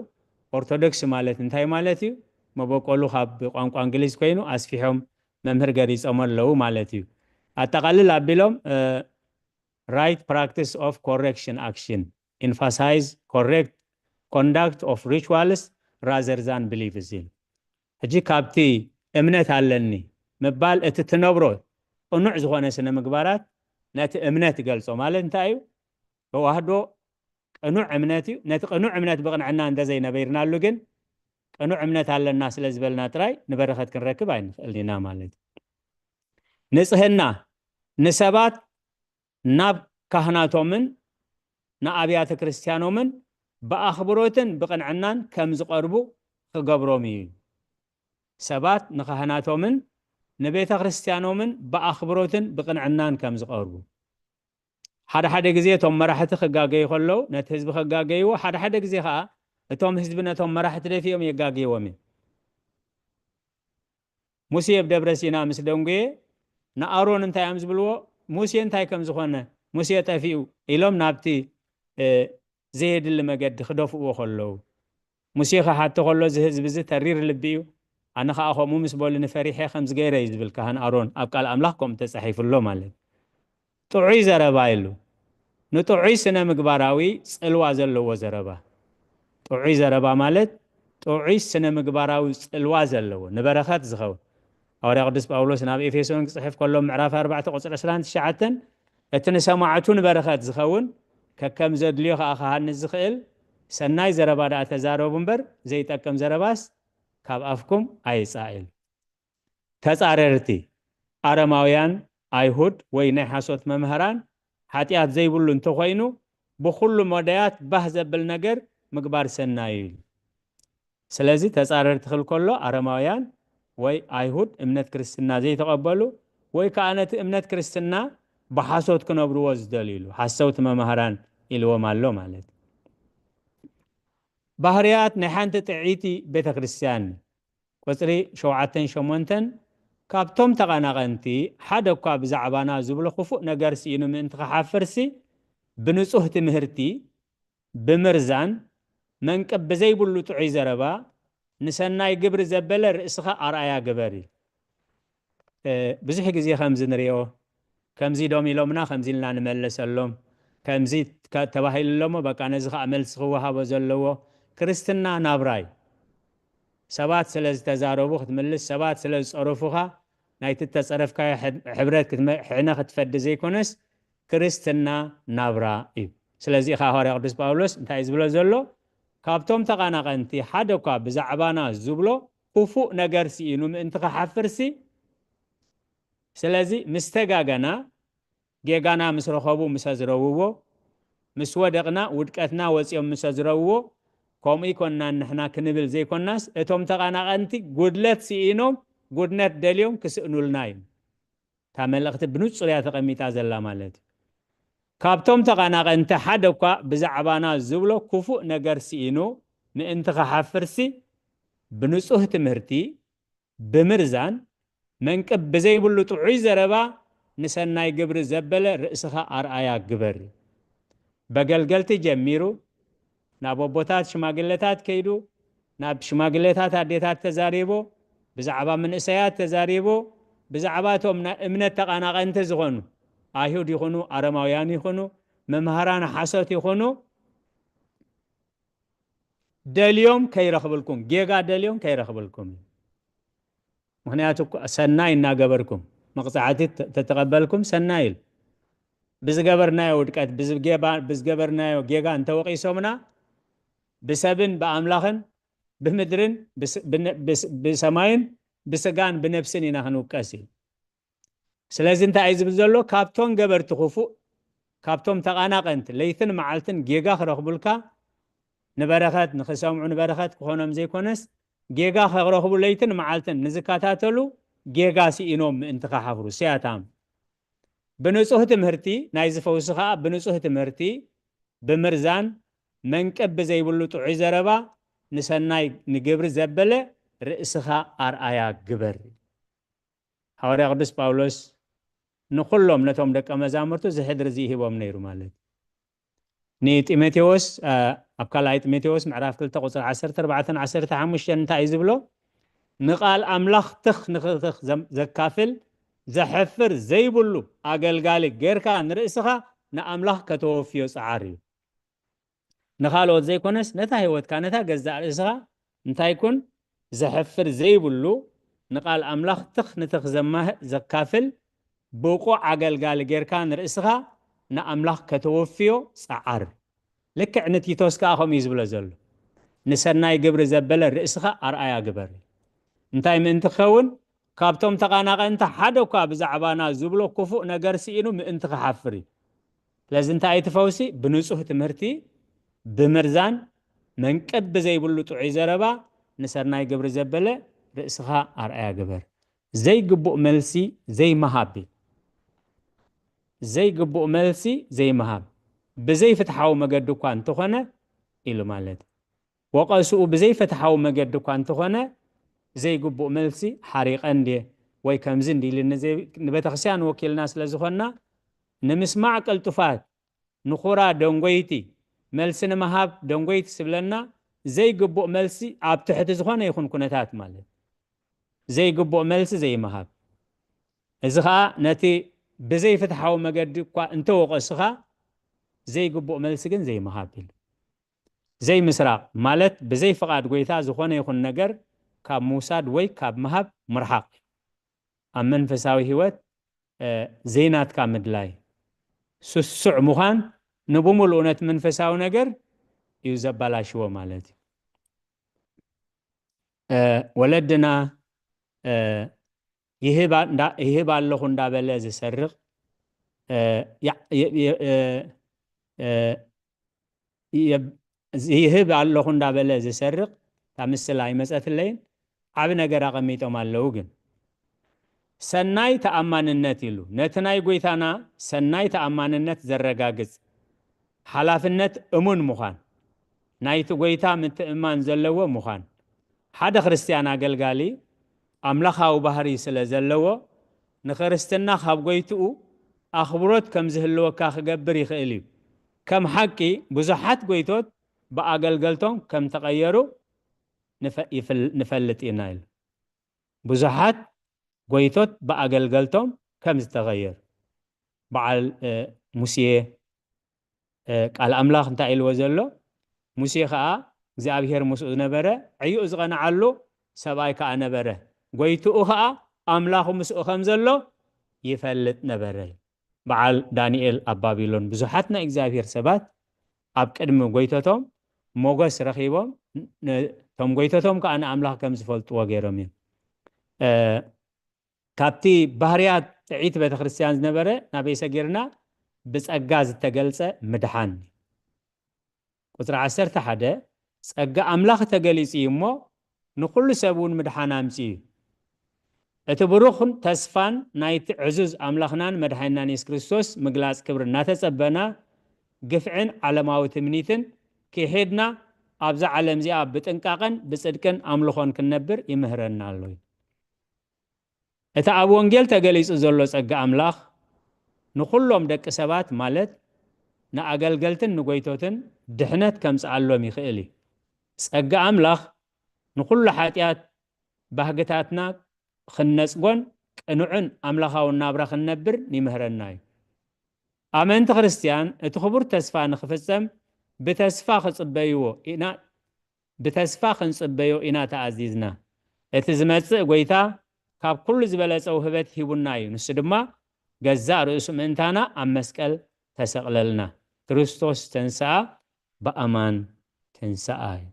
ኦርቶዶክስ ማለት እንታይ ማለት እዩ? መበቆሉ ካብ ቋንቋ እንግሊዝ ኮይኑ ኣስፊሖም መምህር ገሊጾም ኣለዉ ማለት እዩ። ኣጠቓልል ኣቢሎም right practice of correction action emphasize correct conduct of rituals rather than beliefs ይብል። ሕጂ ካብቲ እምነት ኣለኒ ምባል እቲ ትነብሮ ቅኑዕ ዝኾነ ስነ ምግባራት ነቲ እምነት ይገልጾ ማለት እንታይ እዩ? ተዋህዶ ቅኑዕ እምነት እዩ። ነቲ ቅኑዕ እምነት ብቕንዕና እንተዘይነበርናሉ ግን ቅኑዕ እምነት ኣለና ስለ ዝበልና ጥራይ ንበረኸት ክንረክብ ኣይንኽእልን ኢና ማለት እዩ። ንጽህና ንሰባት ናብ ካህናቶምን ንኣብያተ ክርስቲያኖምን ብኣኽብሮትን ብቕንዕናን ከም ዝቐርቡ ክገብሮም እዩ። ሰባት ንኻህናቶምን ንቤተ ክርስቲያኖምን ብኣኽብሮትን ብቕንዕናን ከም ዝቐርቡ ሓደ ሓደ ግዜ እቶም መራሕቲ ክጋገዩ ከለዉ ነቲ ህዝቢ ክጋገይዎ ሓደ ሓደ ግዜ ከዓ እቶም ህዝቢ ነቶም መራሕቲ ደፊኦም የጋግይዎም እዩ። ሙሴ ኣብ ደብረ ሲና ምስ ደንጉየ ንኣሮን እንታይ እዮም ዝብልዎ? ሙሴ እንታይ ከም ዝኾነ ሙሴ ጠፊኡ ኢሎም ናብቲ ዘየድሊ መገዲ ክደፍእዎ ከለዉ ሙሴ ክሓቶ ከሎ እዚ ህዝቢ እዚ ተሪር ልቢ እዩ ኣነ ከዓ ከምኡ ምስ በሉኒ ፈሪሐ ከምዚ ገይረ እዩ ዝብል ካህን ኣሮን ኣብ ቃል ኣምላኽ ከምኡ ተፃሒፉ ኣሎ ማለት ጥዑይ ዘረባ ኢሉ ንጥዑይ ስነ ምግባራዊ ፅልዋ ዘለዎ ዘረባ ጥዑይ ዘረባ ማለት ጥዑይ ስነ ምግባራዊ ፅልዋ ዘለዎ ንበረኸት ዝኸውን ሃዋርያ ቅዱስ ጳውሎስ ናብ ኤፌሶን ክፅሕፍ ከሎ ምዕራፍ ኣርባዕተ ቁፅሪ ዕስራን ትሽዓተን እቲ ንሰማዕቱ ንበረኸት ዝኸውን ከከም ዘድልዮ ከዓ ክሃንፅ ዝኽእል ሰናይ ዘረባ ደኣ ተዛረቡ እምበር ዘይጠቅም ዘረባስ ካብ ኣፍኩም ኣይፃእ ኢሉ ተጻረርቲ ኣረማውያን ኣይሁድ ወይ ናይ ሓሶት መምህራን ሓጢኣት ዘይብሉ እንተኾይኑ ብኹሉ መዳያት ባህ ዘብል ነገር ምግባር ሰናዩ እዩ። ስለዚ ተጻረርቲ ክብል ከሎ ኣረማውያን ወይ ኣይሁድ እምነት ክርስትና ዘይተቐበሉ ወይ ከዓ ነቲ እምነት ክርስትና ብሓሶት ክነብርዎ ዝደልዩሉ ሓሰውቲ መማህራን ኢልዎም ኣሎ ማለት እዩ። ባህርያት ናይ ሓንቲ ጥዕይቲ ቤተ ክርስቲያን ቁፅሪ ሸውዓተን ሸሞንተን ካብቶም ተቐናቐንቲ ሓደ እኳ ብዛዕባና ዝብሎ ክፉእ ነገር ስኢኑ ምእንቲ ክሓፍርሲ ብንጹህ ትምህርቲ ብምርዛን መንቅብ ብዘይብሉ ጥዑይ ዘረባ ንሰናይ ግብሪ ዘበለ ርእስኻ ኣርኣያ ግበር እዩ። ብዙሕ ግዜ ከምዚ ንሪኦ ከምዚ ዶም ኢሎምና ከምዚ ኢልና ንመለሰሎም ከምዚ ተባሂሉ ኣሎሞ በቃ ነዚ ከዓ መልሲ ክወሃቦ ዘለዎ ክርስትና ናብራ እዩ። ሰባት ስለ ዝተዛረቡ ክትምልስ ሰባት ስለ ዝፀረፉኻ ናይቲ እተፀረፍካዮ ሕብረት ሕዕነ ክትፈዲ ዘይኮነስ ክርስትና ናብራ እዩ። ስለዚ ከዓ ሃዋርያ ቅዱስ ጳውሎስ እንታይ እዩ ዝብሎ ዘሎ? ካብቶም ተቓናቐንቲ ሓደ እኳ ብዛዕባና ዝብሎ ክፉእ ነገር ስኢኑ ምእንቲ ክሓፍርሲ ስለዚ ምስ ተጋገና ጌጋና ምስ ረኸቡ ምስ ኣዝረውዎ፣ ምስ ወደቕና ውድቀትና ወፂኦም ምስ ኣዝረውዎ፣ ከምኡ ይኮንናን ንሕና ክንብል ዘይኮናስ፣ እቶም ተቐናቐንቲ ጉድለት ስኢኖም፣ ጉድነት ደልዮም ክስእኑልና እዩ። እታ መልእኽቲ ብንጹር እያ ተቐሚጣ ዘላ ማለት እዩ። ካብቶም ተቐናቐንቲ ሓደ እኳ ብዛዕባና ዝብሎ ክፉእ ነገር ስኢኑ ምእንቲ ክሓፍርሲ፣ ብንጹህ ትምህርቲ፣ ብምርዛን፣ መንቅብ ብዘይብሉ ጥዑይ ዘረባ፣ ንሰናይ ግብሪ ዘበለ ርእስኻ ኣርኣያ ግበር። በገልገልቲ ጀሚሩ፣ ናብ ኣቦታት ሽማግለታት ከይዱ፣ ናብ ሽማግለታት ኣዴታት ተዛሪቦ፣ ብዛዕባ መንእሰያት ተዛሪቦ፣ ብዛዕባ እቶም ናይ እምነት ተቐናቐንቲ ዝኾኑ፣ ኣይሁድ ይኹኑ፣ ኣረማውያን ይኹኑ፣ መምሃራን ሓሶት ይኹኑ፣ ደልዮም ከይረኽብልኩም፣ ጌጋ ደልዮም ከይረኽብልኩም። ምኽንያቱ እኮ ሰናይ እናገበርኩም፣ መቕጻዕቲ ተ-፣ ተተቐበልኩም ሰናይ ኢሉ። ብዝገበርናዮ ውድቀት፣ ብዝጌባ-፣ ብዝገበርናዮ ጌጋ እንተወቒሶምና፣ ብሰብን ብኣምላኽን፣ ብምድርን፣ ብስ-፣ ብነ-፣ ብስ-፣ ብሰማይን፣ ብስጋን፣ ብነፍስን ኢና ክንውቀስ እዩ። ስለዚ እንታይ እዩ ዝብል ዘሎ? ካብቶም ገበርቲ ክፉእ፣ ካብቶም ተቓናቐንቲ፣ ለይትን መዓልትን ጌጋ ክረኽቡልካ፣ ንበረኸት፣ ንኽሰምዑ ንበረኸት ክኾኖም ዘይኮነስ፣ ጌጋ ክረኽቡ ለይትን መዓልትን ንዝከታተሉ፣ ጌጋ ስኢኖም ምእንቲ ክሓፍሩ። ሲያታም። ብንጹህ ትምህርቲ፣ ናይዚ ፈውሲ ኸኣ ብንጹህ ትምህርቲ፣ ብምርዛን፣ መንቅብ ብዘይብሉ ጥዑይ ዘረባ፣ ንሰናይ ንግብሪ ዘበለ ርእስኻ ኣርኣያ ግበር። ሃዋርያ ቅዱስ ጳውሎስ ንኹሎም ነቶም ደቀ መዛሙርቱ እዚ ሕድሪ እዚ ይህቦም ነይሩ ማለት እዩ። ንጢሞቴዎስ፣ አ፣ ኣብ ካልኣይ ጢሞቴዎስ ምዕራፍ ክልተ ቁጽሪ ዓሰርተ ኣርባዕተን ዓሰርተ ሓሙሽተን እንታይ እዩ ዝብሎ? ንቓል ኣምላኽ ትኽ ንኽትኽ ዘም-፣ ዘካፍል ዘሕፍር ዘይብሉ ኣገልጋሊ ጌርካ ንርእስኻ ንኣምላኽ ከተወፍዮ ጸዓር እዩ። ንኻልኦት ዘይኮነስ ነታ ህይወትካ፣ ነታ ገዛእ ርእስኻ እንታይ ኩን? ዘሕፍር ዘይብሉ፣ ንቓል ኣምላኽ ትኽ ንትኽ ዘማህ-፣ ዘካፍል ብቑዕ ኣገልጋሊ ጌርካ ንርእስኻ ንኣምላኽ ከተወፍዮ ጸዓር። ልክዕ ንቲቶስ ከኣ ከምኡ እዩ ዝብሎ ዘሎ። ንሰናይ ግብሪ ዘበለ ርእስኻ ኣርኣያ ግበር። እንታይ ምእንቲ ክኸውን? ካብቶም ተቓናቐንቲ ሓደ እኳ ብዛዕባና ዝብሎ ክፉእ ነገር ስኢኑ ምእንቲ ክሓፍር እዩ። ስለዚ እንታይ እቲ ፈውሲ? ብንጹህ ትምህርቲ፣ ብምርዛን፣ መንቅብ ብዘይብሉ ጥዑይ ዘረባ፣ ንሰናይ ግብሪ ዘበለ ርእስኻ ኣርኣያ ግበር። ዘይግቡእ መልሲ ዘይምሃብ እዩ። ዘይግቡእ መልሲ ዘይምሃብ። ብዘይፍትሓዊ መገዲ እኳ እንተኾነ ኢሉ ማለት እዩ። ወቐስኡ ብዘይፍትሓዊ መገዲ እኳ እንተኾነ ዘይግቡእ መልሲ ሓሪቐ እንድየ ወይ ከምዚ እንዲ ኢልኒ ዘይ-፣ ንቤተክርስትያን ወኪልና ስለ ዝኾንና ንምስማዕ ቅልጡፋት፣ ንኹራ ደንጎይቲ፣ መልሲ ንምሃብ ደንጎይቲ ስብለና ዘይግቡእ መልሲ ኣብ ትሕቲ ዝኾነ ይኹን ኩነታት ማለት ዘይግቡእ መልሲ ዘይምሃብ። እዚ ኸኣ ነቲ ብዘይፍትሓዊ መገዲ እኳ እንተወቐስኻ ዘይግቡእ መልሲ ግን ዘይምሃብ ኢሉ። ዘይምስራቕ ማለት ብዘይ ፍቓድ ጎይታ ዝኾነ ይኹን ነገር ካብ ምውሳድ ወይ ካብ ምሃብ ምርሓቕ እዩ። ኣብ መንፈሳዊ ህይወት፣ እ፣ ዘይናትካ ምድላይ፣ ስሱዕ ምዃን ንብምሉኡ ነቲ መንፈሳዊ ነገር እዩ ዘባላሽዎ ማለት እዩ። እ፣ ወለድና፣ እ፣ ይህብ ኣ-፣ እንዳ-፣ ይህብ ኣለኹ እንዳበለ ዝሰርቕ፣ እ፣ ያ-፣ የ-፣ የ-፣ እ፣ እ፣ የብ-፣ ይህብ ኣለኹ እንዳበለ ዝሰርቕ፣ እታ ምስላ ኣይመጸትለይን፣ ዓቢ ነገር ኣቐሚጦም ኣለዉ። ግን ሰናይ ተኣማንነት ኢሉ፣ ነቲ ናይ ጎይታና ሰናይ ተኣማንነት ዘረጋግጽ፣ ሓላፍነት እሙን ምዃን፣ ናይቲ ጎይታ ምትእምማን ዘለዎ ምዃን። ሓደ ክርስትያን ኣገልጋሊ ኣምላኻዊ ባህሪ ስለ ዘለዎ፣ ንክርስትና ካብ ጎይትኡ ኣኽብሮት ከም ዝህልወካ ክገብር ይኽእል እዩ። ከም ሓቂ፣ ብዙሓት ጎይቶት ብኣገልገልቶም ከም ተቐየሩ ንፈ-፣ ይፍል-፣ ንፈልጥ ኢና ኢሉ። ብዙሓት ጎይቶት ብኣገልገልቶም ከም ዝተቐየሩ። በዓል፣ እ፣ ሙሴ፣ እ፣ ቃል ኣምላኽ እንታይ ኢልዎ ዘሎ? ሙሴ ኸኣ እግዚኣብሄር ምስኡ ዝነበረ፣ ዕዩኡ ዝቐንዓሉ ሰብኣይ ከኣ ነበረ። ጎይትኡ ኸኣ ኣምላኹ ምስኡ ከም ዘሎ ይፈልጥ ነበረ። በዓል ዳንኤል ኣብ ባቢሎን ብዙሓት ናይ እግዚኣብሄር ሰባት ኣብ ቅድሚ ጎይተቶም ሞገስ ረኺቦም፣ ን-፣ ነቶም ጎይተቶም ከኣ ንኣምላኽ ከም ዝፈልጥዎ ገይሮም እዮም። እ፣ ካብቲ ባህርያት ጥዕይቲ ቤተክርስትያን ዝነበረ ናበይ ሰጊርና? ብጸጋ ዝተገልጸ ምድሓን። ቁጽሪ ዓሰርተ ሓደ፣ ጸጋ ኣምላኽ ተገሊጹ እዩ እሞ፣ ንኹሉ ሰብ እውን ምድሓን ኣምጺኡ እዩ። እቲ ብሩኽን ተስፋን ናይቲ ዕዙዝ ኣምላኽናን መድሓኒናን የሱስ ክርስቶስ ምግላጽ ክብሪ እናተጸበና፣ ግፍዕን ዓለማዊ ትምኒትን ክሒድና፣ ኣብዛ ዓለም እዚኣ ብጥንቃቐን ብጽድቅን ኣምልኾን ክንነብር ይምህረና ኣሎ እዩ። እቲ ኣብ ወንጌል ተገሊጹ ዘሎ ጸጋ ኣምላኽ ንኹሎም ደቂ ሰባት፣ ማለት ንኣገልገልትን ንጎይቶትን ድሕነት ከምጽኣሎም ይኽእል እዩ። ጸጋ ኣምላኽ ንኹሉ ሓጢኣት ባህግታትና ክንነጽጎን ቅኑዕን ኣምላኻውን ናብራ ክንነብር ይምህረና እዩ። ኣመንቲ ክርስትያን እቲ ክቡር ተስፋ ንኽፍጸም ብተስፋ ክጽበይዎ ኢና፣ ብተስፋ ክንጽበዮ ኢና ተኣዚዝና። እቲ ዝመጽእ ጎይታ ካብ ኩሉ ዝበለጸ ውህበት ሂቡና እዩ። ንሱ ድማ ገዛእ ርእሱ ምእንታና ኣብ መስቀል ተሰቕለልና። ክርስቶስ ተንስኣ፣ ብኣማን ተንስኣ እዩ።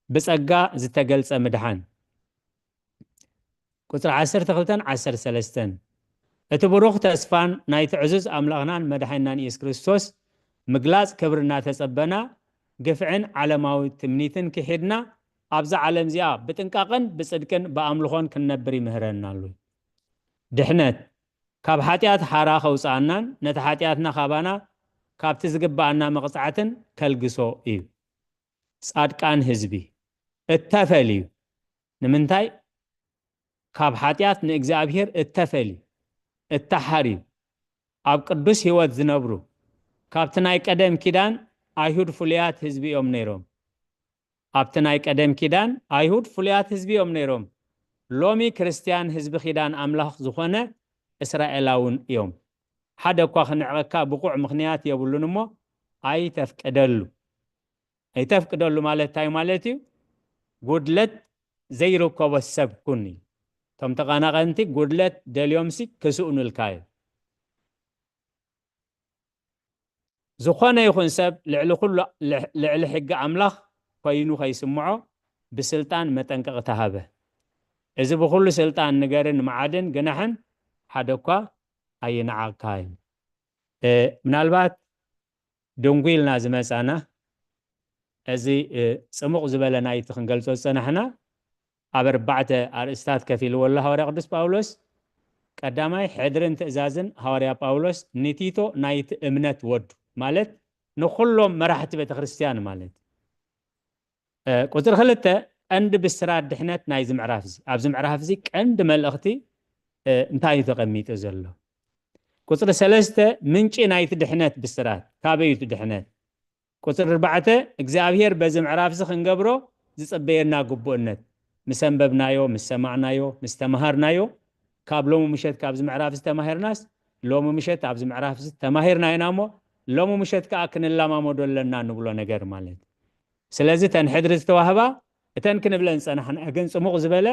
ብጸጋ ዝተገልጸ ምድሓን። ቁጽሪ ዓሰርተ ክልተን ዓሰርተ ሰለስተን፣ እቲ ብሩኽ ተስፋን ናይቲ ዕዙዝ ኣምላኽናን መድሓኒናን ኢየሱስ ክርስቶስ ምግላጽ ክብሪ እናተጸበና፣ ግፍዕን ዓለማዊ ትምኒትን ክሒድና፣ ኣብዛ ዓለም እዚኣ ብጥንቃቐን ብጽድቅን ብኣምልኾን ክንነብር ይምህረና ኣሎ። ድሕነት ካብ ሓጢኣት ሓራ ከውጽኣናን ነቲ ሓጢኣትና ካባና ካብቲ ዝግብኣና መቕጻዕትን ከልግሶ እዩ። ጻድቃን ህዝቢ እተፈልዩ። ንምንታይ? ካብ ሓጢኣት ንእግዚኣብሔር እተፈልዩ፣ እተሓርዩ፣ ኣብ ቅዱስ ህይወት ዝነብሩ፣ ካብቲ ናይ ቀደም ኪዳን ኣይሁድ ፍሉያት ህዝቢ እዮም ነይሮም። ኣብቲ ናይ ቀደም ኪዳን ኣይሁድ ፍሉያት ህዝቢ እዮም ነይሮም። ሎሚ ክርስትያን ህዝቢ ኪዳን ኣምላኽ ዝኾነ እስራኤላውን እዮም። ሓደ እኳ ክንዕቐካ ብቑዕ ምኽንያት የብሉን እሞ ኣይተፍቅደሉ። ኣይተፍቅደሉ ማለት እንታይ ማለት እዩ? ጉድለት ዘይርከቦ ሰብ ኩን እዩ። እቶም ተቐናቐንቲ ጉድለት ደልዮምሲ ክስእኑልካ እዩ። ዝኾነ ይኹን ሰብ ልዕሊ ኩሉ፣ ልዕ-፣ ልዕሊ ሕጊ ኣምላኽ ኮይኑ ከይስምዖ ብስልጣን መጠንቀቕታ ሃበ። እዚ ብኹሉ ስልጣን ንገርን መዓድን ግናሕን ሓደ እኳ ኣይነዓቕካን። እ፣ ምናልባት ደንጉ ኢልና ዝመጻና፣ እዚ፣ እ፣ ጽሙቕ ዝበለ ናይቲ ክንገልጾ ዝጸናሕና፣ ኣብ ኣርባዕተ ኣርእስታት ከፊልዎ ኣሎ ሃዋርያ ቅዱስ ጳውሎስ። ቀዳማይ፣ ሕድርን ትእዛዝን ሃዋርያ ጳውሎስ ንቲቶ ናይቲ እምነት ወዱ፣ ማለት ንኹሎም መራሕቲ ቤተ ክርስትያን ማለት። እ፣ ቁጽሪ ክልተ፣ ቀንዲ ብስራት ድሕነት ናይዚ ምዕራፍ እዚ። ኣብዚ ምዕራፍ እዚ ቀንዲ መልእኽቲ፣ እ፣ እንታይ እዩ ተቐሚጡ ዘሎ? ቁጽሪ ሰለስተ፣ ምንጪ ናይቲ ድሕነት ብስራት። ካበይ እዩ እቲ ድሕነት? ቁጽሪ ኣርባዕተ፣ እግዚኣብሔር በዚ ምዕራፍ እዚ ክንገብሮ ዝጽበየና ግቡእነት። ምስ ኣንበብናዮ፣ ምስ ሰማዕናዮ፣ ምስ ተማሃርናዮ፣ ካብ ሎሚ ምሸት ካብዚ ምዕራፍ እዚ ተማሂርናስ፣ ሎሚ ምሸት ኣብዚ ምዕራፍ እዚ ተማሂርና ኢና እሞ፣ ሎሚ ምሸት ከኣ ክንለማመዶ ኣለና ንብሎ ነገር ማለት እዩ። ስለዚ እተን ሕድሪ ዝተዋህባ፣ እተን ክንብለን ዝጸናሕና ግን ጽሙቕ ዝበለ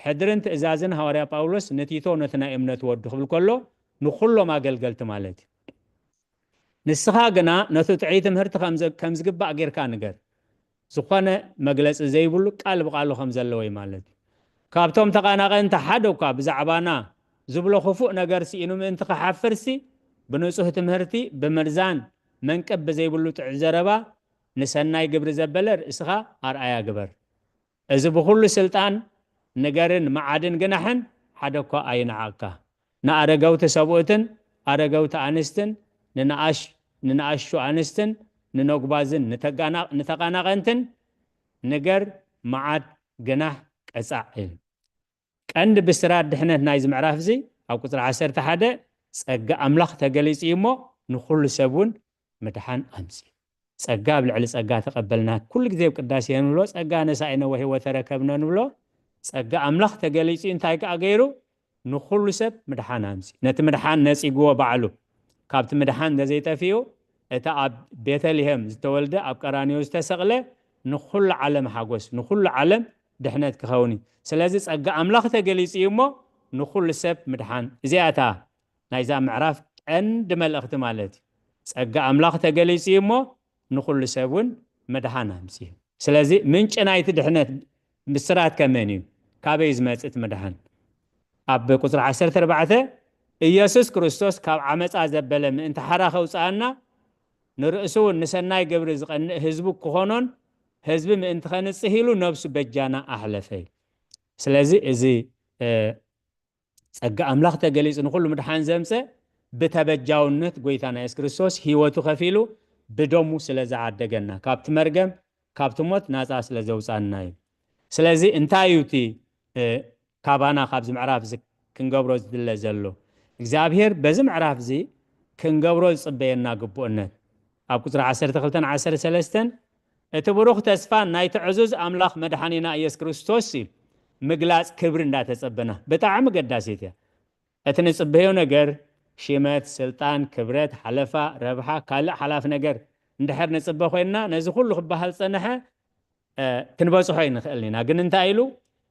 ሕድርን ትእዛዝን ሃዋርያ ጳውሎስ ንቲቶ ነቲ ናይ እምነት ወዱ ክብል ከሎ ንኹሎም ኣገልገልቲ ማለት እዩ። ንስኻ ግና ነቲ ጥዑይ ትምህርቲ ከም ዘ-፣ ከም ዝግባእ ጌርካ ንገር። ዝኾነ መግለጺ ዘይብሉ ቃል ብቓሉ ከም ዘለዎ እዩ ማለት እዩ። ካብቶም ተቐናቐንቲ ሓደ እኳ ብዛዕባና ዝብሎ ክፉእ ነገር ስኢኑ ምእንቲ ክሓፍርሲ፣ ብንጹህ ትምህርቲ፣ ብምርዛን መንቅብ ብዘይብሉ ጥዑይ ዘረባ፣ ንሰናይ ግብሪ ዘበለ ርእስኻ ኣርኣያ ግበር። እዚ ብኹሉ ስልጣን ንገርን መዓድን ግናሕን ሓደ እኳ ኣይንዓቕካ። ንኣረገውቲ ሰብኡትን ኣረገውቲ ኣንስትን፣ ንንኣሽ-፣ ንንኣሹ ኣንስትን፣ ንነጉባዝን ንተጋና-፣ ንተቐናቐንትን ንገር፣ መዓድ፣ ግናሕ፣ ቅጻዕ እዩ። ቀንዲ ብስራት ድሕነት ናይዚ ምዕራፍ እዚ ኣብ ቁጽሪ ዓሰርተ ሓደ ጸጋ ኣምላኽ ተገሊጹ እዩ እሞ ንኹሉ ሰብ እውን ምድሓን ኣምጽኡ። ጸጋ ኣብ ልዕሊ ጸጋ ተቐበልና። ኩሉ ግዜ ኣብ ቅዳሴ ንብሎ፣ ጸጋ ነሳኢነ ወህይወተ ረከብነ ንብሎ። ጸጋ ኣምላኽ ተገሊጹ እዩ። እንታይ ከኣ ገይሩ? ንኹሉ ሰብ ምድሓን ኣምጽኡ። ነቲ ምድሓን ነጺግዎ ባዕሉ። ካብቲ ምድሓን እንተዘይጠፊኡ፣ እቲ ኣብ ቤተልሔም ዝተወልደ፣ ኣብ ቀራንዮ ዝተሰቕለ፣ ንኹሉ ዓለም ሓጎስ፣ ንኹሉ ዓለም ድሕነት ክኸውን እዩ። ስለዚ ጸጋ ኣምላኽ ተገሊጹ እዩ እሞ፣ ንኹሉ ሰብ ምድሓን። እዚኣ እታ ናይዛ ምዕራፍ ቀንዲ መልእኽቲ ማለት እዩ። ጸጋ ኣምላኽ ተገሊጹ እዩ እሞ፣ ንኹሉ ሰብ እውን ምድሓን ኣምጽኡ። ስለዚ ምንጪ ናይቲ ድሕነት ብስራት ከመን እዩ? ካበይ እዩ ዝመጽእ እቲ ምድሓን? ኣብ ቁጽሪ ዓሰርተ ኣርባዕተ፣ ኢየሱስ ክርስቶስ ካብ ዓመፃ ዘበለ ምእንቲ ሓራ ከውፅኣና፣ ንርእሱ እውን ንሰናይ ግብሪ ዝቐንእ ህዝቡ ክኾኖን ህዝቢ ምእንቲ ኸንጽህ ኢሉ ነብሱ በጃና ኣሕለፈ እዩ። ስለዚ እዚ ጸጋ ኣምላኽ ተገሊጹ ንኹሉ ምድሓን ዘምጸ ብተበጃውነት ጎይታና የሱስ ክርስቶስ ህይወቱ ከፊሉ ብደሙ ስለ ዝዓደገና፣ ካብቲ መርገም ካብቲ ሞት ናጻ ስለ ዘውጻና እዩ። ስለዚ እንታይ እዩ እቲ ካባና ካብዚ ምዕራፍ እዚ ክንገብሮ ዝድለ ዘሎ? እግዚኣብሔር በዚ ምዕራፍ እዚ ክንገብሮ ዝጽበየና ግቡእነት ኣብ ቁጽሪ ዓሰርተ ክልተን ዓሰርተ ሰለስተን እቲ ብሩኽ ተስፋ ናይቲ ዕዙዝ ኣምላኽ መድሓኒና ኢየሱስ ክርስቶስ እዩ ምግላጽ ክብሪ እንዳተጸበና። ብጣዕሚ ገዳሲት እያ። እቲ ንጽበዮ ነገር ሽመት፣ ስልጣን፣ ክብረት፣ ሓለፋ፣ ረብሓ፣ ካልእ ሓላፍ ነገር እንድሕር ንጽበ ኮይንና ነዚ ኩሉ ክበሃል ጸንሐ ክንበጽሖ ኣይንኽእልን ኢና። ግን እንታይ ኢሉ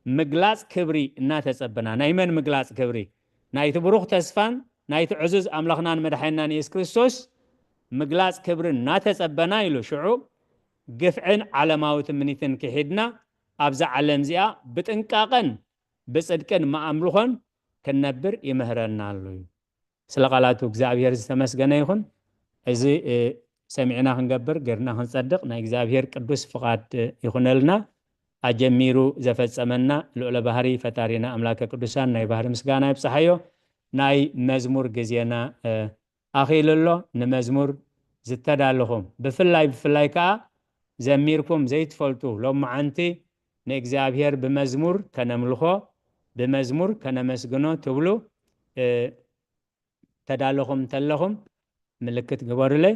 ምግላጽ ክብሪ እናተጸበና፣ ናይ መን ምግላጽ ክብሪ? ናይቲ ብሩኽ ተስፋን ናይቲ ዕዙዝ ኣምላኽናን መድሓኒናን ኢየሱስ ክርስቶስ ምግላጽ ክብሪ እናተጸበና ኢሉ ሽዑ ግፍዕን ዓለማዊ ትምኒትን ክሒድና ኣብዛ ዓለም እዚኣ ብጥንቃቐን ብጽድቅን ምኣምልኾን ክንነብር ይምህረና ኣሎ እዩ። ስለ ቃላቱ እግዚኣብሔር ዝተመስገነ ይኹን። እዚ ሰሚዕና ክንገብር ገርና ክንጸድቕ ናይ እግዚኣብሔር ቅዱስ ፍቓድ ይኹነልና። ኣጀሚሩ ዘፈጸመና ልዑለ ባህሪ ፈጣሪና ኣምላከ ቅዱሳን ናይ ባህሪ ምስጋና ይብጽሓዮ። ናይ መዝሙር ግዜና ኣኺሉ ኣሎ። ንመዝሙር ዝተዳለኹም ብፍላይ ብፍላይ ከኣ ዘሚርኩም ዘይትፈልጡ ሎማዓንቲ ንእግዚኣብሔር ብመዝሙር ከነምልኾ ብመዝሙር ከነመስግኖ ትብሉ ተዳለኹም እንተለኹም ምልክት ግበሩለይ።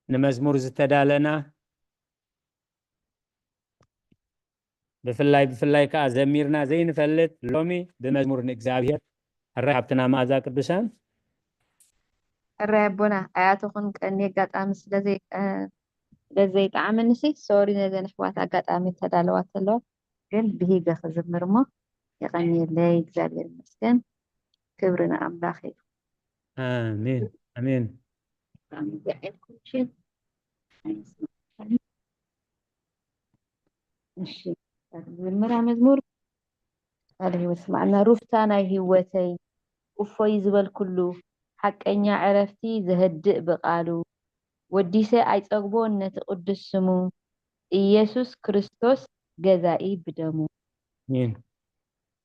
ንመዝሙር ዝተዳለና ብፍላይ ብፍላይ ከኣ ዘሚርና ዘይንፈልጥ ሎሚ ብመዝሙር ንእግዚኣብሔር ሕራይ ሃብትና መኣዛ ቅዱሳን ሕራይ ኣቦና ኣያተኹን ቀኒ ኣጋጣሚ ስለዘይጠዓመንሲ ሶሪ ነዘን ኣሕዋት ኣጋጣሚ ተዳለዋ ተለዋ ግን ብሂገ ክዝምር እሞ የቐንየለይ እግዚኣብሔር ይመስገን ክብሪ ንኣምላኽ እዩ ኣሜን ኣሜን ዝምራ መዝሙር ቃል ህይወት ስማዕና ሩፍታ ናይ ህይወተይ እፎይ ዝበልኩሉ ሓቀኛ ዕረፍቲ ዘህድእ ብቃሉ ወዲሰ ኣይጸግቦን ነቲ ቅዱስ ስሙ ኢየሱስ ክርስቶስ ገዛኢ ብደሙ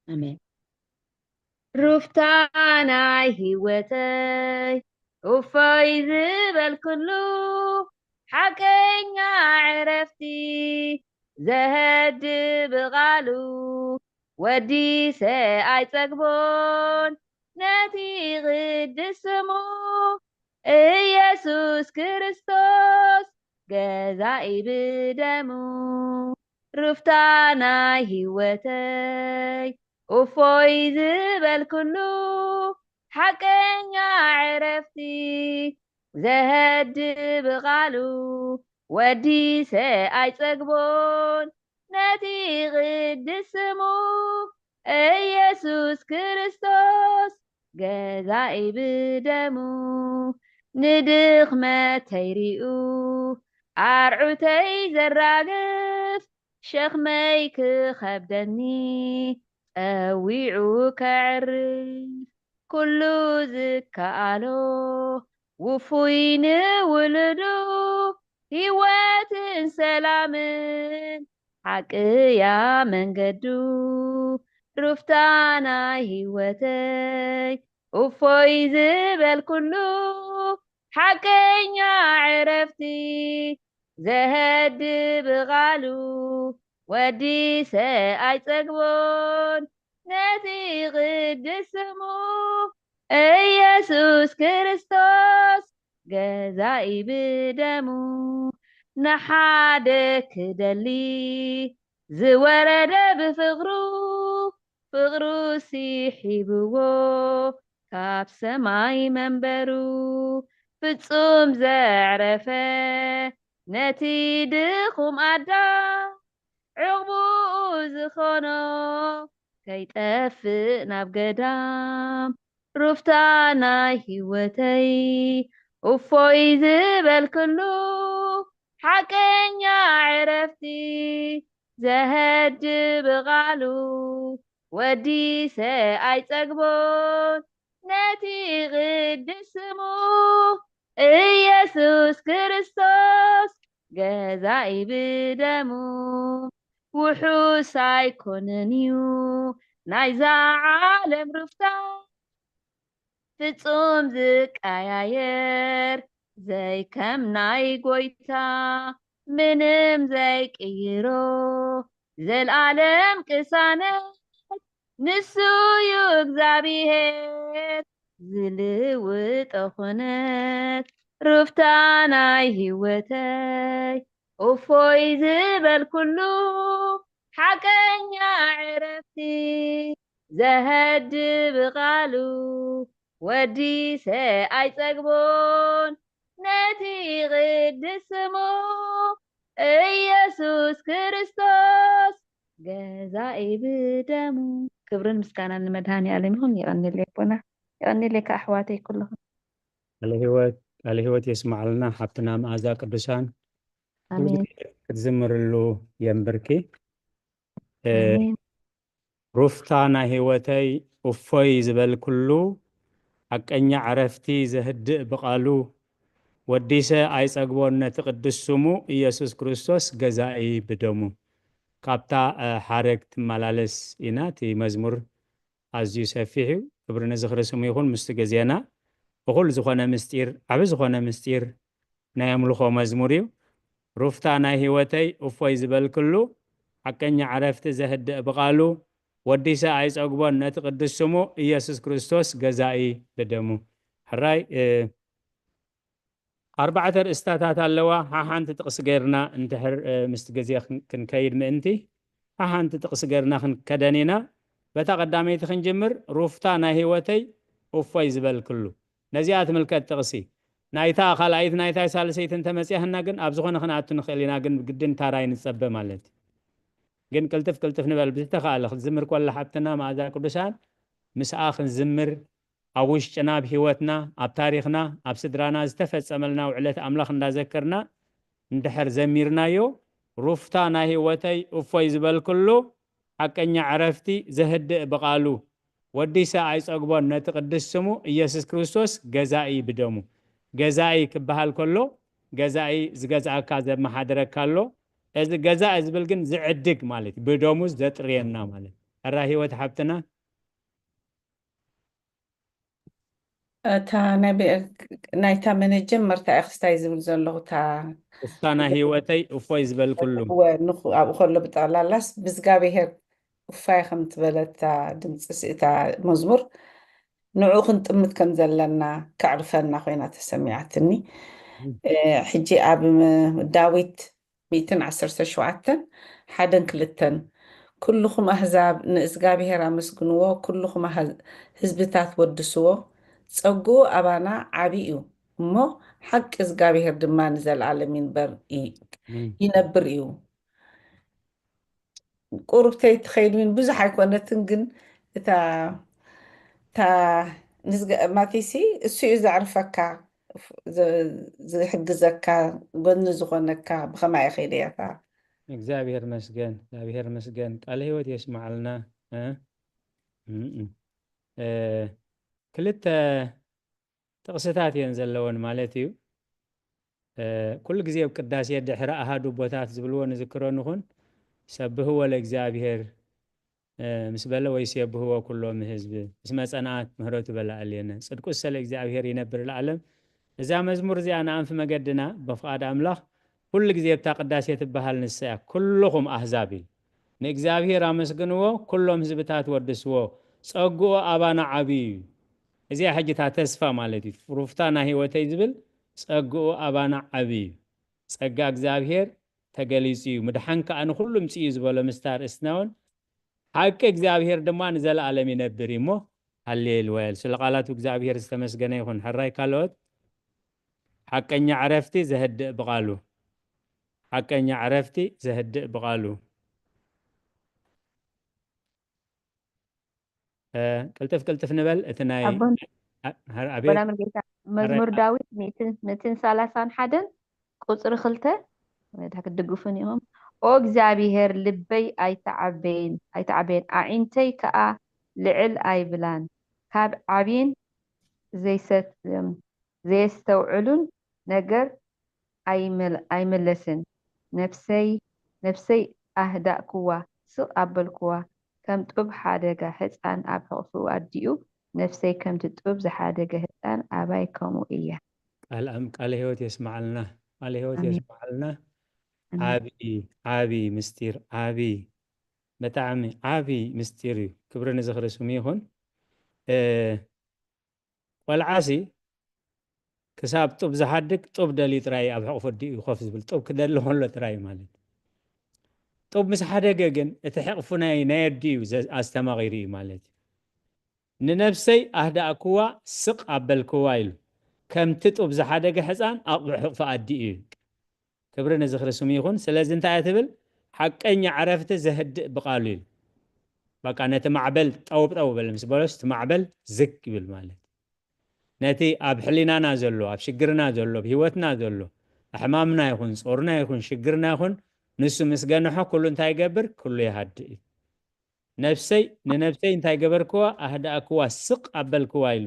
ኣሜን ሩፍታ ናይ ህይወተይ እፎይ ዝበልኩሉ ሓቀኛ ዕረፍቲ ዘህድ ብቓሉ ወዲሰ ኣይጸግቦን ነቲ ቅድስ ስሙ ኢየሱስ ክርስቶስ ገዛኢ ብደሙ ሩፍታ ናይ ህይወተይ እፎይ ዝበልኩሉ ሓቀኛ ዕረፍቲ ዘህድ ብቓሉ ወዲሰ ኣይጸግቦን ነቲ ቅድስ ስሙ ኢየሱስ ክርስቶስ ገዛኢ ብደሙ ንድኽመተይ ሪኡ ኣርዑተይ ዘራግፍ ሸኽመይ ክኸብደኒ ጸዊዑ ከዕርፍ ኩሉ ዝከኣሎ ውፉይ ንውሉዱ ህይወትን ሰላምን ሓቅያ መንገዱ ሩፍታ ናይ ህይወተይ እፎይ ዝበልኩሉ ሓቀኛ ዕረፍቲ ዘህድ ብቓሉ ወዲሰ ኣይጸግቦን ነቲ ቅድስ ስሙ ኢየሱስ ክርስቶስ ገዛኢ ብደሙ ንሓደ ክደሊ ዝወረደ ብፍቕሩ ፍቕሩ ሲሒብዎ ካብ ሰማይ መንበሩ ፍጹም ዘዕረፈ ነቲ ድኹም ኣዳም ዕቕብኡ ዝኾኖ ከይጠፍእ ናብ ገዳም ሩፍታ ናይ ህይወተይ እፎይ ዝበልክሉ ሓቀኛ ዕረፍቲ ዘህድእ ብቓሉ ወዲሰ ኣይጸግቦን ነቲ ቅድስ ስሙ ኢየሱስ ክርስቶስ ገዛኢ ብደሙ ውሑስ ኣይኮነን እዩ ናይዛ ዓለም ሩፍታ ፍጹም ዝቀያየር ዘይከም ናይ ጎይታ ምንም ዘይቅይሮ ዘልኣለም ቅሳነት ንሱ እዩ እግዚኣብሔር ዝልውጦ ኩነት ሩፍታ ናይ ህይወተይ እፎይ ዝበልኩሉ ሓቀኛ ዕረፍቲ ዘህድእ ብቓሉ ወዲሰ ኣይጸግቦን ነቲ ቅድስ ስሙ ኢየሱስ ክርስቶስ ገዛኢ ብደሙ። ክብርን ምስጋናን ንመድሃኒ ኣለም ይኹን። የቐንል የቦና የቐንል የካ ኣሕዋተይ ኩልኹም። ቃለ ህይወት ቃለ ህይወት የስማዕልና ሓብትና መኣዛ ቅዱሳን ኣሜን። ክትዝምርሉ የንብርኪ። ሩፍታ ናይ ህይወተይ እፎይ ዝበልኩሉ ሓቀኛ ዕረፍቲ ዘህድእ ብቓሉ ወዲሰ ኣይጸግቦን ነቲ ቅዱስ ስሙ ኢየሱስ ክርስቶስ ገዛኢ ብደሙ። ካብታ ሓረግ ትመላለስ ኢና። እቲ መዝሙር ኣዝዩ ሰፊሕ እዩ። ክብሪ ንዝኽሪ ስሙ ይኹን። ምስቲ ግዜና እኹል ዝኾነ ምስጢር ዓቢ ዝኾነ ምስጢር ናይ ኣምልኾ መዝሙር እዩ። ሩፍታ ናይ ህይወተይ እፎይ ዝበልክሉ ሓቀኛ ዕረፍቲ ዘህድእ ብቓሉ ወዲሰ ኣይጸግቦን ነቲ ቅዱስ ስሙ ኢየሱስ ክርስቶስ ገዛኢ ብደሙ። ሕራይ ኣርባዕተ ርእስታታት ኣለዋ። ሓሓንቲ ጥቕሲ ገይርና እንድሕር ምስቲ ግዜ ክንከይድ ምእንቲ ሓሓንቲ ጥቕሲ ገይርና ክንከደን ኢና። በታ ቀዳመይቲ ክንጅምር። ሩፍታ ናይ ህይወተይ እፎይ ዝበልክሉ። ነዚኣ ትምልከት ጥቕሲ ናይታ ካልኣይት ናይታይ ሳልሰይት እንተመፅያህና ግን ኣብ ዝኾነ ክንኣቱ ንኽእል ኢና፣ ግን ግድን ታራይ ንፀበ ማለት እዩ። ግን ቅልጥፍ ቅልጥፍ ንበል ብዝተኻእለ ክትዝምር ኮላ ሓብትና መኣዛ ቅዱሳን ምስኣ ክንዝምር ኣብ ውሽጥና ኣብ ህይወትና ኣብ ታሪኽና ኣብ ስድራና ዝተፈፀመልና ውዕለት ኣምላኽ እንዳዘከርና እንድሕር ዘሚርናዮ ሩፍታ ናይ ህይወተይ እፎይ ዝበልክሉ ሓቀኛ ዕረፍቲ ዘህድእ ብቓሉ ወዲሰ ኣይጸግቦን ነቲ ቅዱስ ስሙ ኢየሱስ ክርስቶስ ገዛኢ ብደሙ። ገዛኢ ክበሃል ከሎ ገዛኢ ዝገዝኣካ ዘመሓድረካ ኣሎ። እዚ ገዛኢ ዝብል ግን ዝዕድግ ማለት እዩ። ብደሙ ዘጥርየና ማለት እዩ። ሕራ ህይወት ሓብትና እታ ናይ ናይታ መነጀመርታ እያ ክስታይ ዝብል ዘለኹ እታ ውሳና ህይወተይ እፎይ ዝበልኩሉ እወ ንኹ ኣብኡ ከሎ ብጠቕላላስ ብዝጋብሄር እፋይ ከም ትበለታ ድምፂ እታ መዝሙር ንዑ ክንጥምት ከም ዘለና ከዕርፈና ኮይና ተሰሚዓትኒ። ሕጂ ኣብ ዳዊት ሚእትን ዓሰርተ ሸውዓተን ሓደን ክልተን ኩልኹም ኣህዛብ ንእዝጋብሄር ኣመስግንዎ፣ ኩልኹም ኣህ- ህዝብታት ወድስዎ፣ ጸግኡ ኣባና ዓቢ እዩ እሞ ሓቂ እዝጋብሄር ድማ ንዘለኣለም ይንበር ይ- ይነብር እዩ። ቁሩብ ተይትኸይድ ውን ብዙሕ ኣይኮነትን፣ ግን እታ እታ ንዝገ- ማቲሲ እሱ እዩ ዘዕርፈካ፣ ዝ- ዝሕግዘካ፣ ጎኒ ዝኾነካ ብኸማይ ከይደ እያ እታ። እግዚኣብሔር መስገን፣ እግዚኣብሔር መስገን። ቃለ ህይወት የስምዓልና። እ? እም፣ እም። እ፣ ክልተ ጥቕስታት እየን ዘለወን ማለት እዩ። እ፣ ኩሉ ግዜ ኣብ ቅዳሴ ድሕሪ ኣሃዱ ቦታት ዝብልዎ ንዝክሮ ንኹን፣ ሰብህዎ ለእግዚኣብሔር፣ እ፣ ምስ በለ፣ "ወይሴብህዎ ኩሎም ህዝብ እስመ ጸንዓት ምህረቱ በላ ኣልየነ፣ ጽድቁሰ ለእግዚኣብሔር ይነብር ለዓለም።" እዛ መዝሙር እዚኣ ንኣንፊ መገድና ብፍቓድ ኣምላኽ ኩሉ ግዜ ኣብታ ቅዳሴ ትበሃል ንሳ እያ። "ኩልኹም ኣህዛብ" ኢሉ፣ "ንእግዚኣብሔር ኣመስግንዎ፣ ኩሎም ህዝብታት ወድስዎ፣ ጸግኡ ኣባና ዓብዩ እዩ።" እዚኣ ሕጂ እታ ተስፋ ማለት እዩ። ሩፍታ ናይ ህይወተይ ዝብል ጸግኡ ኣባና ዓብዩ እዩ። ጸጋ እግዚኣብሔር ተገሊጹ እዩ። ምድሓን ከኣ ንኹሉ ምጽኡ እዩ ዝበሎ ምስታ ኣርእስትና እውን ሓቂ እግዚኣብሔር ድማ ንዘለኣለም ይነብር እዩ እሞ ሃሌሉያ። ስለ ቃላቱ እግዚኣብሔር ዝተመስገነ ይኹን። ሕራይ ካልኦት ሓቀኛ ዕረፍቲ ዘህድእ ብቓሉ። ሓቀኛ ዕረፍቲ ዘህድእ ብቓሉ። እ፣ ቅልጥፍ ቅልጥፍ ንበል። እቲ ናይ ኣቦን ኣ- ሀር- ኣቦና ኣቤት መርጌታ ሀራይ መዝሙር ዳዊት ሚእትን ሚእትን ሰላሳን ሓደን ቁጽሪ ክልተ ክትድግፉን ኢኹም። ኦ እግዚኣብሔር ልበይ ኣይተዓበየን ኣይተዓበየን ኣዒንተይ ከኣ ልዕል ኣይብላን ካብ ዓቢን ዘይሰት ዘየስተውዕሉን ነገር ኣይመለስን። ነፍሰይ ኣህዳእክዋ፣ ስቕ ኣበልክዋ፣ ከም ጡብ ሓደጋ ሕጻን ኣብ ሕቕፍኡ ኣዲኡ፣ ነፍሰይ ከምቲ ጡብ ዝሓደገ ሕጻን ኣባይ ከምኡ እያ። ቃል ኣም ቃለ ህይወት የስማዓልና። ቃለ ህይወት ኣሜን። የስማዓልና። ኣሜን። ዓቢ ዓቢ ምስጢር ዓቢ ብጣዕሚ ዓቢ ምስጢር እዩ። ክብሪ ንዝኽሪ ስሙ ይኹን። እ፣ ቆልዓሲ ክሳብ ጡብ ዝሓድግ ጡብ ደልዩ ጥራይ ኣብ ሕቑፉ ኣዲኡ እዩ ኮፍ ዝብል። ጡብ ክደሊ ከሎ ጥራይ ማለት እዩ። ጡብ ምስ ሓደገ ግን እቲ ሕቕፉ ናይ ናይ ኣዲኡ ዘ- ኣስተማቒሩ እዩ ማለት እዩ። ንነፍሰይ ኣህዳእክዋ ስቕ ኣበልክዋ ኢሉ ከምቲ ጡብ ዝሓደገ ሕፃን ኣብ ሕቕፊ ኣዲኡ እዩ። ክብሪ ንዝኽሪ ስሙ ይኹን። ስለዚ እንታይ እያ ትብል? ሓቀኛ ዕረፍቲ ዘህድእ ብቓሉ ኢሉ። በቃ ነቲ ማዕበል ጠውጠው በል ምስ በሎስ እቲ ማዕበል ዝግ ይብል ማለት። ነቲ ኣብ ሕሊናና ዘሎ፣ ኣብ ሽግርና ዘሎ፣ ኣብ ህይወትና ዘሎ፣ ሕማምና ይኹን፣ ጾርና ይኹን፣ ሽግርና ይኹን፣ ንሱ ምስ ገንሖ ኩሉ እንታይ ይገብር? ኩሉ ይሃድእ እዩ። ነፍሰይ ንነፍሰይ እንታይ ገበርክዋ? ኣህዳእክዋ፣ ስቕ ኣበልክዋ ኢሉ።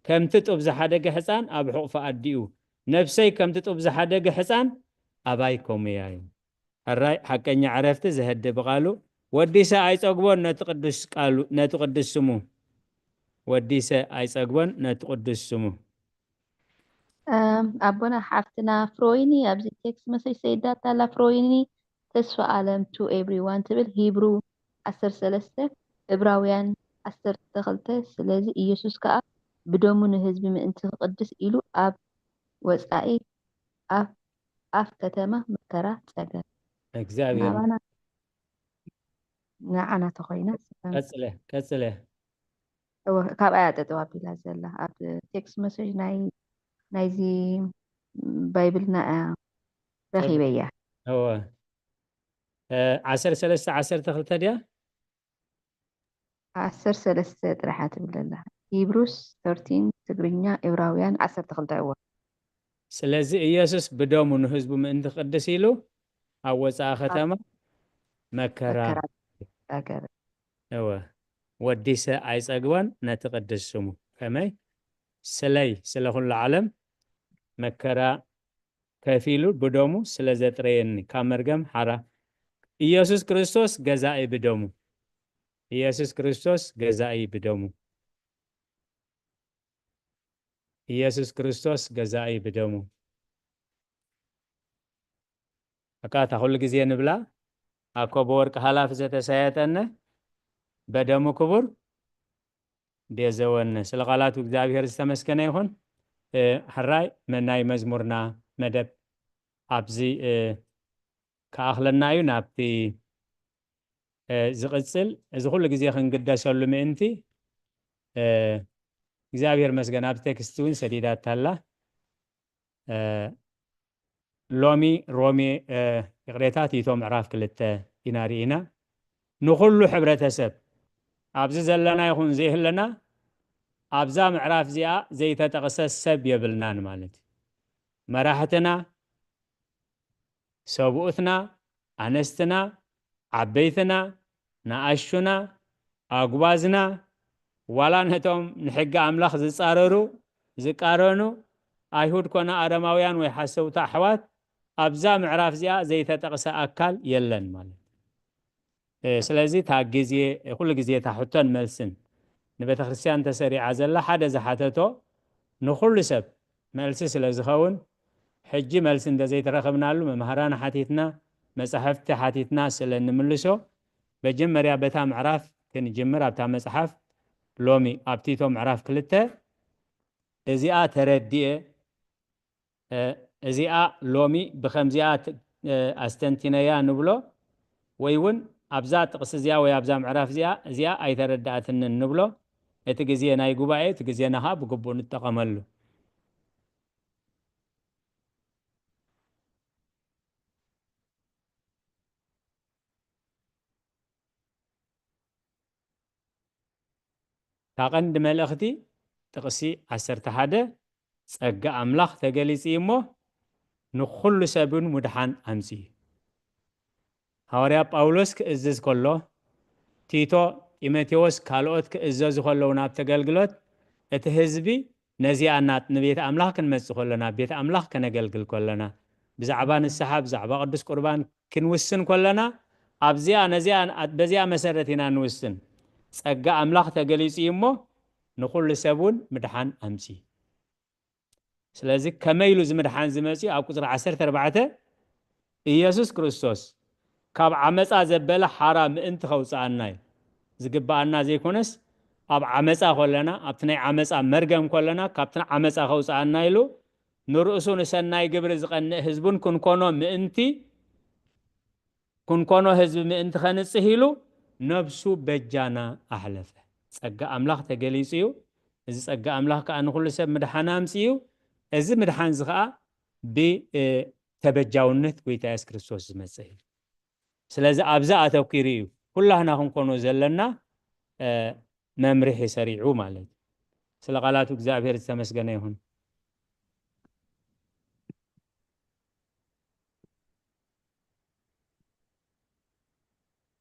ከምቲ ጡብ ዝሓደገ ሕፃን ኣብ ሕቑፊ ኣዲኡ፣ ነፍሰይ ከምቲ ጡብ ዝሓደገ ሕፃን ኣባይ ኮሙያ እዩ። ሕራይ ሓቀኛ ዕረፍቲ ዘህድእ ብቓሉ ወዲሰ ኣይጸግቦን ነቲ ቅዱስ ቃሉ ነቲ ቅዱስ ስሙ ወዲሰ ኣይጸግቦን ነቲ ቅዱስ ስሙ። ኣም፣ ኣቦና ሓፍትና ፍሮይኒ ኣብዚ ቴክስት መሰጅ ሰይዳታ ኣላ። ፍሮይኒ ተስፋ ኣለም to everyone ትብል። ሂብሩ ዓሰርተ ሰለስተ፣ እብራውያን ዓሰርተ ክልተ። ስለዚ ኢየሱስ ከኣ ብደሙ ንህዝቢ ምእንቲ ክቕድስ ኢሉ ኣብ ወጻኢ ኣፍ ኣፍ ከተማ መከራ ጸገም እግዚኣብሔር ናባና ንዓና ተኾይና ቀጽለ ቀጽለ እወ፣ ካብኣ እያ ጠጠው ኣቢላ ዘላ ኣብ ቴክስት መሰጅ ናይ ናይዚ ባይብልና እያ ረኺበያ። እወ እ፣ ዓሰርተ ሰለስተ ዓሰርተ ክልተ ድያ? ዓሰርተ ሰለስተ ጥራሓ ትብል ዘላ። ሂብሩስ ሰርቲን ትግርኛ፣ ኤብራውያን ዓሰርተ ክልተ። እወ። ስለዚ ኢየሱስ ብደሙ ንህዝቡ ምእንቲ ክቅድስ ኢሉ ኣብ ወፃኢ ከተማ መከራ መከራ ኣገበ። እወ ወዲሰ ኣይጸግቦን ነቲ ቅዱስ ስሙ። ከመይ ስለይ ስለ ኩሉ ዓለም መከራ ከፊሉ ብደሙ ስለ ዘጥረየኒ ካብ መርገም ሓራ። ኢየሱስ ክርስቶስ ገዛኢ ብደሙ። ኢየሱስ ክርስቶስ ገዛኢ ብደሙ። ኢየሱስ ክርስቶስ ገዛኢ ብደሙ። በቃ እታ ኩሉ ግዜ ንብላ ኣኮ ብወርቂ ሃላፊ ዘተሳየጠነ በደሙ ክቡር ደዘወነ። ስለ ቃላቱ እግዚኣብሔር ዝተመስገነ ይኹን። እ፣ ሕራይ መናይ መዝሙርና መደብ ኣብዚ እ፣ ክኣኽለና እዩ። ናብቲ እ፣ ዝቕጽል እዚ ኩሉ ግዜ ክንግደሰሉ ምእንቲ እ፣ እግዚኣብሔር መስገን። ኣብዚ ቴክስት እውን ሰዲዳታ ኣላ። እ፣ ሎሚ ሮሜ እ፣ ይቕሬታ ቲቶ ምዕራፍ ክልተ ኢና ርኢና። ንኹሉ ሕብረተሰብ ኣብዚ ዘለና ይኹን ዘይህለና ኣብዛ ምዕራፍ እዚኣ ዘይተጠቕሰ ሰብ የብልናን ማለት እዩ። መራሕትና፣ ሰብኡትና፣ ኣነስትና፣ ዓበይትና፣ ንኣሹና፣ ኣጉባዝና፣ ዋላ ነቶም ንሕጊ ኣምላኽ ዝጻረሩ ዝቃረኑ ኣይሁድ ኮነ ኣረማውያን ወይ ሓሰውቲ ኣሕዋት ኣብዛ ምዕራፍ እዚኣ ዘይተጠቕሰ ኣካል የለን ማለት እዩ። እ፣ ስለዚ እታ ግዜ ኩሉ ግዜ እታ ሕቶን መልስን ንቤተ ክርስቲያን ተሰሪዓ ዘላ ሓደ ዝሓተቶ ንኩሉ ሰብ መልሲ ስለ ዝኸውን ሕጂ መልሲ እንደዘይተረኸብናሉ መምሃራን ሓቲትና መጻሕፍቲ ሓቲትና ስለ ንምልሶ መጀመርያ በታ ምዕራፍ ክንጅምር ኣብታ መጽሓፍ ሎሚ ኣብ ቲቶ ምዕራፍ ክልተ እዚኣ ተረዲኤ እ፣ እዚኣ ሎሚ ብኸምዚኣ ት- እ፣ ኣስተንቲነያ ንብሎ ወይ እውን ኣብዛ ጥቕሲ እዚኣ ወይ ኣብዛ ምዕራፍ እዚኣ እዚኣ ኣይተረዳእትንን ንብሎ እቲ ግዜ ናይ ጉባኤ እቲ ግዜና ከዓ ብግቡእ ንጠቐመሉ። እታ ቀንዲ መልእኽቲ ጥቕሲ ዓሰርተ ሓደ፣ ጸጋ ኣምላኽ ተገሊጹ እዩ እሞ፣ ንኹሉ ሰብን ምድሓን ኣምጺኡ። ሃዋርያ ጳውሎስ ክእዝዝ ከሎ፣ ቲቶ፣ ጢሞቴዎስ፣ ካልኦት ክእዘዙ ከለዉ ናብቲ ኣገልግሎት፣ እቲ ህዝቢ ነዚኣ ናት-፣ ንቤት ኣምላኽ ክንመጽእ ከለና፣ ቤት ኣምላኽ ከነገልግል ከለና፣ ብዛዕባ ንስሓ፣ ብዛዕባ ቅዱስ ቁርባን ክንውስን ከለና፣ ኣብዚኣ፣ ነዚኣ፣ በዚኣ መሰረት ኢና ንውስን። ጸጋ ኣምላኽ ተገሊጹ እዩ እሞ፣ ንኹሉ ሰብ እውን ምድሓን ኣምጺኡ። ስለዚ ከመይ ኢሉ እዚ ምድሓን ዝመጽእ? ኣብ ቁጽሪ ዓሰርተ ኣርባዕተ፣ ኢየሱስ ክርስቶስ ካብ ዓመጻ ዘበለ ሓራ ምእንቲ ከውጽኣና እዩ። ዝግብኣና ዘይኮነስ፣ ኣብ ዓመጻ ከለና፣ ኣብቲ ናይ ዓመጻ መርገም ከለና፣ ካብቲ ዓመጻ ከውጽኣና ኢሉ ንርእሱ ንሰናይ ግብሪ ዝቐንእ ህዝቡን ክንኮኖ ምእንቲ፣ ክንኮኖ ህዝቢ ምእንቲ ከንጽህ ኢሉ ነብሱ በጃና ኣሕለፈ። ጸጋ ኣምላኽ ተገሊጹ እዩ። እዚ ጸጋ ኣምላኽ ከኣ ንኹሉ ሰብ ምድሓን ኣምጺኡ እዩ። እዚ ምድሓን እዚ ከኣ ብ-፣ እ፣ ተበጃውነት ጎይታ የሱስ ክርስቶስ ዝመጸ እዩ። ስለዚ ኣብዛ ኣተኲሩ እዩ ኩላህና ክንኮኖ ዘለና፣ እ፣ መምርሒ ሰሪዑ ማለት እዩ። ስለ ቃላቱ እግዚኣብሔር ዝተመስገነ ይኹን።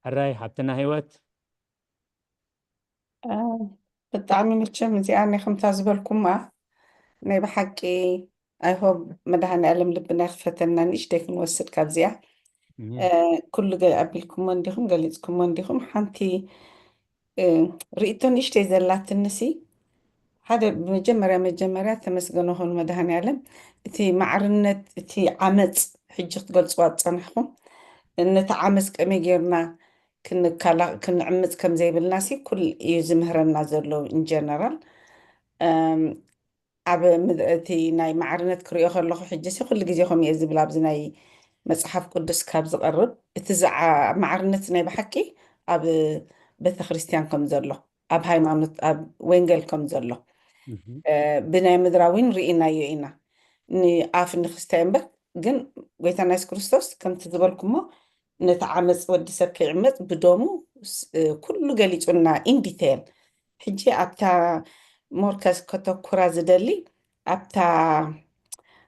ሕራይ ሓብትና ህይወት። እ፣ ብጣዕሚ መቸም እዚኣ ናይ ከምታ ዝበልኩማ ናይ ብሓቂ፣ I hope መድሃኔ ዓለም ልብና ይኽፈተና፣ ንእሽተይ ክንወስድ ካብዚኣ። ኣሜን። እ፣ ኩሉ ገ-፣ ኣቢልኩሞ እንዲኹም፣ ገሊጽኩሞ እንዲኹም። ሓንቲ፣ እ፣ ርእይቶ ንእሽተይ ዘላትንሲ፣ ሓደ ብመጀመርያ፣ መጀመርያ ተመስገኖ ኹን መድሃኔ ዓለም፣ እቲ ማዕርነት፣ እቲ ዓመጽ ሕጂ ክትገልጽዋ ዝጸናሕኩም፣ ነቲ ዓመጽ ከመይ ጌርና ክንካላ-፣ ክንዕምጽ ከም ዘይብልናሲ ኩል እዩ ዝምህረና ዘሎ in general። እም፣ ኣብ ምድ-፣ እቲ ናይ ማዕርነት ክሪኦ ከለኹ ሕጂሲ ኩሉ ግዜ ከምኡ እየ ዝብል፣ ኣብዚ ናይ መጽሓፍ ቅዱስ ካብ ዝቐርብ፣ እቲ ዝዓ-፣ ማዕርነት ናይ ብሓቂ ኣብ ቤተ ክርስቲያን ከም ዘሎ፣ ኣብ ሃይማኖት፣ ኣብ ወንጌል ከም ዘሎ፣ እህ። እ፣ ብናይ ምድራዊ እውን ርኢናዮ ኢና። ንኣፍ ንክስታይ እምበር፣ ግን ጎይታና የሱስ ክርስቶስ ከምቲ ዝበልኩሞ ነቲ ዓመጽ ወዲ ሰብ ከይዕመጽ ብደሙ ስ-፣ እ፣ ኩሉ ገሊጹና in detail። ሕጂ ኣብታ ሞር ከስ-፣ ከተኩራ ዝደሊ ኣብታ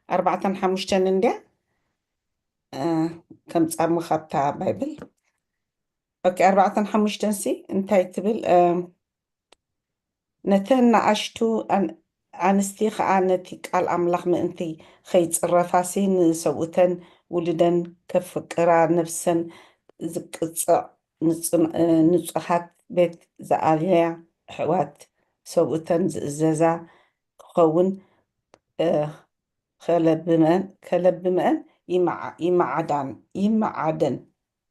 ኣርባዕተን ሓሙሽተን እንድያ፣ እ፣ ከምጻሙ ካብታ ባይብል። ኦኬ፣ ኣርባዕተን ሓሙሽተን ሲ እንታይ ትብል? እ፣ ነተን ንኣሽቱ ኣን-፣ ኣንስቲ ኸኣ ነቲ ቃል ኣምላኽ ምእንቲ ኸይጽረፋሲ ንሰብኡተን ውሉደን ከፍቅራ ነፍሰን ዝቅጽዕ ንጹ-፣ እ፣ ንጹሃት ቤት ዝኣልያ ኣሕዋት ሰብኡተን ዝእዘዛ ክኸውን፣ እ፣ ከለብመን፣ ከለብመን ይመዓ-፣ ይመዓዳን፣ ይመዓደን።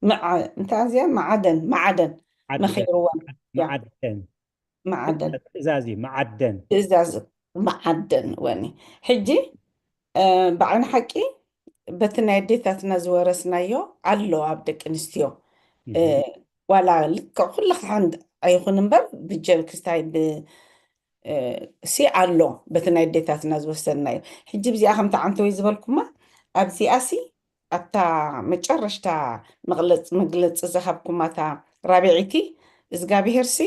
መዓ-፣ እንታይ እዚኣ? መዓደን፣ መዓደን ዓደን፣ መኺርወን። ያ። መዓደን። መዓደን። ትእዛዝ እዩ፣ መዓደን። ትእዛዝ መዓደን ወኒ። ሕጂ፣ እ፣ ብዓይኒ ሓቂ በቲ ናይ ኣዴታትና ዝወረስናዮ ኣሎ ኣብ ደቂ ኣንስትዮ። እ፣ እህ። ዋላ ልክዕ ኩሉ ክሓንድ ኣይኹን እምበር ብጀል ክስታይ ብ-፣ እ፣ ሲ ኣሎ በቲ ናይ ኣዴታትና ዝወሰድናዮ። ሕጂ ብዚኣ ከምቲ ዓንተወይ ዝበልኩማ ኣብዚኣ ሲ ኣብታ መጨረሽታ መግለጽ-፣ መግለጺ ዝሃብኩማ እታ ራብዐይቲ፣ እዝጋብሄርሲ፣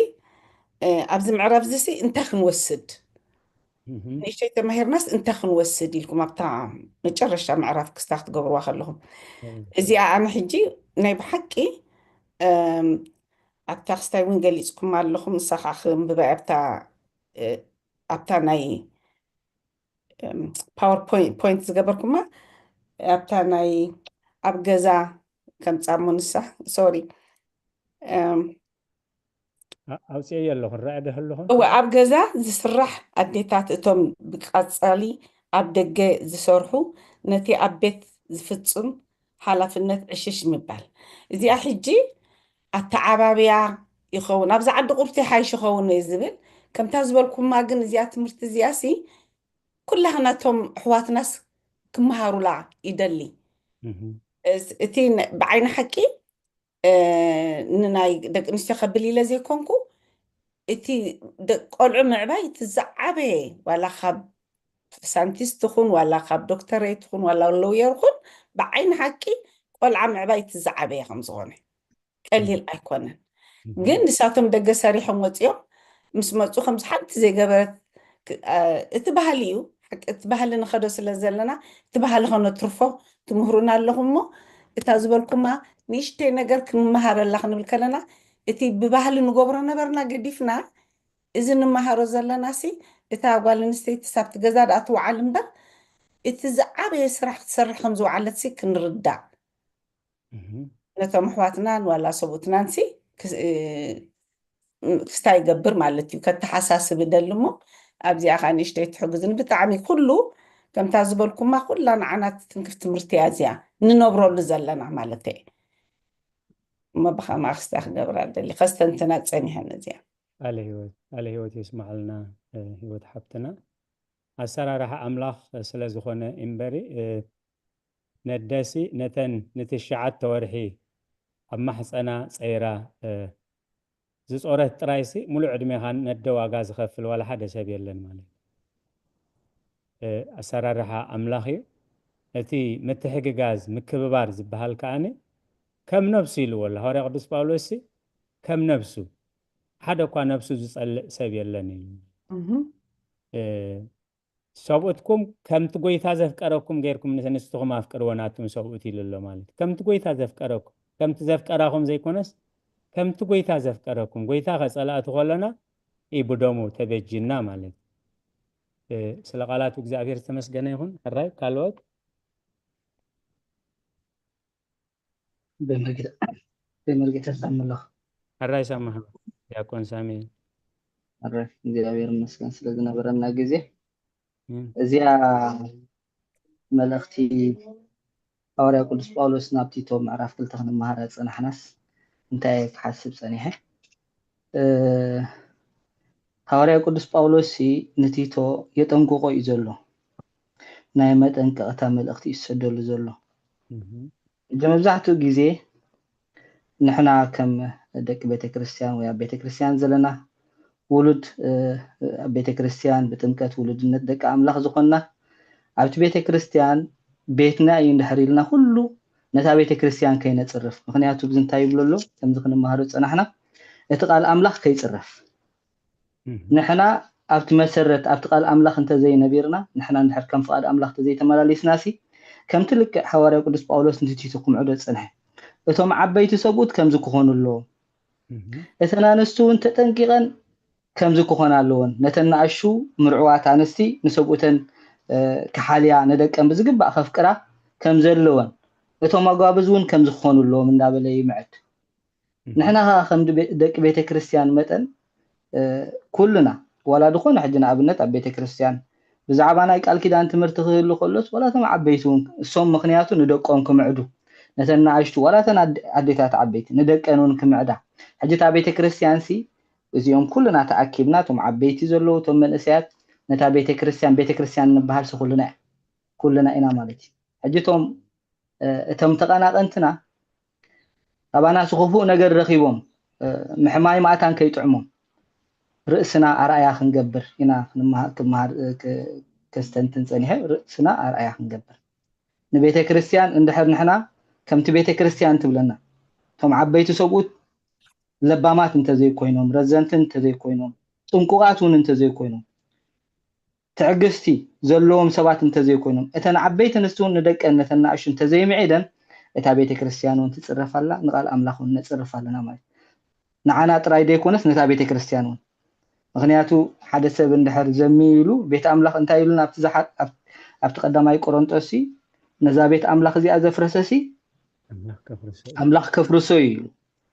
እ፣ ኣብዚ ምዕራፍ እዚሲ እንታይ ክንወስድ? እህ። ንእሽተይ ተማሂርናስ እንታይ ክንወስድ ኢልኩም ኣብታ መጨረሽታ ምዕራፍ ክስታ ክትገብርዋ ከለኹም። እህ። እዚኣ ኣነ ሕጂ ናይ ብሓቂ፣ እም፣ ኣብታ ክስታይ እውን ገሊጽኩም ኣለኹም፣ ንሳ ኸዓ ክእንብባ እያ ኣብታ፣ እ፣ ኣብታ ናይ፣ እም፣ ፓወር ፖይንት፣ ፖይንት ዝገበርኩማ ኣብታ ናይ ኣብ ገዛ ከምጻሞ ንሳ፣ ሶሪ፣ እም፣ ኣ-፣ ኣውፅኤዮ ኣለኹ፣ ንረኣየ ዶ ኣለኹ? እወ፣ ኣብ ገዛ ዝስራሕ ኣዴታት እቶም ብቀጻሊ ኣብ ደገ ዝሰርሑ ነቲ ኣብ ቤት ዝፍጽም ሓላፍነት ዕሽሽ ምባል። እዚኣ ሕጂ ኣተዓባብያ ይኸውን፣ ኣብዚ ዓዲ ቁርቲ ሓይሽ ይኸውን እየ ዝብል። ከምታ ዝበልኩማ ግን እዚኣ ትምህርቲ እዚኣሲ ኩላህና እቶም ኣሕዋትናስ ክመሃሩላ ይደሊ። እህ። እስ-፣ እቲ ነ-፣ ብዓይኒ ሓቂ፣ እ፣ ንናይ ደቂ ኣንስትዮ ከብል ኢለ ዘይኮንኩ፣ እቲ ደ-፣ ቆልዑ ምዕባይ እቲ ዝዓበየ፣ ዋላ ካብ ሳይንቲስት ትኹን፣ ዋላ ካብ ዶክተሬት ትኹን፣ ዋላ ሎየር ኩን፣ ብዓይኒ ሓቂ ቆልዓ ምዕባይ እቲ ዝዓበየ ከም ዝኾነ ቀሊል ኣይኮነን። እህ። ግን ንሳቶም ደገ ሰሪሖም ወፂኦም ምስ መፁ ከምዚ ሓንቲ ዘይገበረት ክ- አ፣ እቲ ባህሊ እዩ። ሓቂ እቲ ባህሊ ንኸዶ ስለ ዘለና፣ እቲ ባህሊ ኸነትርፎ ትምህሩና ኣለኹም እሞ፣ እታ ዝበልኩማ ንእሽተይ ነገር ክንመሃረላ ክንብል ከለና፣ እቲ ብባህሊ ንገብሮ ነበርና ገዲፍና፣ እዚ ንመሃሮ ዘለና ሲ፣ እታ ጓል ኣንስተይቲ ሳብቲ ገዛ ደኣ ትውዓል እምበር፣ እቲ ዝዓበየ ስራሕ ክትሰርሕ ከም ዝወዓለት ሲ ክንርዳእ። ነቶም ኣሕዋትናን ዋላ ሰብኡትናን ሲ ክስ- እ፣ ክስታይ ይገብር ማለት እዩ። ከተሓሳስብ ይደሊ እሞ፣ ኣብዚኣ ከዓ ንእሽተይ ትሕግዝን። ብጣዕሚ ኩሉ ከምታ ዝበልኩማ ኩላ ንዓና ትትንክፍ ትምህርቲ እያ እዚኣ፣ ንነብረሉ ዘለና ማለት እየ። እሞ ብኸምኣ ክስታይ ክገብራ ደሊ፣ ከስተንትና ጸኒሐን እዚኣ። ቃለ ህይወት ቃለ ህይወት የስማዓልና። እ፣ ህይወት ሓብትና፣ ኣሰራርሓ ኣምላኽ ስለ ዝኾነ እምበሪ፣ እ፣ ነደሲ ነተን ንትሽዓተ ወርሒ ኣብ ማሕፀና ፀይራ፣ እ፣ ዝጾረት ጥራይሲ ሙሉእ ዕድሜኻን ነደ ዋጋ ዝኸፍል ዋላ ሓደ ሰብ የለን ማለት እዩ። እ፣ ኣሰራርሓ ኣምላኽ እዩ። እቲ ምትሕግጋዝ ምክብባር ዝበሃል ከኣኒ ከም ነብሱ ኢልዎ ኣሎ ሃዋርያ ቅዱስ ጳውሎስ ሲ፣ ከም ነብሱ ሓደ እኳ ነብሱ ዝጸልእ ሰብ የለን ኢሉ። እህም። እ፣ ሰብኡትኩም ከምቲ ጎይታ ዘፍቀረኩም ጌርኩም ንስ- ንስትኹም ኣፍቅርዎ ናቱም ሰብኡት ኢሉ ኣሎ ማለት እዩ። ከምቲ ጎይታ ዘፍቀረኩም፣ ከምቲ ዘፍቀራኹም ዘይኮነስ ከምቲ ጎይታ ዘፍቀረኩም። ጎይታ ከጸላእቲ ከለና እዩ ብደሙ ተበጅና ማለት እዩ። እ፣ ስለ ቃላቱ እግዚኣብሔር ዝተመስገነ ይኹን። ሕራይ ካልኦት ብመርጌታ ብመርጌታ ሳምለኽ ሕራይ ሰማህ ዲያቆን ሳሙኤል። ኣረ እግዚኣብሔር ይመስገን ስለ ዝነበረና ግዜ። እም፣ እዚኣ መልእኽቲ ሃዋርያ ቅዱስ ጳውሎስ ናብ ቲቶ ምዕራፍ ክልተ ክንመሃራ ዝጸናሕናስ እንታይ እየ ክሓስብ ጸኒሐ? እ፣ ሃዋርያ ቅዱስ ጳውሎስ ሲ ንቲቶ የጠንቅቆ እዩ ዘሎ። ናይ መጠንቀቕታ መልእኽቲ እዩ ዝሰደሉ ዘሎ። እም፣ ሕጂ መብዛሕትኡ ግዜ ንሕና ከም ደቂ ቤተክርስትያን ወይ ኣብ ቤተክርስትያን ዘለና ውሉድ፣ እ፣ ኣብ ቤተክርስትያን ብጥምቀት ውሉድነት ደቂ ኣምላኽ ዝኾንና፣ ኣብቲ ቤተክርስትያን ቤትና እዩ እንድሕር ኢልና ኩሉ ነታ ቤተክርስትያን ከይነጽርፍ። ምኽንያቱ እዚ እንታይ ይብሎ ኣሎ? ከምዚ ክንመሃሮ ዝጸናሕና፣ እቲ ቃል ኣምላኽ ከይጽረፍ። እም፣ ንሕና ኣብቲ መሰረት ኣብቲ ቃል ኣምላኽ እንተዘይነቢርና፣ ንሕና እንድሕር ከም ፍቓድ ኣምላኽ እንተዘይተመላሊስና ሲ፣ ከምቲ ልክዕ ሃዋርያ ቅዱስ ጳውሎስ ንቲቶ ክምዕዶ ዝጸንሐ፣ እቶም ዓበይቲ ሰብኡት ከምዚ ክኾኑ ኣለዎም። እም፣ እተን ኣንስቲ እውን ተጠንቂቐን ከምዚ ክኾና ኣለወን። ነተን ንኣሽቱ ምርዕዋት ኣንስቲ ንሰብኡተን፣ እ፣ ክሓልያ፣ ንደቀን ብዝግባእ ከፍቅራ ከም ዘለወን፣ እቶም ኣጓብዝ እውን ከምዚ ክኾኑ ኣለዎም እንዳበለ ይምዕድ። እም፣ ንሕና ኸዓ ከም ድ-፣ ደቂ ቤተ ክርስቲያን መጠን፣ እ፣ ኩልና፣ ዋላ ዝኾነ ሕጂ ንኣብነት ኣብ ቤተ ክርስቲያን ብዛዕባ ናይ ቃል ኪዳን ትምህርቲ ክህሉ ከሎስ፣ ዋላ እቶም ዓበይቲ እውን እሶም፣ ምኽንያቱ ንደቆም ክምዕዱ፣ ነተን ንኣሽቱ፣ ዋላ እተን ኣደ-፣ ኣዴታት ዓበይቲ ንደቀን እውን ክምዕዳ። ሕጂ እታ ቤተ ክርስቲያን ሲ፣ እዚኦም ኩልና ተኣኪብና፣ እቶም ዓበይቲ ዘለዉ፣ እቶም መንእሰያት፣ ነታ ቤተ ክርስቲያን፣ ቤተ ክርስቲያን ንበሃል ሲ ኩልና፣ ኩልና ኢና ማለት እዩ። ሕጂ እቶም፣ እ፣ እቶም ተቐናቐንትና፣ ኣባና ሲ ክፉእ ነገር ረኺቦም፣ እ፣ ምሕማይ ማእታን ከይጥዕሞም፣ ርእስና ኣርኣያ ክንገብር ኢና ክንመሃ-፣ ክመሃር፣ እ፣ ክ-፣ ከስተንትን ጸኒሐ፣ ርእስና ኣርኣያ ክንገብር። ንቤተ ክርስቲያን እንድሕር ንሕና ከምቲ ቤተ ክርስቲያን ትብለና፣ እቶም ዓበይቲ ሰብኡት ለባማት እንተዘይኮይኖም፣ ረዘንቲ እንተዘይኮይኖም፣ ጥንቁቓት እውን እንተዘይኮይኖም፣ ትዕግስቲ ዘለዎም ሰባት እንተዘይኮይኖም፣ እተን ዓበይቲ ኣንስቲ እውን ንደቀን ነተን ንኣሽቱ እንተዘይምዒደን፣ እታ ቤተ ክርስቲያን እውን ትጽረፍ ኣላ፣ ንቓል ኣምላኽ እውን ነጽርፍ ኣለና ማለት እዩ። ንዓና ጥራይ ዘይኮነስ ነታ ቤተ ክርስቲያን እውን። ምኽንያቱ ሓደ ሰብ እንድሕር ዘምዩ ኢሉ፣ ቤት ኣምላኽ እንታይ ኢሉ ናብቲ ዝሓ-፣ ኣብ-፣ ኣብቲ ቀዳማይ ቆሮንጦስ ሲ፣ ነዛ ቤት ኣምላኽ እዚኣ ዘፍረሰ ሲ ኣምላኽ ከፍርሶ እዩ። ኣምላኽ ከፍርሶ እዩ ኢሉ።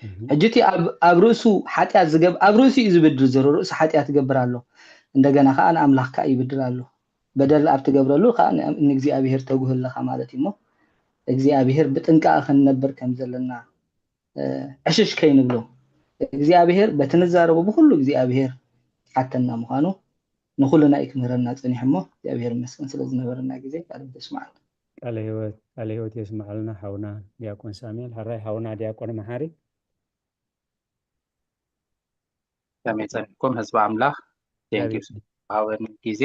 እም፣ ሕጂ እቲ ኣብ፣ ኣብ ርእሱ ሓጢኣት ዝገብ-፣ ኣብ ርእሱ እዩ ዝብድል ዘሎ፣ ርእሱ ሓጢኣት ይገብር ኣሎ። እንደገና ከዓ ንኣምላኽ ከዓ ይብድል ኣሎ። በደል ኣብ ትገብረሉ ከዓ ን-፣ ንእግዚኣብሔር ተጉህ ኣለኻ ማለት እዩ። እሞ እግዚኣብሔር ብጥንቃቐ ክንነብር ከም ዘለና፣ እ፣ ዕሽሽ ከይንብሎ። እግዚኣብሔር በቲ ንዛረቦ ብኩሉ እግዚኣብሔር ሓተና ምዃኑ ንኹልና እዩ ክምህረና ጸኒሑ። እሞ እግዚኣብሔር ይመስገን ስለ ዝነበረና ግዜ። ቃል ተስማዕና። ቃለ ህይወት ቃለ ህይወት የስማዓልና ሓውና ዲያቆን ሳሙኤል። ሕራይ ሓውና ዲያቆን መሓሪ። ከመይ ጸኒሕኩም ህዝቢ ኣምላኽ? ቴንኪዩ እግዚኣብሔር ዝሃበኒ ግዜ።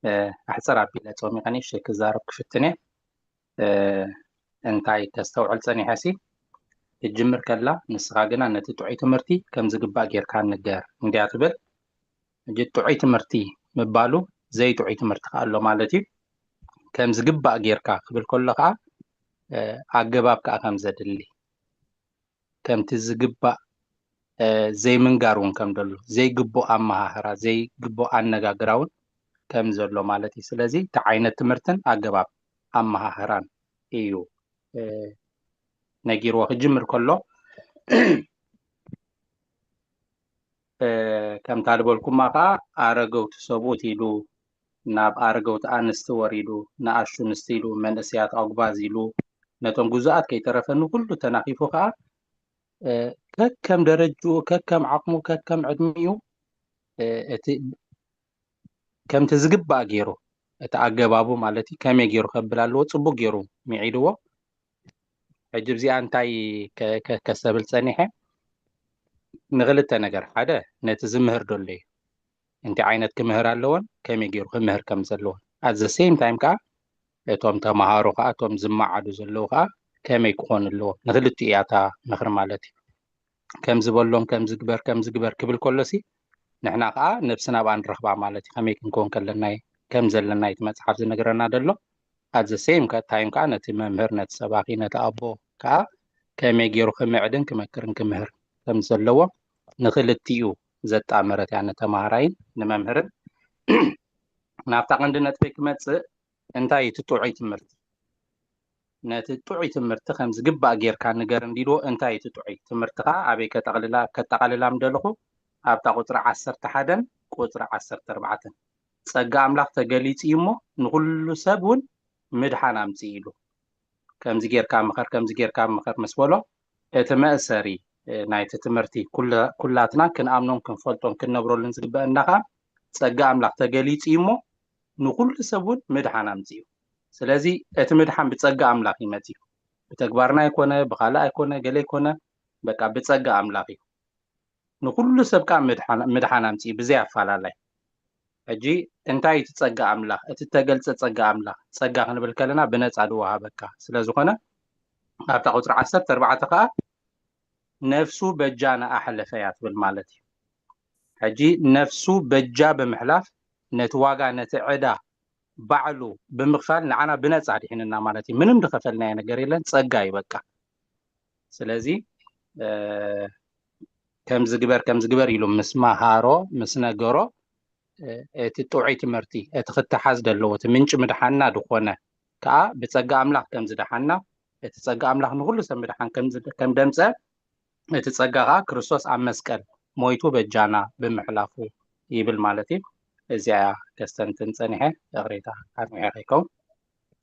እ፣ ኣሕጽር ኣቢለ ጾሚቐ ንእሽተይ ክዛረብ ክፍትን እየ። እ፣ እንታይ ከስተውዕል ጸኒሐ ሲ፣ ክትጅምር ከላ ንስኻ ግና ነቲ ጥዑይ ትምህርቲ ከም ዝግባእ ጌርካ ንገር እንድያ ትብል። ሕጂ ጥዑይ ትምህርቲ ምባሉ ዘይጥዑይ ትምህርቲ ከኣ ኣሎ ማለት እዩ። ከም ዝግባእ ጌርካ ክብል ከሎ ከኣ ኣገባብ ከኣ ከም ዘድሊ፣ ከምቲ ዝግባእ ዘይምንጋር እውን ከም ዘሎ፣ ዘይግቡእ ኣመሃህራ ዘይግቡእ ኣነጋግራ እውን ከም ዘሎ ማለት እዩ። ስለዚ እቲ ዓይነት ትምህርትን ኣገባብ ኣመሃህራን እዩ ነጊርዎ ክጅምር ከሎ ከምታ ዝበልኩማ ከዓ ኣረገውቲ ሰብኡት ኢሉ ናብ ኣረገውቲ ኣንስቲ ወሪዱ ንኣሹ ኣንስቲ ኢሉ መንእሰያት ኣጉባዝ ኢሉ ነቶም ጉዙኣት ከይተረፈ ንኩሉ ተናኺፉ ከዓ ከከም ደረጅኡ ከከም ዓቕሙ ከከም ዕድሚኡ እቲ ከምቲ ዝግባእ ገይሩ እቲ ኣገባቡ ማለት እዩ ከመይ ገይሩ ከብል ኣለዎ ፅቡቅ ገይሩ ሚዒድዎ። ሕጂ እዚኣ እንታይ ከስተብል ፀኒሐ ንክልተ ነገር ሓደ ነቲ ዝምህር ደሎ እዩ እንታይ ዓይነት ክምህር ኣለዎን ከመይ ገይሩ ክምህር ከም ዘለዎን at the same time ከዓ እቶም ተምሃሮ ከዓ እቶም ዝመዓዱ ዘለዉ ከዓ ከመይ ክኾኑ ኣለዎ ንክልቲኡ እያ እታ ምኽሪ ማለት እዩ። ከም ዝበሎም ከም ዝግበር ከም ዝግበር ክብል ከሎ ሲ ንሕና ከዓ ነብስና ብኣ ንረኽባ ማለት እዩ። ከመይ ክንከውን ከለና ከም ዘለና እቲ መፅሓፍ ዝነግረና ደሎ at the same time ከዓ ነቲ መምህር ነቲ ሰባኪ ነቲ ኣቦ ከዓ ከመይ ገይሩ ክምዕድን ክመክርን ክምህር ከም ዘለዎ ንክልቲኡ ዘጣመረት እያ ንተምሃራይን ንመምህርን። ናብታ ቀንዲ ነጥበይ ክመፅእ እንታይ እቲ ጥዑይ ትምህርቲ ነቲ ጥዑይ ትምህርቲ ከም ዝግባእ ጌርካ ንገር እንዲልዎ እንታይ እቲ ጥዑይ ትምህርቲ ከዓ ኣበይ ከጠቕልላ ከጠቓልላ ምደለኹ ኣብታ ቁፅሪ ዓሰርተ ሓደን ቁፅሪ ዓሰርተ ኣርባዕተን ጸጋ ኣምላኽ ተገሊጹ እዩ እሞ ንኹሉ ሰብ እውን ምድሓን ኣምጽእ ኢሉ ከምዚ ጌርካ ምኸር ከምዚ ጌርካ ምኸር ምስ በሎ እቲ መእሰሪ ናይቲ ትምህርቲ ኩላትና ክንኣምኖን ክንፈልጦን ክንነብረሉን ዝግበአና ከዓ ጸጋ ኣምላኽ ተገሊጹ እዩ እሞ ንኹሉ ሰብ እውን ምድሓን ኣምጽእ እዩ። ስለዚ እቲ ምድሓን ብጸጋ ኣምላኽ ይመጽእ እዩ። ብተግባርና ኣይኮነ፣ ብኻልእ ኣይኮነ፣ ገለ ኣይኮነ፣ በቃ ብጸጋ ኣምላኽ እዩ። ንኹሉ ሰብ ከዓ ምድሓን ኣምጽእ እዩ ብዘይ ኣፋላላይ። ሕጂ እንታይ እቲ ጸጋ ኣምላኽ? እቲ ተገልጸ ጸጋ ኣምላኽ ጸጋ ክንብል ከለና ብነጻ ዝወሃበካ ስለ ዝኾነ ኣብታ ቁጽሪ ዓሰርተ ኣርባዕተ ከዓ ነፍሱ በጃና ኣሕለፈ እያ ትብል ማለት እዩ። ሕጂ ነፍሱ በጃ ብምሕላፍ ነቲ ዋጋ ነቲ ዕዳ ባዕሉ ብምኽፋል ንዓና ብነፃ ኣድሒንና ማለት እዩ። ምንም ዝኸፈልናዮ ነገር የለን፣ ፀጋ እዩ በቃ። ስለዚ ከምዚ ግበር ከምዚ ግበር ኢሉ ምስ መሃሮ ምስ ነገሮ እቲ ጥዑይ ትምህርቲ እቲ ክተሓዝ ዘለዎ እቲ ምንጪ ምድሓንና ዝኾነ ከዓ ብፀጋ ኣምላኽ ከም ዝደሓንና እቲ ፀጋ ኣምላኽ ንኹሉ ሰብ ምድሓን ከም ደምፀ እቲ ጸጋ ኸዓ ክርስቶስ ኣብ መስቀል ሞይቱ በጃና ብምሕላፉ ይብል ማለት እዩ። እዚኣ ከስተንትን ጸኒሐ እቕሬታ ኣድሚዐ ከይከውን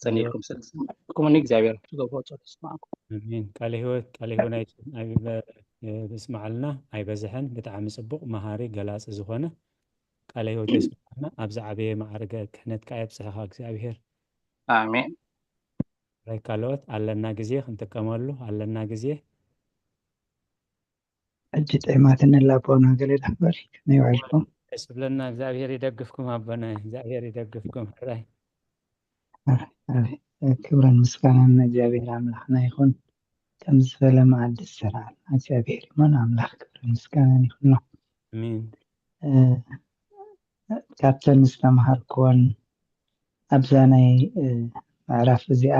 ጸኒሕኩም ስለ ዝሰማዕኩምኒ እግዚኣብሔር ዝገብሮ ጸሎት ይስማዕኩም። ኣሜን። ቃለ ህይወት ቃለ ህይወት ናይ ብስማዓልና ኣይበዝሐን ብጣዕሚ ጽቡቕ መሃሪ ገላጺ ዝኾነ ቃለ ህይወት የስማዕና። ኣብ ዝዓበየ ማዕርገ ክሕነት ከኣ የብጽሕኻ እግዚኣብሔር። ኣሜን። ራይ ካልኦት ኣለና ግዜ ክንጥቀመሉ ኣለና ግዜ ሕጂ ጥዕማትኒ ኣቦና ገለ ዳሕበር ከመይ ውዒልኩም? ደስ ይብለና። እግዚኣብሔር ይደግፍኩም ኣቦና፣ እግዚኣብሔር ይደግፍኩም። ሕራይ ክብርን ምስጋናን ንእግዚኣብሔር ኣምላኽና ይኹን። ከምዚ ዝበለ መኣዲ ዝሰርዓልና እግዚኣብሔር እሞ ንኣምላኽ ክብርን ምስጋናን ይኹኖ። ኣሜን። እ፣ ካብተን ዝተምሃርክወን ኣብዛ ናይ እ፣ ምዕራፍ እዚኣ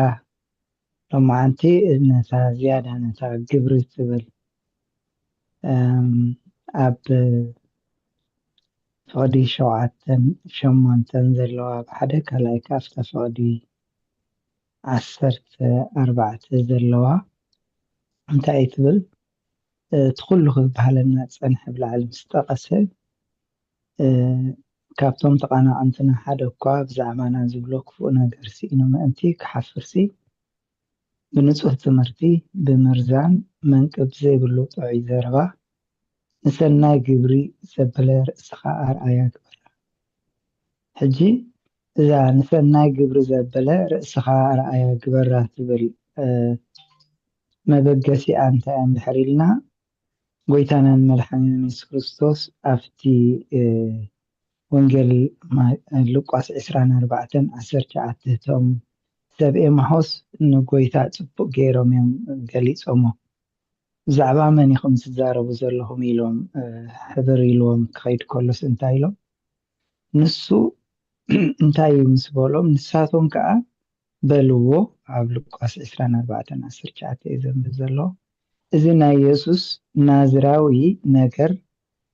ሎማዓንቲ ነታ ዝያዳ ነታ ግብሪ ትብል ኣብ ፍቕዲ ሸውዓተን ሸሞንተን ዘለዋ ብሓደ ካልኣይ ከኣ ኣብታ ፍቕዲ ዓሰርተ ኣርባዕተ ዘለዋ እንታይ እዩ ትብል እቲ ኩሉ ክበሃለና ዝጸንሐ ብላዕሊ ምስ ጠቐሰ ካብቶም ተቓናቐንትና ሓደ እኳ ብዛዕባና ዝብሎ ክፉእ ነገር ስኢኑ ምእንቲ ክሓፍርሲ ብንጹህ ትምህርቲ፣ ብምርዛን መንቅብ ዘይብሉ ጥዑይ ዘረባ፣ ንሰናይ ግብሪ ዘበለ ርእስኻ ኣርኣያ ግበራ። ሕጂ እዛ ንሰናይ ግብሪ ዘበለ ርእስኻ ኣርኣያ ግበራ ትብል መበገሲኣ እንታይ እያ እንድሕር ኢልና፣ ጎይታናን መድሓኒናን የሱስ ክርስቶስ ኣብቲ ወንጌል ሉቃስ ዕስራን ኣርባዕተን ዓሰርተ ትሽዓተ እቶም ሰብ ኤማሆስ ንጎይታ ጽቡቕ ገይሮም እዮም ገሊጾሞ። ብዛዕባ መን ኢኹም ትዛረቡ ዘለኹም ኢሎም ሕብር ኢልዎም ክኸይድ ከሎስ እንታይ ኢሎም? ንሱ እንታይ እዩ ምስ በሎም፣ ንሳቶም ከዓ በልዎ፣ ኣብ ሉቃስ ዕስራን ኣርባዕተን ዓሰርተ ትሽዓተ እዩ ዘንብብ ዘሎ። እዚ ናይ የሱስ ናዝራዊ ነገር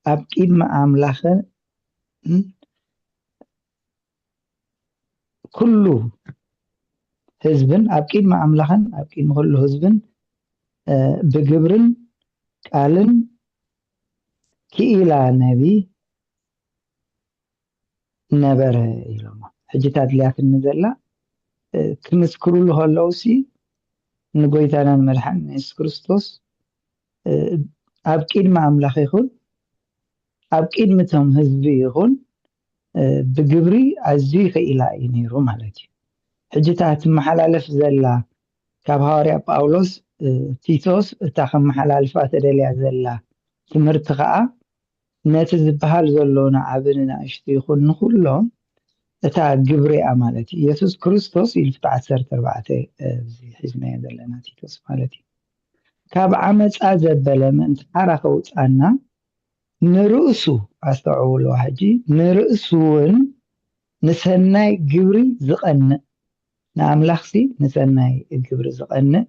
ኣብ ቅድሚ ኣምላኽን ኩሉ ህዝብን፣ ኣብ ቅድሚ ኣምላኽን ኣብ ቅድሚ ኩሉ ህዝብን ብግብርን ቃልን ክኢላ ነቢ ነበረ ኢሎሞ። ሕጂ እታ ኣድልያትኒ ዘላ ክምስክሩሉ ከለውሲ ንጎይታናን መድሓን የሱስ ክርስቶስ ኣብ ቅድሚ ኣምላኽ ይኹን ኣብ ቅድሚ እቶም ህዝቢ ይኹን ብግብሪ ኣዝዩ ክኢላ እዩ ነይሩ ማለት እዩ። ሕጂ እታ ትመሓላለፍ ዘላ ካብ ሃዋርያ ጳውሎስ ቲቶስ እታ ከመሓላልፋ ተደልያ ዘላ ትምህርቲ ከዓ ነቲ ዝበሃል ዘሎ ንዓቢ ንናእሽቱ ይኹን ንኹሎም እታ ግብሪ እያ ማለት እዩ። የሱስ ክርስቶስ ኢሉ ፍጥረት ዓሰርተ ኣርባዕተ እዚ ሒዝናዮ ዘለና ቲቶስ ማለት እዩ። ካብ ዓመፃ ዘበለ ምእንቲ ሓራ ከውፃና ንርእሱ ኣስተውዕልዋ ሕጂ ንርእሱ እውን ንሰናይ ግብሪ ዝቐንእ ንኣምላኽሲ ንሰናይ ግብሪ ዝቐንእ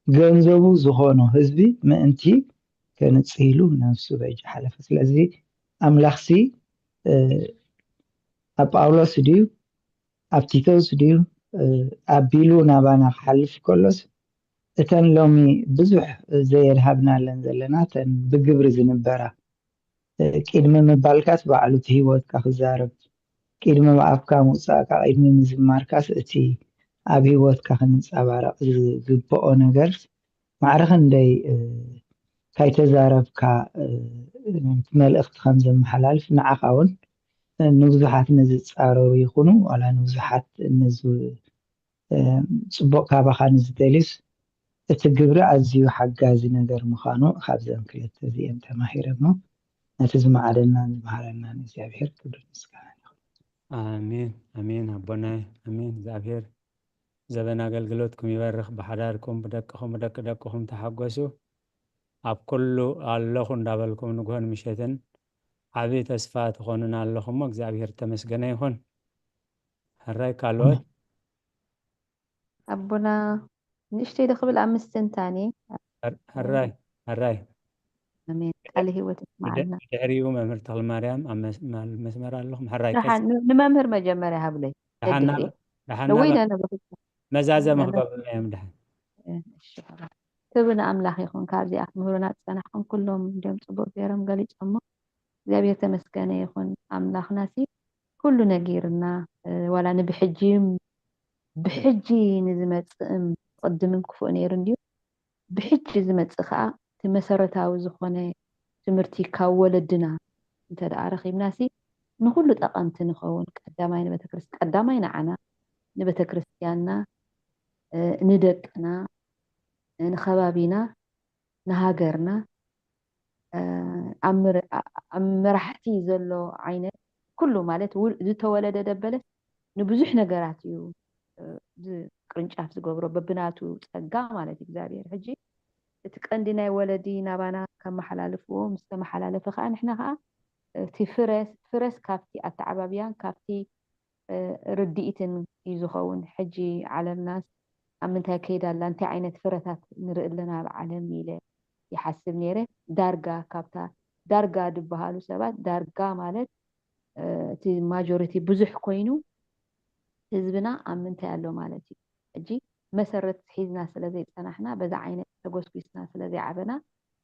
ገንዘቡ ዝኾኖ ህዝቢ ምእንቲ ከንጽህ ኢሉ ነፍሱ በጃ ሓለፈ። ስለዚ ኣምላኽሲ ኣብ ጳውሎስ ድዩ ኣብ ቲቶስ ድዩ ኣቢሉ ናባና ክሓልፍ ከሎስ እተን ሎሚ ብዙሕ ዘየድሃብናለን ዘለና እተን ብግብሪ ዝንበራ ቅድሚ ምባልካስ ባዕሉ እቲ ህይወትካ ክዛረብ ቅድሚ ኣፍካ ምውፃእካ ቅድሚ ምዝማርካስ እቲ ኣብ ህይወትካ ክንፃባረቕ ዝግብኦ ነገር ማዕረ ክንደይ ካይተዛረብካ መልእኽቲ ከም ዘመሓላልፍ ንዓኻ እውን ንብዙሓት ንዝፃረሩ ይኹኑ ዋላ ንብዙሓት ንዝ ፅቡቕ ካባኻ ንዝደልዩስ እቲ ግብሪ ኣዝዩ ሓጋዚ ነገር ምዃኑ ካብዘን ክልተ እዚአን ተማሂረ እሞ ነቲ ዝመዓደናን ዝመሃረናን እግዚኣብሔር ክብርን ምስጋናን ይኹን። ኣሜን ኣሜን ኣቦናይ ኣሜን። እግዚኣብሔር ዘበን ኣገልግሎትኩም ይበርኽ። ብሓዳርኩም ብደቅኹም ብደቂ ደቅኹም ተሓጎሱ። ኣብ ኩሉ ኣለኹ እንዳበልኩም ንግሆን ምሸትን ዓብዪ ተስፋ ትኾኑና ኣለኹም እሞ እግዚኣብሔር ተመስገነ ይኹን። ሕራይ ካልኦት ኣቦና ንእሽተይ ዶ ክብል ኣብ ምስትንታን እየ። ሕራይ ሕራይ ኣሜን። ቃለ ህይወት ይስማዓልና። ድሕሪኡ መምህር ተኽለ ማርያም ኣብ መስመር ኣለኹም። ሕራይ ንመምህር መጀመርያ ሃብለይ። ደሓና ደሓና ወይ ነነብርኩ መዛዘሚ ክገብሩና እዮም ድሓን። እሺ፣ ክብሪ ንኣምላኽ ይኹን። ካብዚ ኣክምህሩና ዝጸናሕኩም ኩሎም እንዲዮም ጽቡቕ ገይሮም ገሊጾሞ። እግዚኣብሔር ተመስገነ ይኹን። ኣምላኽና ሲ ኩሉ ነጊርና፣ ዋላ ንብሕጂ ብሕጂ ንዝመጽእም ቅድምም ክፉእ ነይሩ እንድዩ። ብሕጂ ዝመጽእ ከኣ እቲ መሰረታዊ ዝኾነ ትምህርቲ ካብ ወለድና እንተ ደኣ ረኺብናሲ ንኹሉ ጠቐምቲ ንኸውን። ቀዳማይ ንቤተክርስ-፣ ቀዳማይ ንዓና፣ ንቤተክርስትያንና፣ እ፣ ንደቅና፣ እ፣ ንኸባቢና፣ ንሃገርና፣ እ፣ ኣብ ምር-፣ ኣ-፣ ኣብ መራሕቲ ዘሎ ዓይነት ኩሉ ማለት ውል-፣ ዝተወለደ ደበለ ንብዙሕ ነገራት እዩ፣ እ፣ ዝ-፣ ቅርንጫፍ ዝገብሮ በብናቱ ጸጋ ማለት እዩ እግዚኣብሔር። ሕጂ እቲ ቀንዲ ናይ ወለዲ ናባና ከመሓላልፍዎ ምስ ተመሓላለፈ ከኣ ንሕና ከኣ እቲ ፍረ-፣ ፍረስ ካብቲ ኣተዓባብያን ካብቲ፣ እ፣ ርድኢትን እዩ ዝኸውን። ሕጂ ዓለምናስ ኣብ ምንታይ ከይዳ ኣላ? እንታይ ዓይነት ፍረታት ንርኢ ኣለና ኣብ ዓለም ኢለ ይሓስብ ነይረ። ዳርጋ ካብታ ዳርጋ ዝበሃሉ ሰባት ዳርጋ ማለት፣ እ፣ እቲ ማጆሪቲ ብዙሕ ኮይኑ ህዝብና ኣብ ምንታይ ኣሎ ማለት እዩ። ሕጂ መሰረት ሒዝና ስለ ዘይጸናሕና በዛ ዓይነት ተጎስጒስና ስለ ዘይዓበና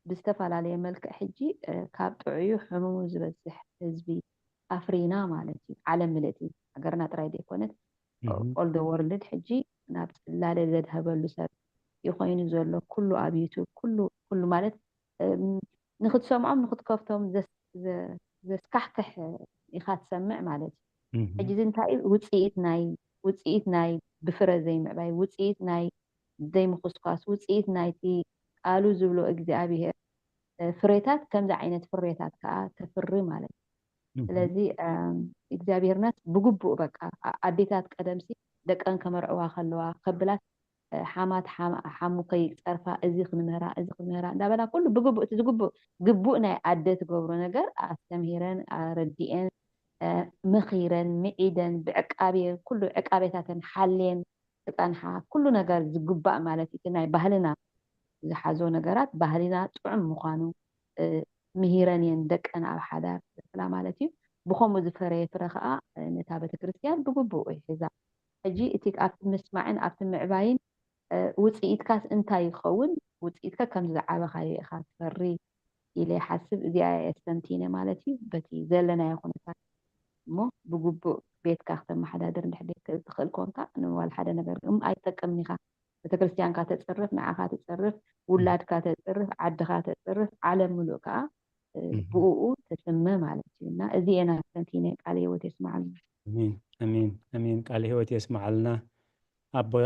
ብዝተፈላለየ መልክዕ ሕጂ፣ እ፣ ካብ ጥዑዩ ሕሙሙ ዝበዝሕ ህዝቢ ኣፍሪና ማለት እዩ። ዓለም ምልእቲ ሃገርና ጥራይ ዘይኮነት እህ። All the world ሕጂ ናብ ጽላለ ዘድሀበሉ ሰብ ይኾይኑ ዘሎ። ኩሉ ኣብ ዩቱብ ኩሉ፣ ኩሉ ማለት፣ እም፣ ንኽትሰምዖም ንኽትከፍቶም ዘስ-፣ ዘ-፣ ዘስካሕክሕ ኢኻ ትሰምዕ ማለት እዩ። እህ። ሕጂ እዚ እንታይ እዩ? ውጽኢት ናይ፣ ውጽኢት ናይ ብፍረ ዘይምዕባይ፣ ውጽኢት ናይ ዘይምኹስኳስ፣ ውጽኢት ናይቲ ቃሉ ዝብሎ እግዚኣብሔር፣ እ፣ ፍሬታት ከምዚ ዓይነት ፍሬታት ከኣ ተፍሪ ማለት እዩ። እህ። ስለዚ፣ እም፣ እግዚኣብሔርናስ ብግቡእ በቃ ኣ-፣ ኣዴታት ቀደምሲ ደቀን ከመርዕዋ ከለዋ ከብላት፣ እ፣ ሓማት ሓማ-፣ ሓሙ ከይጸርፋ እዚ ክንምህራ፣ እዚ ክንምህራ እንዳበላ ኩሉ ብግቡእ እቲ ዝግቡእ፣ ግቡእ ናይ ኣደ ትገብሮ ነገር ኣስተምሂረን፣ ኣረዲኤን፣ መኺረን ምዒደን ብዕቃቤ ኩሉ ዕቃቤታተን ሓልየን ክፀንሓ ኩሉ ነገር ዝግባእ ማለት እዩ። እቲ ናይ ባህልና ዝሓዞ ነገራት ባህልና ጥዑም ምዃኑ ምሂረን እየን ደቀን ኣብ ሓዳር ዘብላ ማለት እዩ። ብኸምኡ ዝፈረየ ፍረ ከዓ ነታ ቤተክርስትያን ብግቡእ ይሕዛ። ሕጂ እቲ ኣብቲ ምስማዕን ኣብቲ ምዕባይን ውፅኢትካስ እንታይ ይኸውን? ውፅኢትካ ከምዚ ዝዓበኻዮ ኢኻ ትፈሪ ኢለ ይሓስብ። እዚኣ እየ ኣስተንቲነ ማለት እዩ። በቲ ዘለናዮ ኩነታት እሞ ብግቡእ ቤትካ ክተመሓዳድር እንድሕር ትኽእል ኮንካ ንዋል ሓደ ነገር ግን ኣይጠቅምን ኢኻ። ቤተክርስትያንካ ተፅርፍ፣ ንዓኻ ተፅርፍ፣ ውላድካ ተፅርፍ፣ ዓድኻ ተፅርፍ፣ ዓለም ምሉእ ከዓ ብኡ ትስመ ማለት እዩ። እና እዚ እየ ኣስተንቲነ። ቃለ ህይወት የስማዓልና። ኣሜን ኣሜን ኣሜን። ቃለ ህይወት የስማዓልና።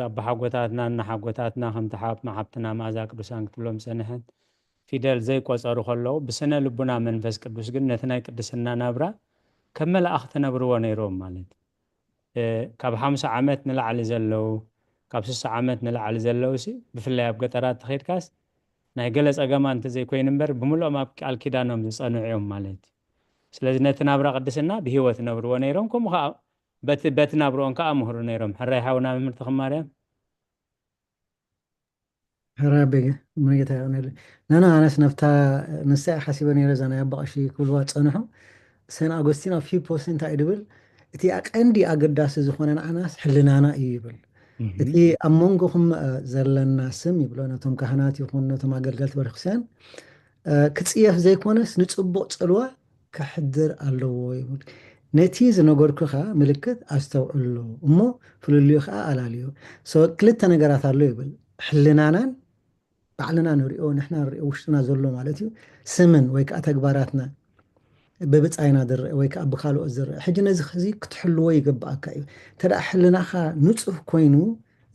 ኣቦሓጎታትና እናሓጎታትና ከምቲ ሓብትና ሓብትና መኣዛ ቅዱሳን ክትብሎም ዝፀንሐት ፊደል ዘይቆፀሩ ከለዉ ብስነ ልቡና መንፈስ ቅዱስ ግን ነቲ ናይ ቅድስና ናብራ ከም መላእኽቲ ነብርዎ ነይሮም ማለት እዩ። ካብ ሓምሳ ዓመት ንላዕሊ ዘለዉ ካብ ስሳ ዓመት ንላዕሊ ዘለዉ ሲ ብፍላይ ኣብ ገጠራት ተኸድካስ ናይ ገለ ፀገማ እንተዘይኮይኑ እምበር ብምልኦም ኣብ ቃል ኪዳኖም ዝፀንዑ እዮም ማለት እዩ። ስለዚ ነቲ ናብራ ቅድስና ብህይወት ነብርዎ ነይሮም። ከምኡ ከዓ በቲ በቲ ናብርኦም ከዓ ምህሩ ነይሮም። ሕራይ ሓውና መምህር ተኽማርያም። ሕራይ ቤገ መጌታ ይቕነል። ናና ኣነስ ነፍታ ንሳ ሓሲበ ነይረ እዛ ናይ ኣባ ቀሺ ክብልዋ ዝፀንሑ ሰን ኣጎስቲን ኣብ ፊልፖስ እንታይ ድብል እቲ ቀንዲ ኣገዳሲ ዝኾነ ንዓናስ ሕልናና እዩ ይብል። እቲ ኣብ መንጎኹም ዘለና ስም ይብሎ ነቶም ካህናት ይኹን ነቶም ኣገልገልቲ ቤተክርስትያን ክፅየፍ ዘይኮነስ ንፅቡቕ ፅልዋ ከሕድር ኣለዎ ይብል። ነቲ ዝነገርኩኻ ምልክት ኣስተውዕሎ እሞ ፍልልዩ ከዓ ኣላልዮ። ክልተ ነገራት ኣሎ ይብል። ሕልናናን ባዕልና ንሪኦ ንሕና ንሪኦ ውሽጥና ዘሎ ማለት እዩ። ስምን ወይ ከዓ ተግባራትና ብብፃይና ዝረአ ወይ ከዓ ብካልኦት ዝረአ። ሕጂ ነዚ ኸዚ ክትሕልዎ ይግብኣካ እዩ። እንተ ደኣ ሕልናኻ ንፁህ ኮይኑ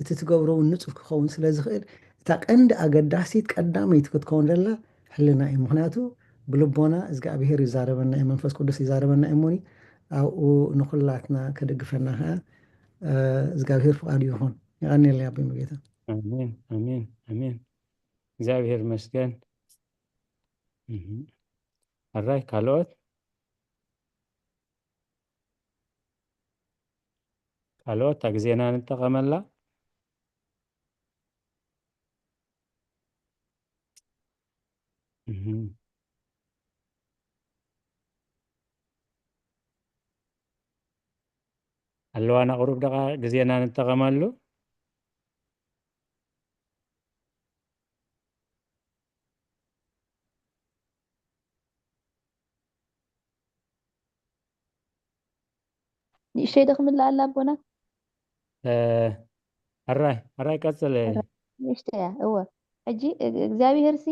እቲ ትገብሮ እውን ንፁህ ክኸውን ስለ ዝኽእል እታ ቀንዲ ኣገዳሲት ቀዳመይቲ ክትከውን ዘላ ሕልና እዩ። ምክንያቱ ብልቦና እግዚኣብሄር ይዛረበና እዩ፣ መንፈስ ቅዱስ ይዛረበና እዩ እሞኒ ኣብኡ ንኩላትና ከደግፈና ከዓ እግዚኣብሄር ፍቃዱ ይኹን። ይቀኒለይ ኣቦይ ሙሉጌታ። ኣሜን ኣሜን ኣሜን። እግዚኣብሄር ይመስገን። ኣራይ ካልኦት ካልኦት እታ ግዜና ንጠቐመላ። ኣለዋና ቁሩብ ደቃ ግዜና ንጠቐመሉ። ንእሽተይ ዶ ክምልኣላ ኣቦና? ኣራይ ኣራይ ቀፅል። ንእሽተይ እያ። እወ፣ ሕጂ እግዚኣብሄር ሲ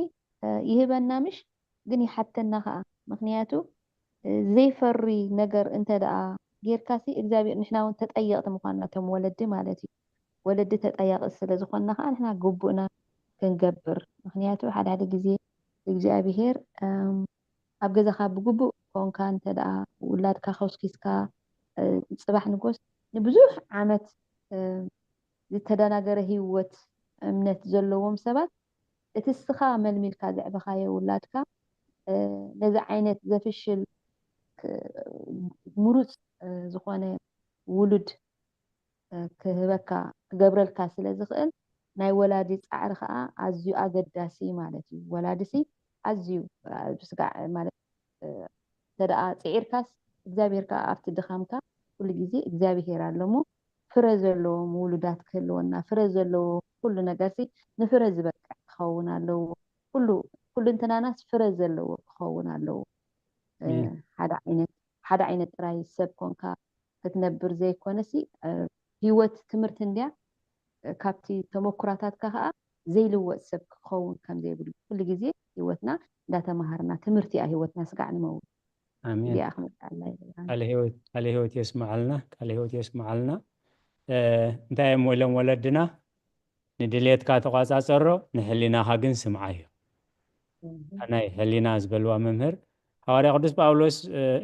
ይህበና ምሽ፣ ግን ይሓተና ከዓ። ምክንያቱ ዘይፈሪ ነገር እንተ ደኣ ጌርካ ሲ እግዚኣብሄር፣ ንሕና እውን ተጠየቕቲ ምኳንና እቶም ወለዲ ማለት እዩ። ወለዲ ተጠያቂ ስለ ዝኾንና ከዓ ንሕና ግቡእና ክንገብር። ምክንያቱ ሓደ ሓደ ግዜ እግዚኣብሄር ኣብ ገዛኻ ብግቡእ ኮንካ እንተ ደኣ ውላድካ ከውስኪስካ ጽባሕ ንጎስ ንብዙሕ ዓመት ዝተደናገረ ህይወት እምነት ዘለዎም ሰባት እቲ እስኻ መልሚልካ ዘዕበኻዮ ውላድካ ነዚ ዓይነት ዘፍሽል ምሩፅ ዝኾነ ውሉድ ክህበካ ክገብረልካ ስለ ዝኽእል ናይ ወላዲ ፃዕሪ ከዓ ኣዝዩ ኣገዳሲ ማለት እዩ። ወላዲ ሲ ኣዝዩ ብስጋዕ ማለት እንተ ደኣ ፅዒርካስ እግዚኣብሔር ከዓ ኣብቲ ድኻምካ ኩሉ ግዜ እግዚኣብሔር ኣሎ እሞ ፍረ ዘለዎም ውሉዳት ክህልወና ፍረ ዘለዎ ኩሉ ነገር ሲ ንፍረ ዝበቅዕ ክኸውን ኣለዎ። ኩሉ ኩሉ እንትናናስ ፍረ ዘለዎ ክኸውን ኣለዎ። ሓደ ዓይነት ሓደ ዓይነት ጥራይ ሰብ ኮንካ ክትነብር ዘይኮነሲ ህይወት ትምህርቲ እንድያ ካብቲ ተመኩራታትካ ከዓ ዘይልወጥ ሰብ ክኸውን ከም ዘይብሉ ኩሉ ግዜ ህይወትና እንዳተማሃርና ትምህርቲ እያ ህይወትና ስጋዕ ንመውት ኣሜን እዚኣ ክመፅኣላ ይብል ቃለ ህይወት ቃለ ህይወት የስምዓልና ቃለ ህይወት የስምዓልና እንታይ እዮም ኢሎም ወለድና ንድልየትካ ተቋፃፀሮ ንሕሊናኻ ግን ስምዓዮ ናይ ሕሊና ዝበልዋ መምህር ሃዋርያ ቅዱስ ጳውሎስ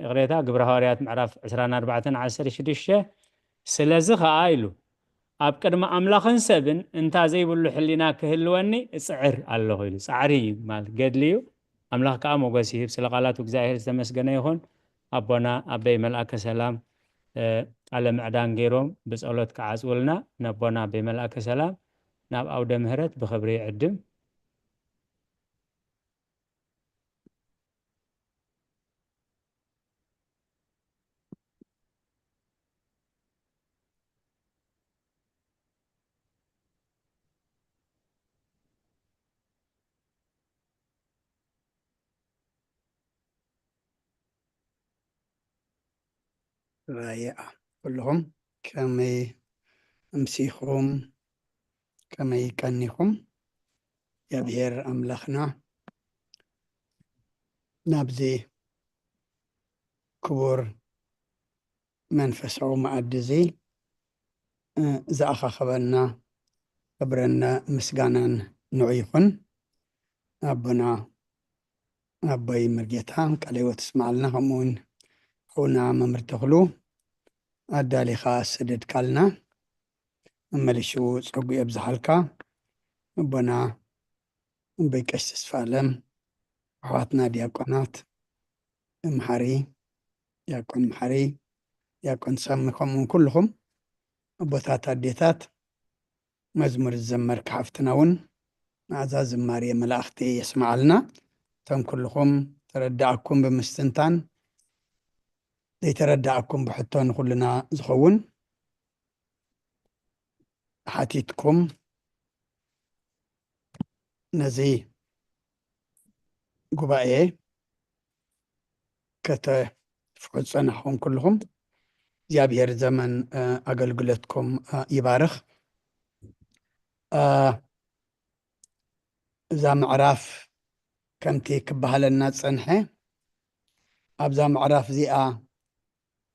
ይቕሬታ ግብረ ሃዋርያት ምዕራፍ ዕስራን ኣርባዕተን ዓሰርተ ሽዱሽተ ስለዚ ኸዓ ኢሉ ኣብ ቅድሚ ኣምላኽን ሰብን እንታ ዘይብሉ ሕሊና ክህልወኒ እፅዕር ኣለኹ ኢሉ ፃዕሪ እዩ ማለት ገድሊ እዩ ኣምላኽ ከዓ ሞገስ ይህብ ስለ ቃላቱ እግዚኣብሔር ዝተመስገነ ይኹን ኣቦና ኣበይ መልኣከ ሰላም ቃለ ምዕዳን ገይሮም ብጸሎት ክዓጽውልና ነቦና ኣበይ መልኣከ ሰላም ናብ ኣውደ ምህረት ብኽብሪ ይዕድም። ራያ ኩልኹም ከመይ ኣምሲኹም? ከመይ ቀኒኹም? እግዚኣብሔር ኣምላኽና ናብዚ ክቡር መንፈሳዊ መኣዲ እዚ ዝኣኻኸበና ክብርን ምስጋናን ንዑ ይኹን። ኣቦና ኣቦይ መርጌታ ቃለ ህይወት ይስማዓልና፣ ከምኡ እውን ሓውና መምህር ተኽሉ ኣዳሊኻ ኣሰደድካልና፣ መመሊሹ ጸጉ የብዝሓልካ። ኣቦና እምበይ ቀሽ ተስፋ ኣለም፣ ኣሕዋትና ዲያቆናት፣ መሓሪ፣ ዲያቆን መሓሪ፣ ዲያቆን ሳሚ፣ ከምኡ ኩልኹም ኣቦታት ኣዴታት፣ መዝሙር ዝዘመርካ ሓፍትና እውን መኣዛ ዝማሬ መላእኽቲ የስምዓልና። እቶም ኩልኹም ተረዳእኩም ብምስትንታን ዘይተረዳእኩም ብሕቶ ንኹልና ዝኸውን ሓቲትኩም ነዚ ጉባኤ ከተፍሑ ዝጸናሕኹም ኩልኹም እግዚኣብሔር ዘመን ኣገልግሎትኩም ይባርኽ። እዛ ምዕራፍ ከምቲ ክበሃለና ዝጸንሐ ኣብዛ ምዕራፍ እዚኣ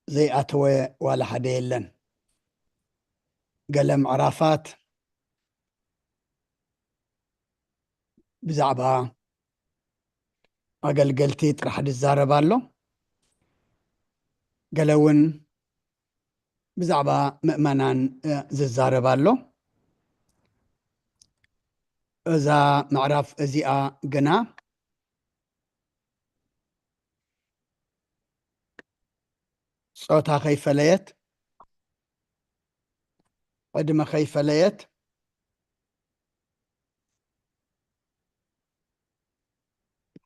ዘይኣተወ ዋላ ሓደ የለን። ገለ ምዕራፋት ብዛዕባ ኣገልገልቲ ጥራሕ ዝዛረብ ኣሎ፣ ገለ እውን ብዛዕባ ምእመናን ዝዛረብ ኣሎ። እዛ ምዕራፍ እዚኣ ግና ጾታ ከይፈለየት፣ ዕድመ ከይፈለየት፣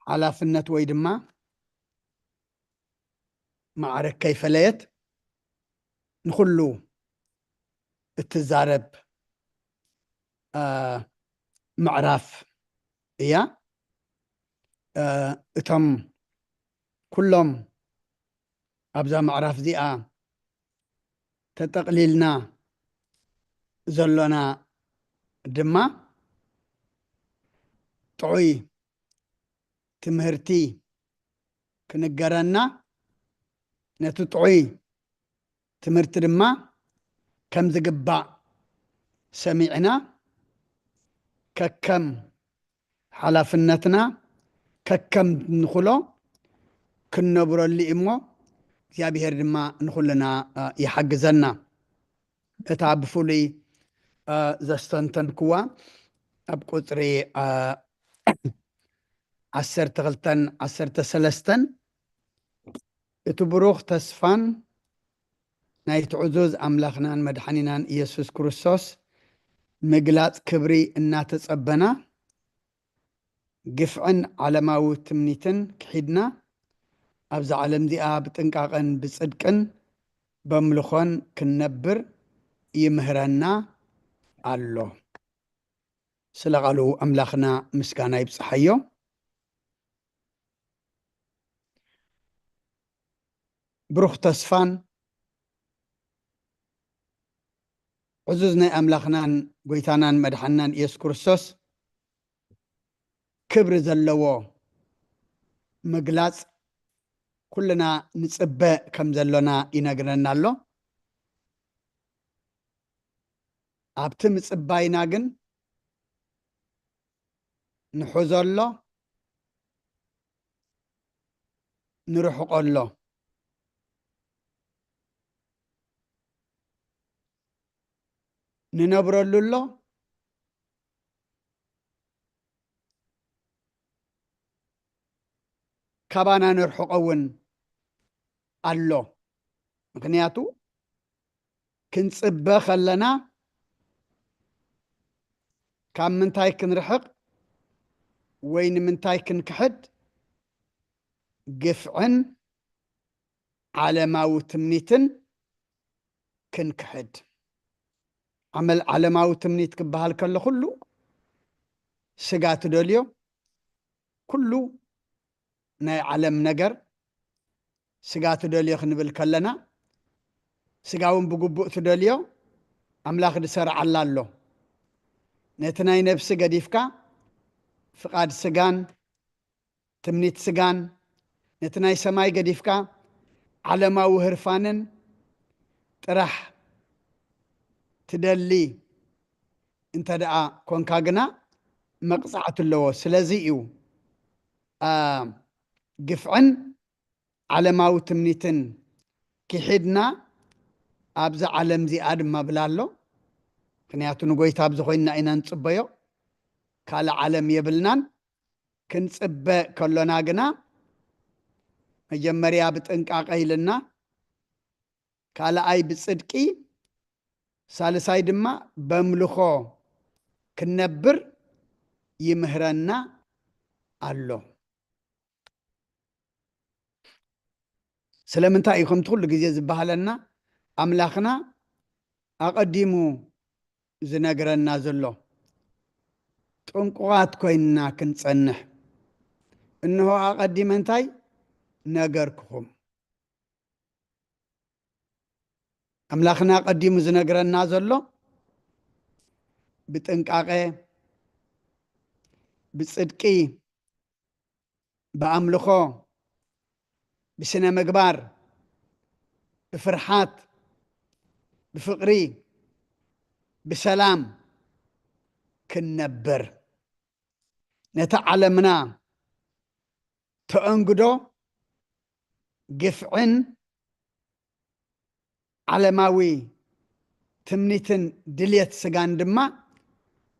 ሓላፍነት ወይ ድማ ማዕረግ ከይፈለየት ንኹሉ እትዛረብ ምዕራፍ እያ። እቶም ኩሎም ኣብዛ ምዕራፍ እዚኣ ተጠቕሊልና ዘሎና ድማ ጥዑይ ትምህርቲ ክንገረና፣ ነቲ ጥዑይ ትምህርቲ ድማ ከም ዝግባእ ሰሚዕና ከከም ሓላፍነትና ከከም ንኽሎ ክንነብረሉ እዩ እሞ እግዚኣብሔር ድማ ንኹልና ይሓግዘና። እታ ብፍሉይ ዘስተንተንክዋ ኣብ ቁፅሪ ዓሰርተ ክልተን ዓሰርተ ሰለስተን እቲ ብሩኽ ተስፋን ናይቲ ዕዙዝ ኣምላኽናን መድሓኒናን ኢየሱስ ክርስቶስ ምግላጽ ክብሪ እናተጸበና፣ ግፍዕን ዓለማዊ ትምኒትን ክሒድና፣ ኣብዛ ዓለም እዚኣ ብጥንቃቐን ብጽድቅን በምልኾን ክንነብር ይምህረና ኣሎ። ስለ ቃሉ ኣምላኽና ምስጋና ይብጽሓዮ። ብሩኽ ተስፋን ዕዙዝ ናይ ኣምላኽናን ጎይታናን መድሓንናን ኢየሱስ ክርስቶስ ክብሪ ዘለዎ ምግላጽ ኩልና ንጽበ ከም ዘሎና ይነግረና ኣሎ። ኣብቲ ምጽባይና ግን ንሕዞ ኣሎ፣ ንርሕቆ ኣሎ፣ ንነብረሉ ኣሎ፣ ካባና ንርሕቆ እውን ኣሎ። ምኽንያቱ ክንጽበ ከለና ካብ ምንታይ ክንርሕቕ ወይ ንምንታይ ክንክሕድ? ግፍዕን ዓለማዊ ትምኒትን ክንክሕድ። ዓመል ዓለማዊ ትምኒት ክበሃል ከሎ ኩሉ ስጋ ትደልዮ፣ ኩሉ ናይ ዓለም ነገር ስጋ ትደልዮ ክንብል ከለና፣ ስጋ እውን ብግቡእ ትደልዮ ኣምላኽ ዝሰርዓላ ኣሎ። ነቲ ናይ ነብሲ ገዲፍካ ፍቓድ ስጋን ትምኒት ስጋን ነቲ ናይ ሰማይ ገዲፍካ ዓለማዊ ህርፋንን ጥራሕ ትደሊ እንተ ደኣ ኮንካ ግና መቕጻዕቲ ኣለዎ። ስለዚ እዩ፣ አ፣ ግፍዕን ዓለማዊ ትምኒትን ክሒድና ኣብዛ ዓለም እዚኣ ድማ ብላ ኣሎ። ምኽንያቱ ንጎይታ ኣብዚ ኮይንና ኢና ንጽበዮ። ካልእ ዓለም የብልናን። ክንጽበ ከሎና ግና መጀመርያ ብጥንቃቐ ኢልና፣ ካልኣይ ብጽድቂ፣ ሳልሳይ ድማ በምልኾ ክንነብር ይምህረና ኣሎ። ስለምንታይ እዩ ከምቲ ኩሉ ግዜ ዝበሃለና? ኣምላኽና ኣቐዲሙ ዝነግረና ዘሎ ጥንቁቓት ኮይንና ክንጸንሕ። እንሆ ኣቐዲመ እንታይ ነገርኩኹም? ኣምላኽና ኣቐዲሙ ዝነግረና ዘሎ ብጥንቃቐ፣ ብጽድቂ፣ ብኣምልኾ፣ ብስነ ምግባር፣ ብፍርሓት፣ ብፍቕሪ፣ ብሰላም ክንነብር፣ ነቲ ዓለምና ተኣንግዶ ግፍዕን ዓለማዊ ትምኒትን ድልየት ስጋን ድማ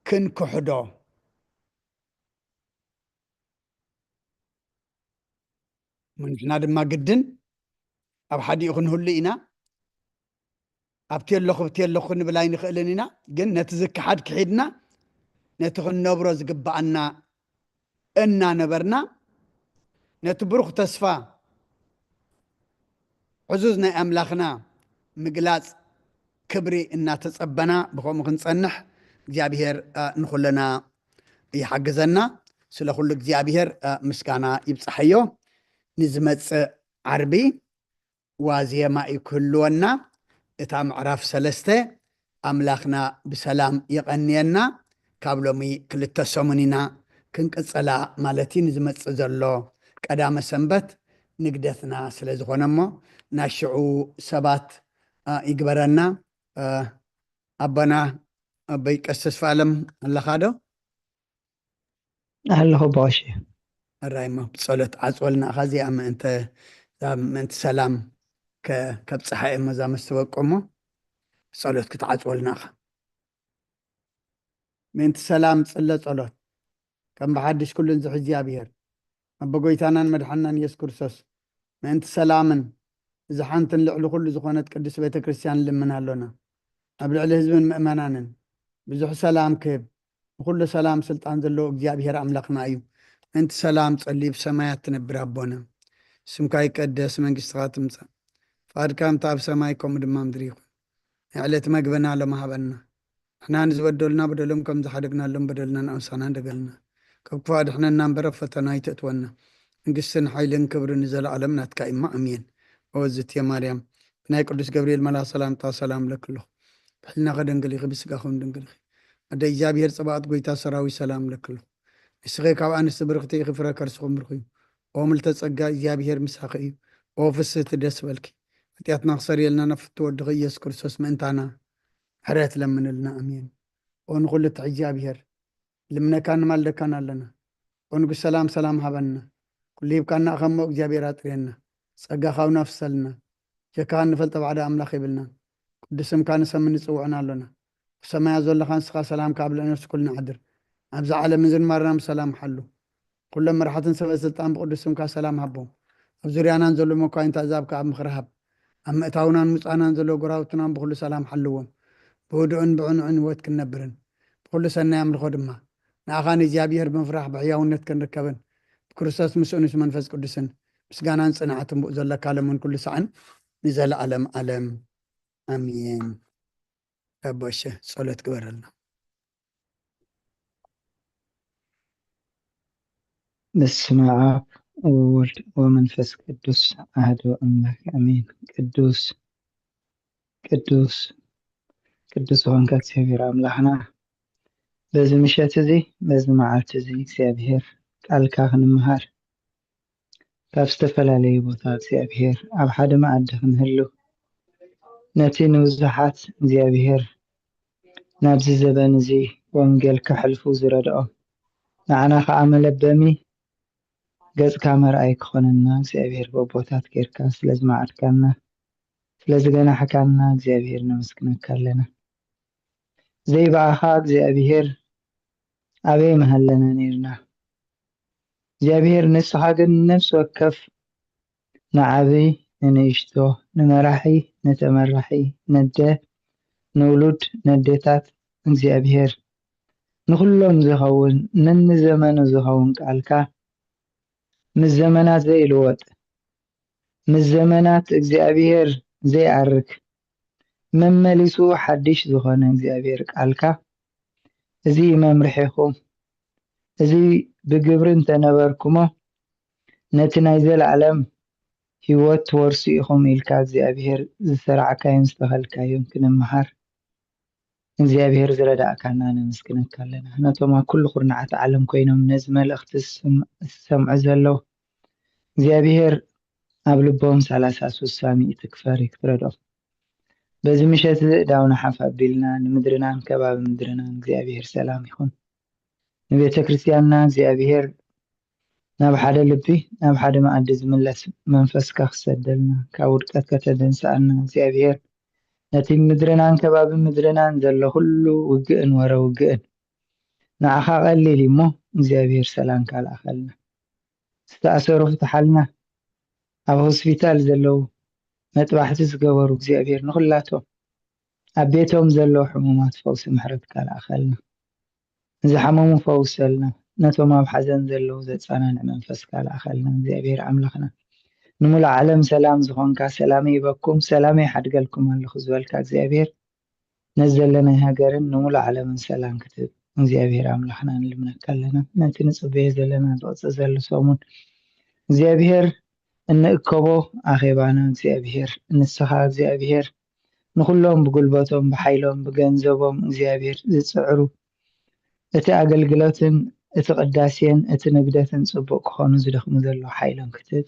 ክንክሕዶ። ንሕና ድማ ግድን ኣብ ሓዲኡ ክንህሉ ኢና። ኣብቲ ኣለኹ፣ ኣብቲ ኣለኹ ክንብል ኣይንኽእልን ኢና። ግን ነቲ ዝከሓድ ክሒድና፣ ነቲ ክንነብሮ ዝግብኣና እናነበርና፣ ነቲ ብሩኽ ተስፋ ዕዙዝ ናይ ኣምላኽና ምግላጽ ክብሪ እናተጸበና ብኸምኡ ክንጸንሕ እግዚኣብሔር፣ አ፣ ንኹልና ይሓግዘና። ስለ ኩሉ እግዚኣብሔር፣ አ፣ ምስጋና ይብጻሐዮ። ንዝመጽእ ዓርቢ ዋዜማ እዩ ክህልወና። እታ ምዕራፍ ሰለስተ ኣምላኽና ብሰላም የቐንየና። ካብ ሎሚ ክልተ ሰሙን ኢና ክንቅጸላ ማለት እዩ። ንዝመጽእ ዘሎ ቀዳመ ሰንበት ንግደትና ስለ ዝኾነ እሞ፣ ናይ ሽዑ ሰባት፣ አ፣ ይግበረና። አ፣ ኣቦና ኣቦይ ቀሲስ ተስፋለም ኣለኻ ዶ? ኣለኹ ኣቦ ቀሺ። ሕራይ እሞ ብጸሎት ዓጽወልና። እኻ እዚኣ ምእንተ፣ እዛ ምእንቲ ሰላም ከ-፣ ከብጽሓ እየ እሞ እዛ መስተበቆ እሞ ብጸሎት ክትዓጽወልና እኻ። ምእንቲ ሰላም ጽለ ጸሎት። ከም ብሓድሽ ኩሉ ዝሕዝ እግዚኣብሔር፣ ኣቦ ጎይታናን መድሓናን ኢየሱስ ክርስቶስ፣ ምእንቲ ሰላምን እዛ ሓንትን ልዕሊ ኩሉ ዝኾነት ቅድስት ቤተ ክርስቲያን ንልምን ኣሎና። ኣብ ልዕሊ ህዝብን ምእመናንን ብዙሕ ሰላም ክህብ፣ ንኹሉ ሰላም ስልጣን ዘለዎ እግዚኣብሔር ኣምላኽና እዩ። ምእንቲ ሰላም ጸሊ። ብሰማያት ትነብር ኣቦና፣ ስምካ ይቀደስ፣ መንግስትኻ ትምጻእ፣ ፍቓድካ ከምቲ ኣብ ሰማይ ከምኡ ድማ ምድሪ ይኹን። ናይ ዕለት መግብና ሎም ሃበና። ንሕና ንዝበደሉና በደሎም ከም ዝሓደግናሎም በደልና ንኣምሳና እንደገልና። ካብ ክፉእ ኣድሕነና እምበር ኣብ ፈተና ኣይተእትወና። መንግስትን ሓይልን ክብርን ንዘለኣለም ናትካ እማ፣ ኣሜን። ኦ ዝትየ ማርያም፣ ብናይ ቅዱስ ገብርኤል መልኣኽ ሰላምታ ሰላም እብለኪ ኣለኹ። ብሕልናኺ ድንግል ኢኺ፣ ብስጋኺ እውን ድንግል ኢኺ። ኣደ እግዚኣብሔር ጸባኦት፣ ጎይታ ሰራዊት፣ ሰላም እብለኪ ኣለኹ። ንስኺ ካብ ኣንስቲ ብርኽቲ ኢኺ፣ ፍረ ከርስኺ እውን ብሩኽ እዩ። ኦ ምልተ ጸጋ፣ እግዚኣብሔር ምሳኺ እዩ። ኦ ፍስህቲ፣ ደስ በልኪ። ሓጢኣትና ክሰርየልና ናብ ፍትው ወድኺ ኢየሱስ ክርስቶስ ምእንታና ምሕረት ለምንልና። ኣሜን። ኦ ንኹሉ እትሕዝ እግዚኣብሔር፣ ልምነካን ንማልደካን ኣለና። ኦ ንጉስ ሰላም፣ ሰላም ሃበና። ኩሉ ሂብካና እኻ እሞ እግዚኣብሔር ኣጥርየና። ጸጋኻ እውን ኣፍሰልና። ጀካኻ እንፈልጦ ባዕዳ ኣምላኽ የብልናን። ቅዱስ ስምካ ንሰምን ንጽውዕን ኣሎና። ኣብ ሰማያት ዘለኻ ንስኻ ሰላምካ ኣብ ልዕሊ ነፍሲ ኩልና ሓድር። ኣብዚ ዓለም ዝንማርና ብሰላም ሓሉ። ኩሎም መራሕትን ሰበ ስልጣን ብቅዱስ ስምካ ሰላም ሃቦም። ኣብ ዙርያናን ዘሎ መኳይንት ኣዛብ ከኣ ምኽሪ ሃብ። ኣብ ምእታውናን ምጻናን ዘሎ ጎራውትናን ብኹሉ ሰላም ሓልዎም። ብህዱእን ብዕኑዕን ህይወት ክንነብርን ብኹሉ ሰናይ ኣምልኾ ድማ ንኣኻ ንእግዚኣብሔር ብምፍራሕ ብሕያውነት ክንርከብን ብክርስቶስ ምስኡ ምስ መንፈስ ቅዱስን ምስጋናን ጽንዓትን ብኡ ዘለካ ለምን ኩሉ ሳዕን ንዘለዓለም ዓለም ኣሜን። ኣቦሸ ጸሎት ግበረልና። በስመ አብ ወወልድ ወመንፈስ ቅዱስ አሐዱ አምላክ አሜን። ቅዱስ ቅዱስ ቅዱስ ሆንካ እግዚኣብሔር አምላክና በዚ ምሸት እዚ በዚ መዓልቲ እዚ እግዚኣብሔር ቃልካ ክንምሃር ካብ ዝተፈላለዩ ቦታ እግዚኣብሔር ኣብ ሓደ መኣዲ ክንህሉ ነቲ ንብዙሓት እግዚኣብሔር ናብዚ ዘበን እዚ ወንጌል ከሕልፉ ዝረድኦም ንዓና ከዓ መለበሚ ገጽካ መርኣይ ክኾነና እግዚኣብሔር በቦታት ጌርካ ስለ ዝመዓድካና ስለ ዝገናሕካና እግዚኣብሔር ነመስግነካ ኣለና። ዘይበኣኻ እግዚኣብሔር ኣበይ መሃለና ነይርና እግዚኣብሔር ንስኻ ግን ነፍሲ ወከፍ ንዓቢ ንንእሽቶ ንመራሒ ንተመራሒ ነደ ንውሉድ ነዴታት እግዚኣብሔር ንኹሎም ዝኸውን ነንዘመኑ ዝኸውን ቃልካ ምስ ዘመናት ዘይልወጥ ምስ ዘመናት እግዚኣብሔር ዘይኣርግ መመሊሱ ሓድሽ ዝኾነ እግዚኣብሔር ቃልካ እዚ መምርሒኹም እዚ ብግብሪ እንተነበርኩሞ ነቲ ናይ ዘለዓለም ህይወት ትወርሱ ኢኹም ኢልካ እግዚኣብሔር ዝሰራዕካዮም ዝተኸልካዮም ክንምሃር እግዚኣብሔር ዝረዳእካና ነመስግነካ ኣለና። ነቶም ኣብ ኩሉ ኩርናዓት ዓለም ኮይኖም ነዚ መልእኽቲ ዝሰምዑ ዘለዉ እግዚኣብሔር ኣብ ልቦም ሰላሳ ሱሳ ሚእቲ ክፈሪ ክትረድኦም በዚ ምሸት እዚ እዳውና ሓፍ ኣቢልና ንምድርናን ከባቢ ምድርናን እግዚኣብሔር ሰላም ይኹን። ንቤተ ክርስቲያንና እግዚኣብሔር ናብ ሓደ ልቢ ናብ ሓደ መኣዲ ዝምለስ መንፈስካ ክሰደልና ካብ ውድቀት ከተደንስኣና እግዚኣብሔር ነቲ ምድርናን ከባቢ ምድርናን ዘሎ ኩሉ ውግእን ወረ ውግእን ንዓኻ ቀሊል እሞ እግዚኣብሔር ሰላምካ ልኣኸልና። ዝተኣሰሩ ፍትሓልና። ኣብ ሆስፒታል ዘለዉ መጥባሕቲ ዝገበሩ እግዚኣብሔር ንኹላቶም ኣብ ቤቶም ዘለዉ ሕሙማት ፈውሲ ምሕረትካ ልኣኸልና። ንዝሓመሙ ፈውሰልና። ነቶም ኣብ ሓዘን ዘለዉ ዘጸናንዕ መንፈስካ ልኣኸልና እግዚኣብሔር ኣምላኽና። ንሙሉእ ዓለም ሰላም ዝኾንካ ሰላመይ ይበኩም ሰላመይ ይሓድገልኩም ኣለኹ ዝበልካ እግዚኣብሔር ነዚ ዘለናይ ሃገርን ንሙሉእ ዓለምን ሰላም ክትህብ እግዚኣብሔር ኣምላኽና ንልምነካ ኣለና። ነቲ ንጽበዮ ዘለና ዝቕጽል ዘሎ ሰሙን እግዚኣብሔር እንእከቦ ኣኼባና እግዚኣብሔር ንስኻ እግዚኣብሔር ንኹሎም ብጉልበቶም ብሓይሎም ብገንዘቦም እግዚኣብሔር ዝጽዕሩ እቲ ኣገልግሎትን እቲ ቅዳሴን እቲ ንግደትን ጽቡቕ ክኾኑ ዝደኽሙ ዘለዉ ሓይሎም ክትህብ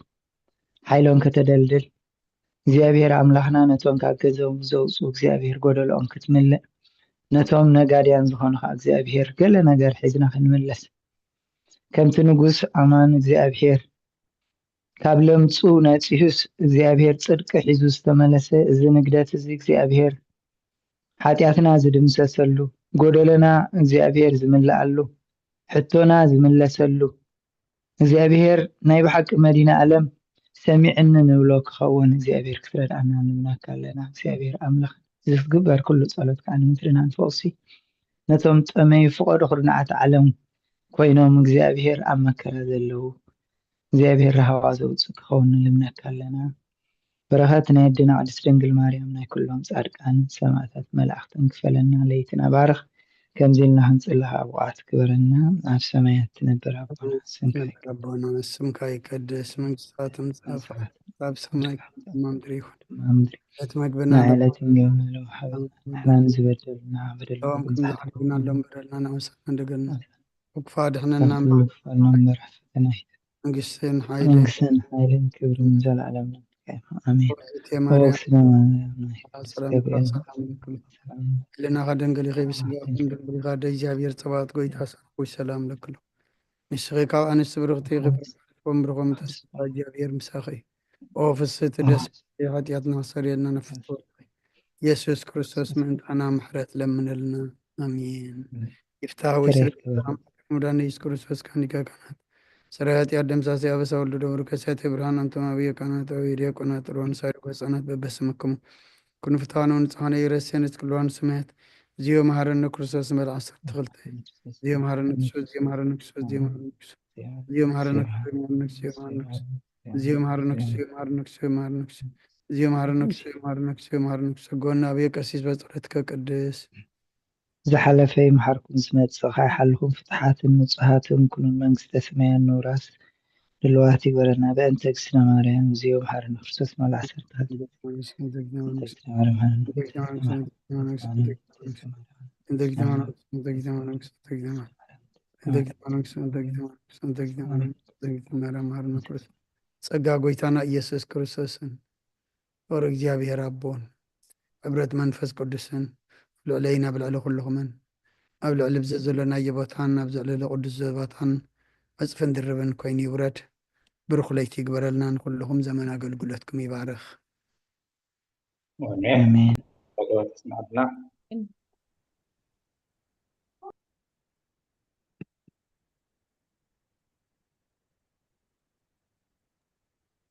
ሓይሎም ከተደልድል እግዚኣብሔር ኣምላኽና ነቶም ካብ ገንዘቦም ዘውፅኡ እግዚኣብሔር ጎደልኦም ክትምልእ ነቶም ነጋድያን ዝኾኑ ከዓ እግዚኣብሔር ገለ ነገር ሒዝና ክንምለስ ከምቲ ንጉስ ኣማን እግዚኣብሔር ካብ ለምፁ ነፂሁስ እግዚኣብሔር ፅድቂ ሒዙ ዝተመለሰ እዚ ንግደት እዚ እግዚኣብሔር ሓጢኣትና ዝድምሰሰሉ ጎደለና እግዚኣብሔር ዝምልኣሉ ሕቶና ዝምለሰሉ እግዚኣብሔር ናይ ብሓቂ መዲና ኣለም ሰሚዕኒ ንብሎ ክኸውን እግዚኣብሔር ክትረድኣና ንምናካ ኣለና እግዚኣብሔር ኣምላኽ ዝግበር ኩሉ ፀሎት ከዓ ንምድርና ንፈውሲ ነቶም ጠመዩ ፍቐዶ ክርናዓት ዓለም ኮይኖም እግዚኣብሔር ኣብ መከራ ዘለዉ እግዚኣብሔር ራህዋ ዘውፅእ ክኸውን ንልምነካ ኣለና በረኸት ናይ ኣዴና ቅድስት ድንግል ማርያም ናይ ኩሎም ጻድቃን ሰማእታት መላእኽትን ክፈለና ለይትና ባርኽ ከምዚ ኢልና ክንጽልኻ ኣብቕዓት ግበረና ኣብ ሰማያት ትነብር ኣቦና ስምካ ይቀደስ መንግስትኻ ትምጻእ ኣብ ሰማይ ከም ምድሪ ይኹን እቲ መግብና ንዕለትን ገበናና ንሕና ንዝበደሉና በደሎም ከም ዝሓድጉና ሎም በደልና ንኣምሳና እንደገና ክፋ ድሕነና እምበር ፈተና መንግስትን ሓይልን መንግስትን ሓይልን ክብርን ዘላለም ኣሜን። ልናኻ ደንግል ኢኺ ብስጋኹም ደንግል ኢኻ ደ እግዚኣብሔር ጸባኦት ጎይታ ሰላም ለክሎ ንስኺ ካብ ኣንስቲ ብርኽቲ ኢኺ ወምብርኾም ተስፋ እግዚኣብሔር ምሳኺ ኦ ፍስቲ ደስ ሓጢኣትና ክሰርየልና ነፍስ ኢየሱስ ክርስቶስ ምእንታና ምሕረት ለምነልና ኣሜን። ይፍታህ ወይ ስለ ሙዳን ኢየሱስ ክርስቶስ ካኒካ ካናት ስራይ ኃጢአት ደምሳሴ አበሳ ወልዱ ደብሩ ከሳቴ ብርሃን አንተም አብየ ካህናት አብየ ዲያቆናት ጥሩዋን ሳይዱ ገጻናት በበስምክሙ ኩኑ ፍትሐነ ወንጽሐነ ኢረሴነ ትክልዋን ስሜት ዚዮ መሐረነ ክርስቶስ መል ዓሰርተ ክልተ ዚዮ መሐረነ ክርስቶስ ዚዮ መሐረነ ክርስቶስ ዚዮ መሐረነ ክርስቶስ ዚዮ መሐረነ ክርስቶስ ዚዮ መሐረነ ክርስቶስ ዚዮ መሐረነ ክርስቶስ ዚዮ መሐረነ ክርስቶስ ዚዮ መሐረነ ክርስቶስ ዚዮ መሐረነ ክርስቶስ ዚዮ መሐረነ ክርስቶስ ዚዮ መሐረነ ክርስቶስ ጎና አብየ ቀሲስ በጸሎትከ ቅድስ ዝሓለፈ ይምሓርኩም፣ ዝመጽእ ኸኣ ይሓልኹም፣ ፍቱሓትን ንጹሃትን ኩኑ፣ መንግስተ ሰማያት ንውራስ ድልዋት ይግበረና። በእንተ እግዝእትነ ማርያም፣ እግዚኦ መሓረነ ክርስቶስ፣ መል ዓሰርተ ሓደ። ጸጋ ጎይታና ኢየሱስ ክርስቶስን ፍቕሪ እግዚኣብሔር ኣቦን ሕብረት መንፈስ ቅዱስን ኣብ ልዕለይን ኣብ ልዕሊ ኩልኹምን ኣብ ልዕሊ ብዚ ዘሎ ናይ ቦታን ኣብዚ ልዕሊ ቅዱስ ቦታን ዕጽፍን ድርብን ኮይኑ ይውረድ። ብሩኽ ለይቲ ይግበረልና። ንኹልኹም ዘመን ኣገልግሎትኩም ይባርኽ። ኣሜን። ኣሜን። ጸሎት ይስማዕልና።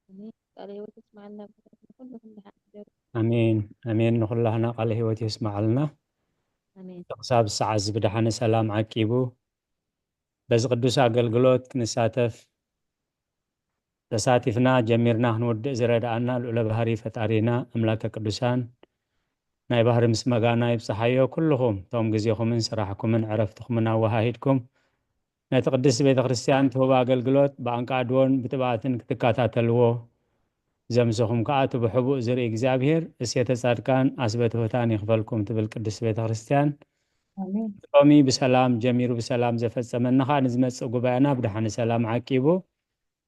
ኣሜን። ቃለ ህይወት ይስማዕልና። ብሩኻት ንኹልኹም ደሓን ሕደሩ። ኣሜን ኣሜን። ንኹላህና ቃለ ህይወት የስማዓልና። ኣሜን። ክሳብ ሰዓት እዚ ብደሓነ ሰላም ዓቂቡ በዚ ቅዱስ ኣገልግሎት ክንሳተፍ ተሳቲፍና ጀሚርና ክንውድእ ዝረድኣና ልዑለ ባህሪ ፈጣሪና ኣምላከ ቅዱሳን ናይ ባህሪ ምስ መጋና ይብጽሓዮ። ኩልኹም እቶም ግዜኹምን ስራሕኩምን ዕረፍትኹምን ኣወሃሂድኩም ነቲ ቅድስቲ ቤተ ክርስቲያን ትህቦ ኣገልግሎት ብኣንቃድዎን ብትብኣትን ክትከታተልዎ ዘምሰኹም ከኣ እቲ ብሕቡእ ዝርኢ እግዚኣብሄር እሴተ ጻድቃን ኣስበ ትሑታን ይኽፈልኩም ትብል ቅድስቲ ቤተ ክርስቲያን። ሎሚ ብሰላም ጀሚሩ ብሰላም ዘፈጸመና ከኣ ንዝመጽእ ጉባኤና ብደሓን ሰላም ዓቂቡ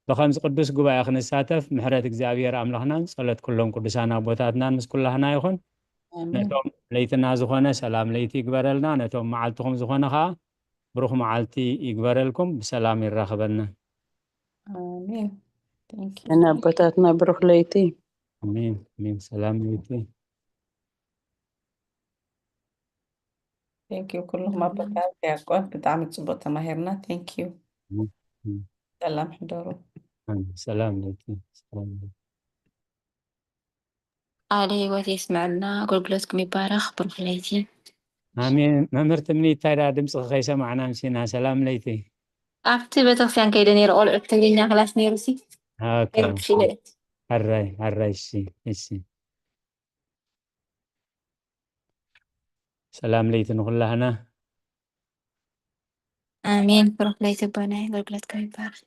ብኸምዚ ቅዱስ ጉባኤ ክንሳተፍ ምሕረት እግዚኣብሔር ኣምላኽናን ጸሎት ኩሎም ቅዱሳን ኣቦታትናን ምስ ኩላህና ይኹን። ነቶም ለይትና ዝኾነ ሰላም ለይቲ ይግበረልና፣ ነቶም መዓልትኹም ዝኾነ ኸዓ ብሩኽ መዓልቲ ይግበረልኩም፣ ብሰላም ይራኽበና። ኣሜን። ንኣቦታትና ብሩኽ ለይቲ። ኣሜን ኣሜን። ሰላም ለይቲ። Thank you ኩልኹም ኣቦታት ዲያቆን ብጣዕሚ ፅቡቅ ተማሂርና። Thank you። ሰላም ሕደሩ። ሰላም ለይቲ። ሰላም ለይቲ። ቃለ ህይወት የስመዐልና። ኣገልግሎትኩም ይባረኽ። ብሩኽ ለይቲ። ኣሜን። መምህር ትምኒት እንታይ ደኣ ድምፅኺ ከይሰማዕና ኣምሲና። ሰላም ለይቲ። ኣብቲ ቤተክርስትያን ከይደ ነይረ ቆልዑት ትግርኛ ክላስ ነይሩ ሲ ኦኬ። ነይሩ ክሽለ ሕራይ ሕራይ። እሺ እሺ። ሰላም ለይቲ ንኹላህና። ኣሜን። ብሩኽ ለይቲ ኣቦናይ። ኣገልግሎትኩም ይባረኽ።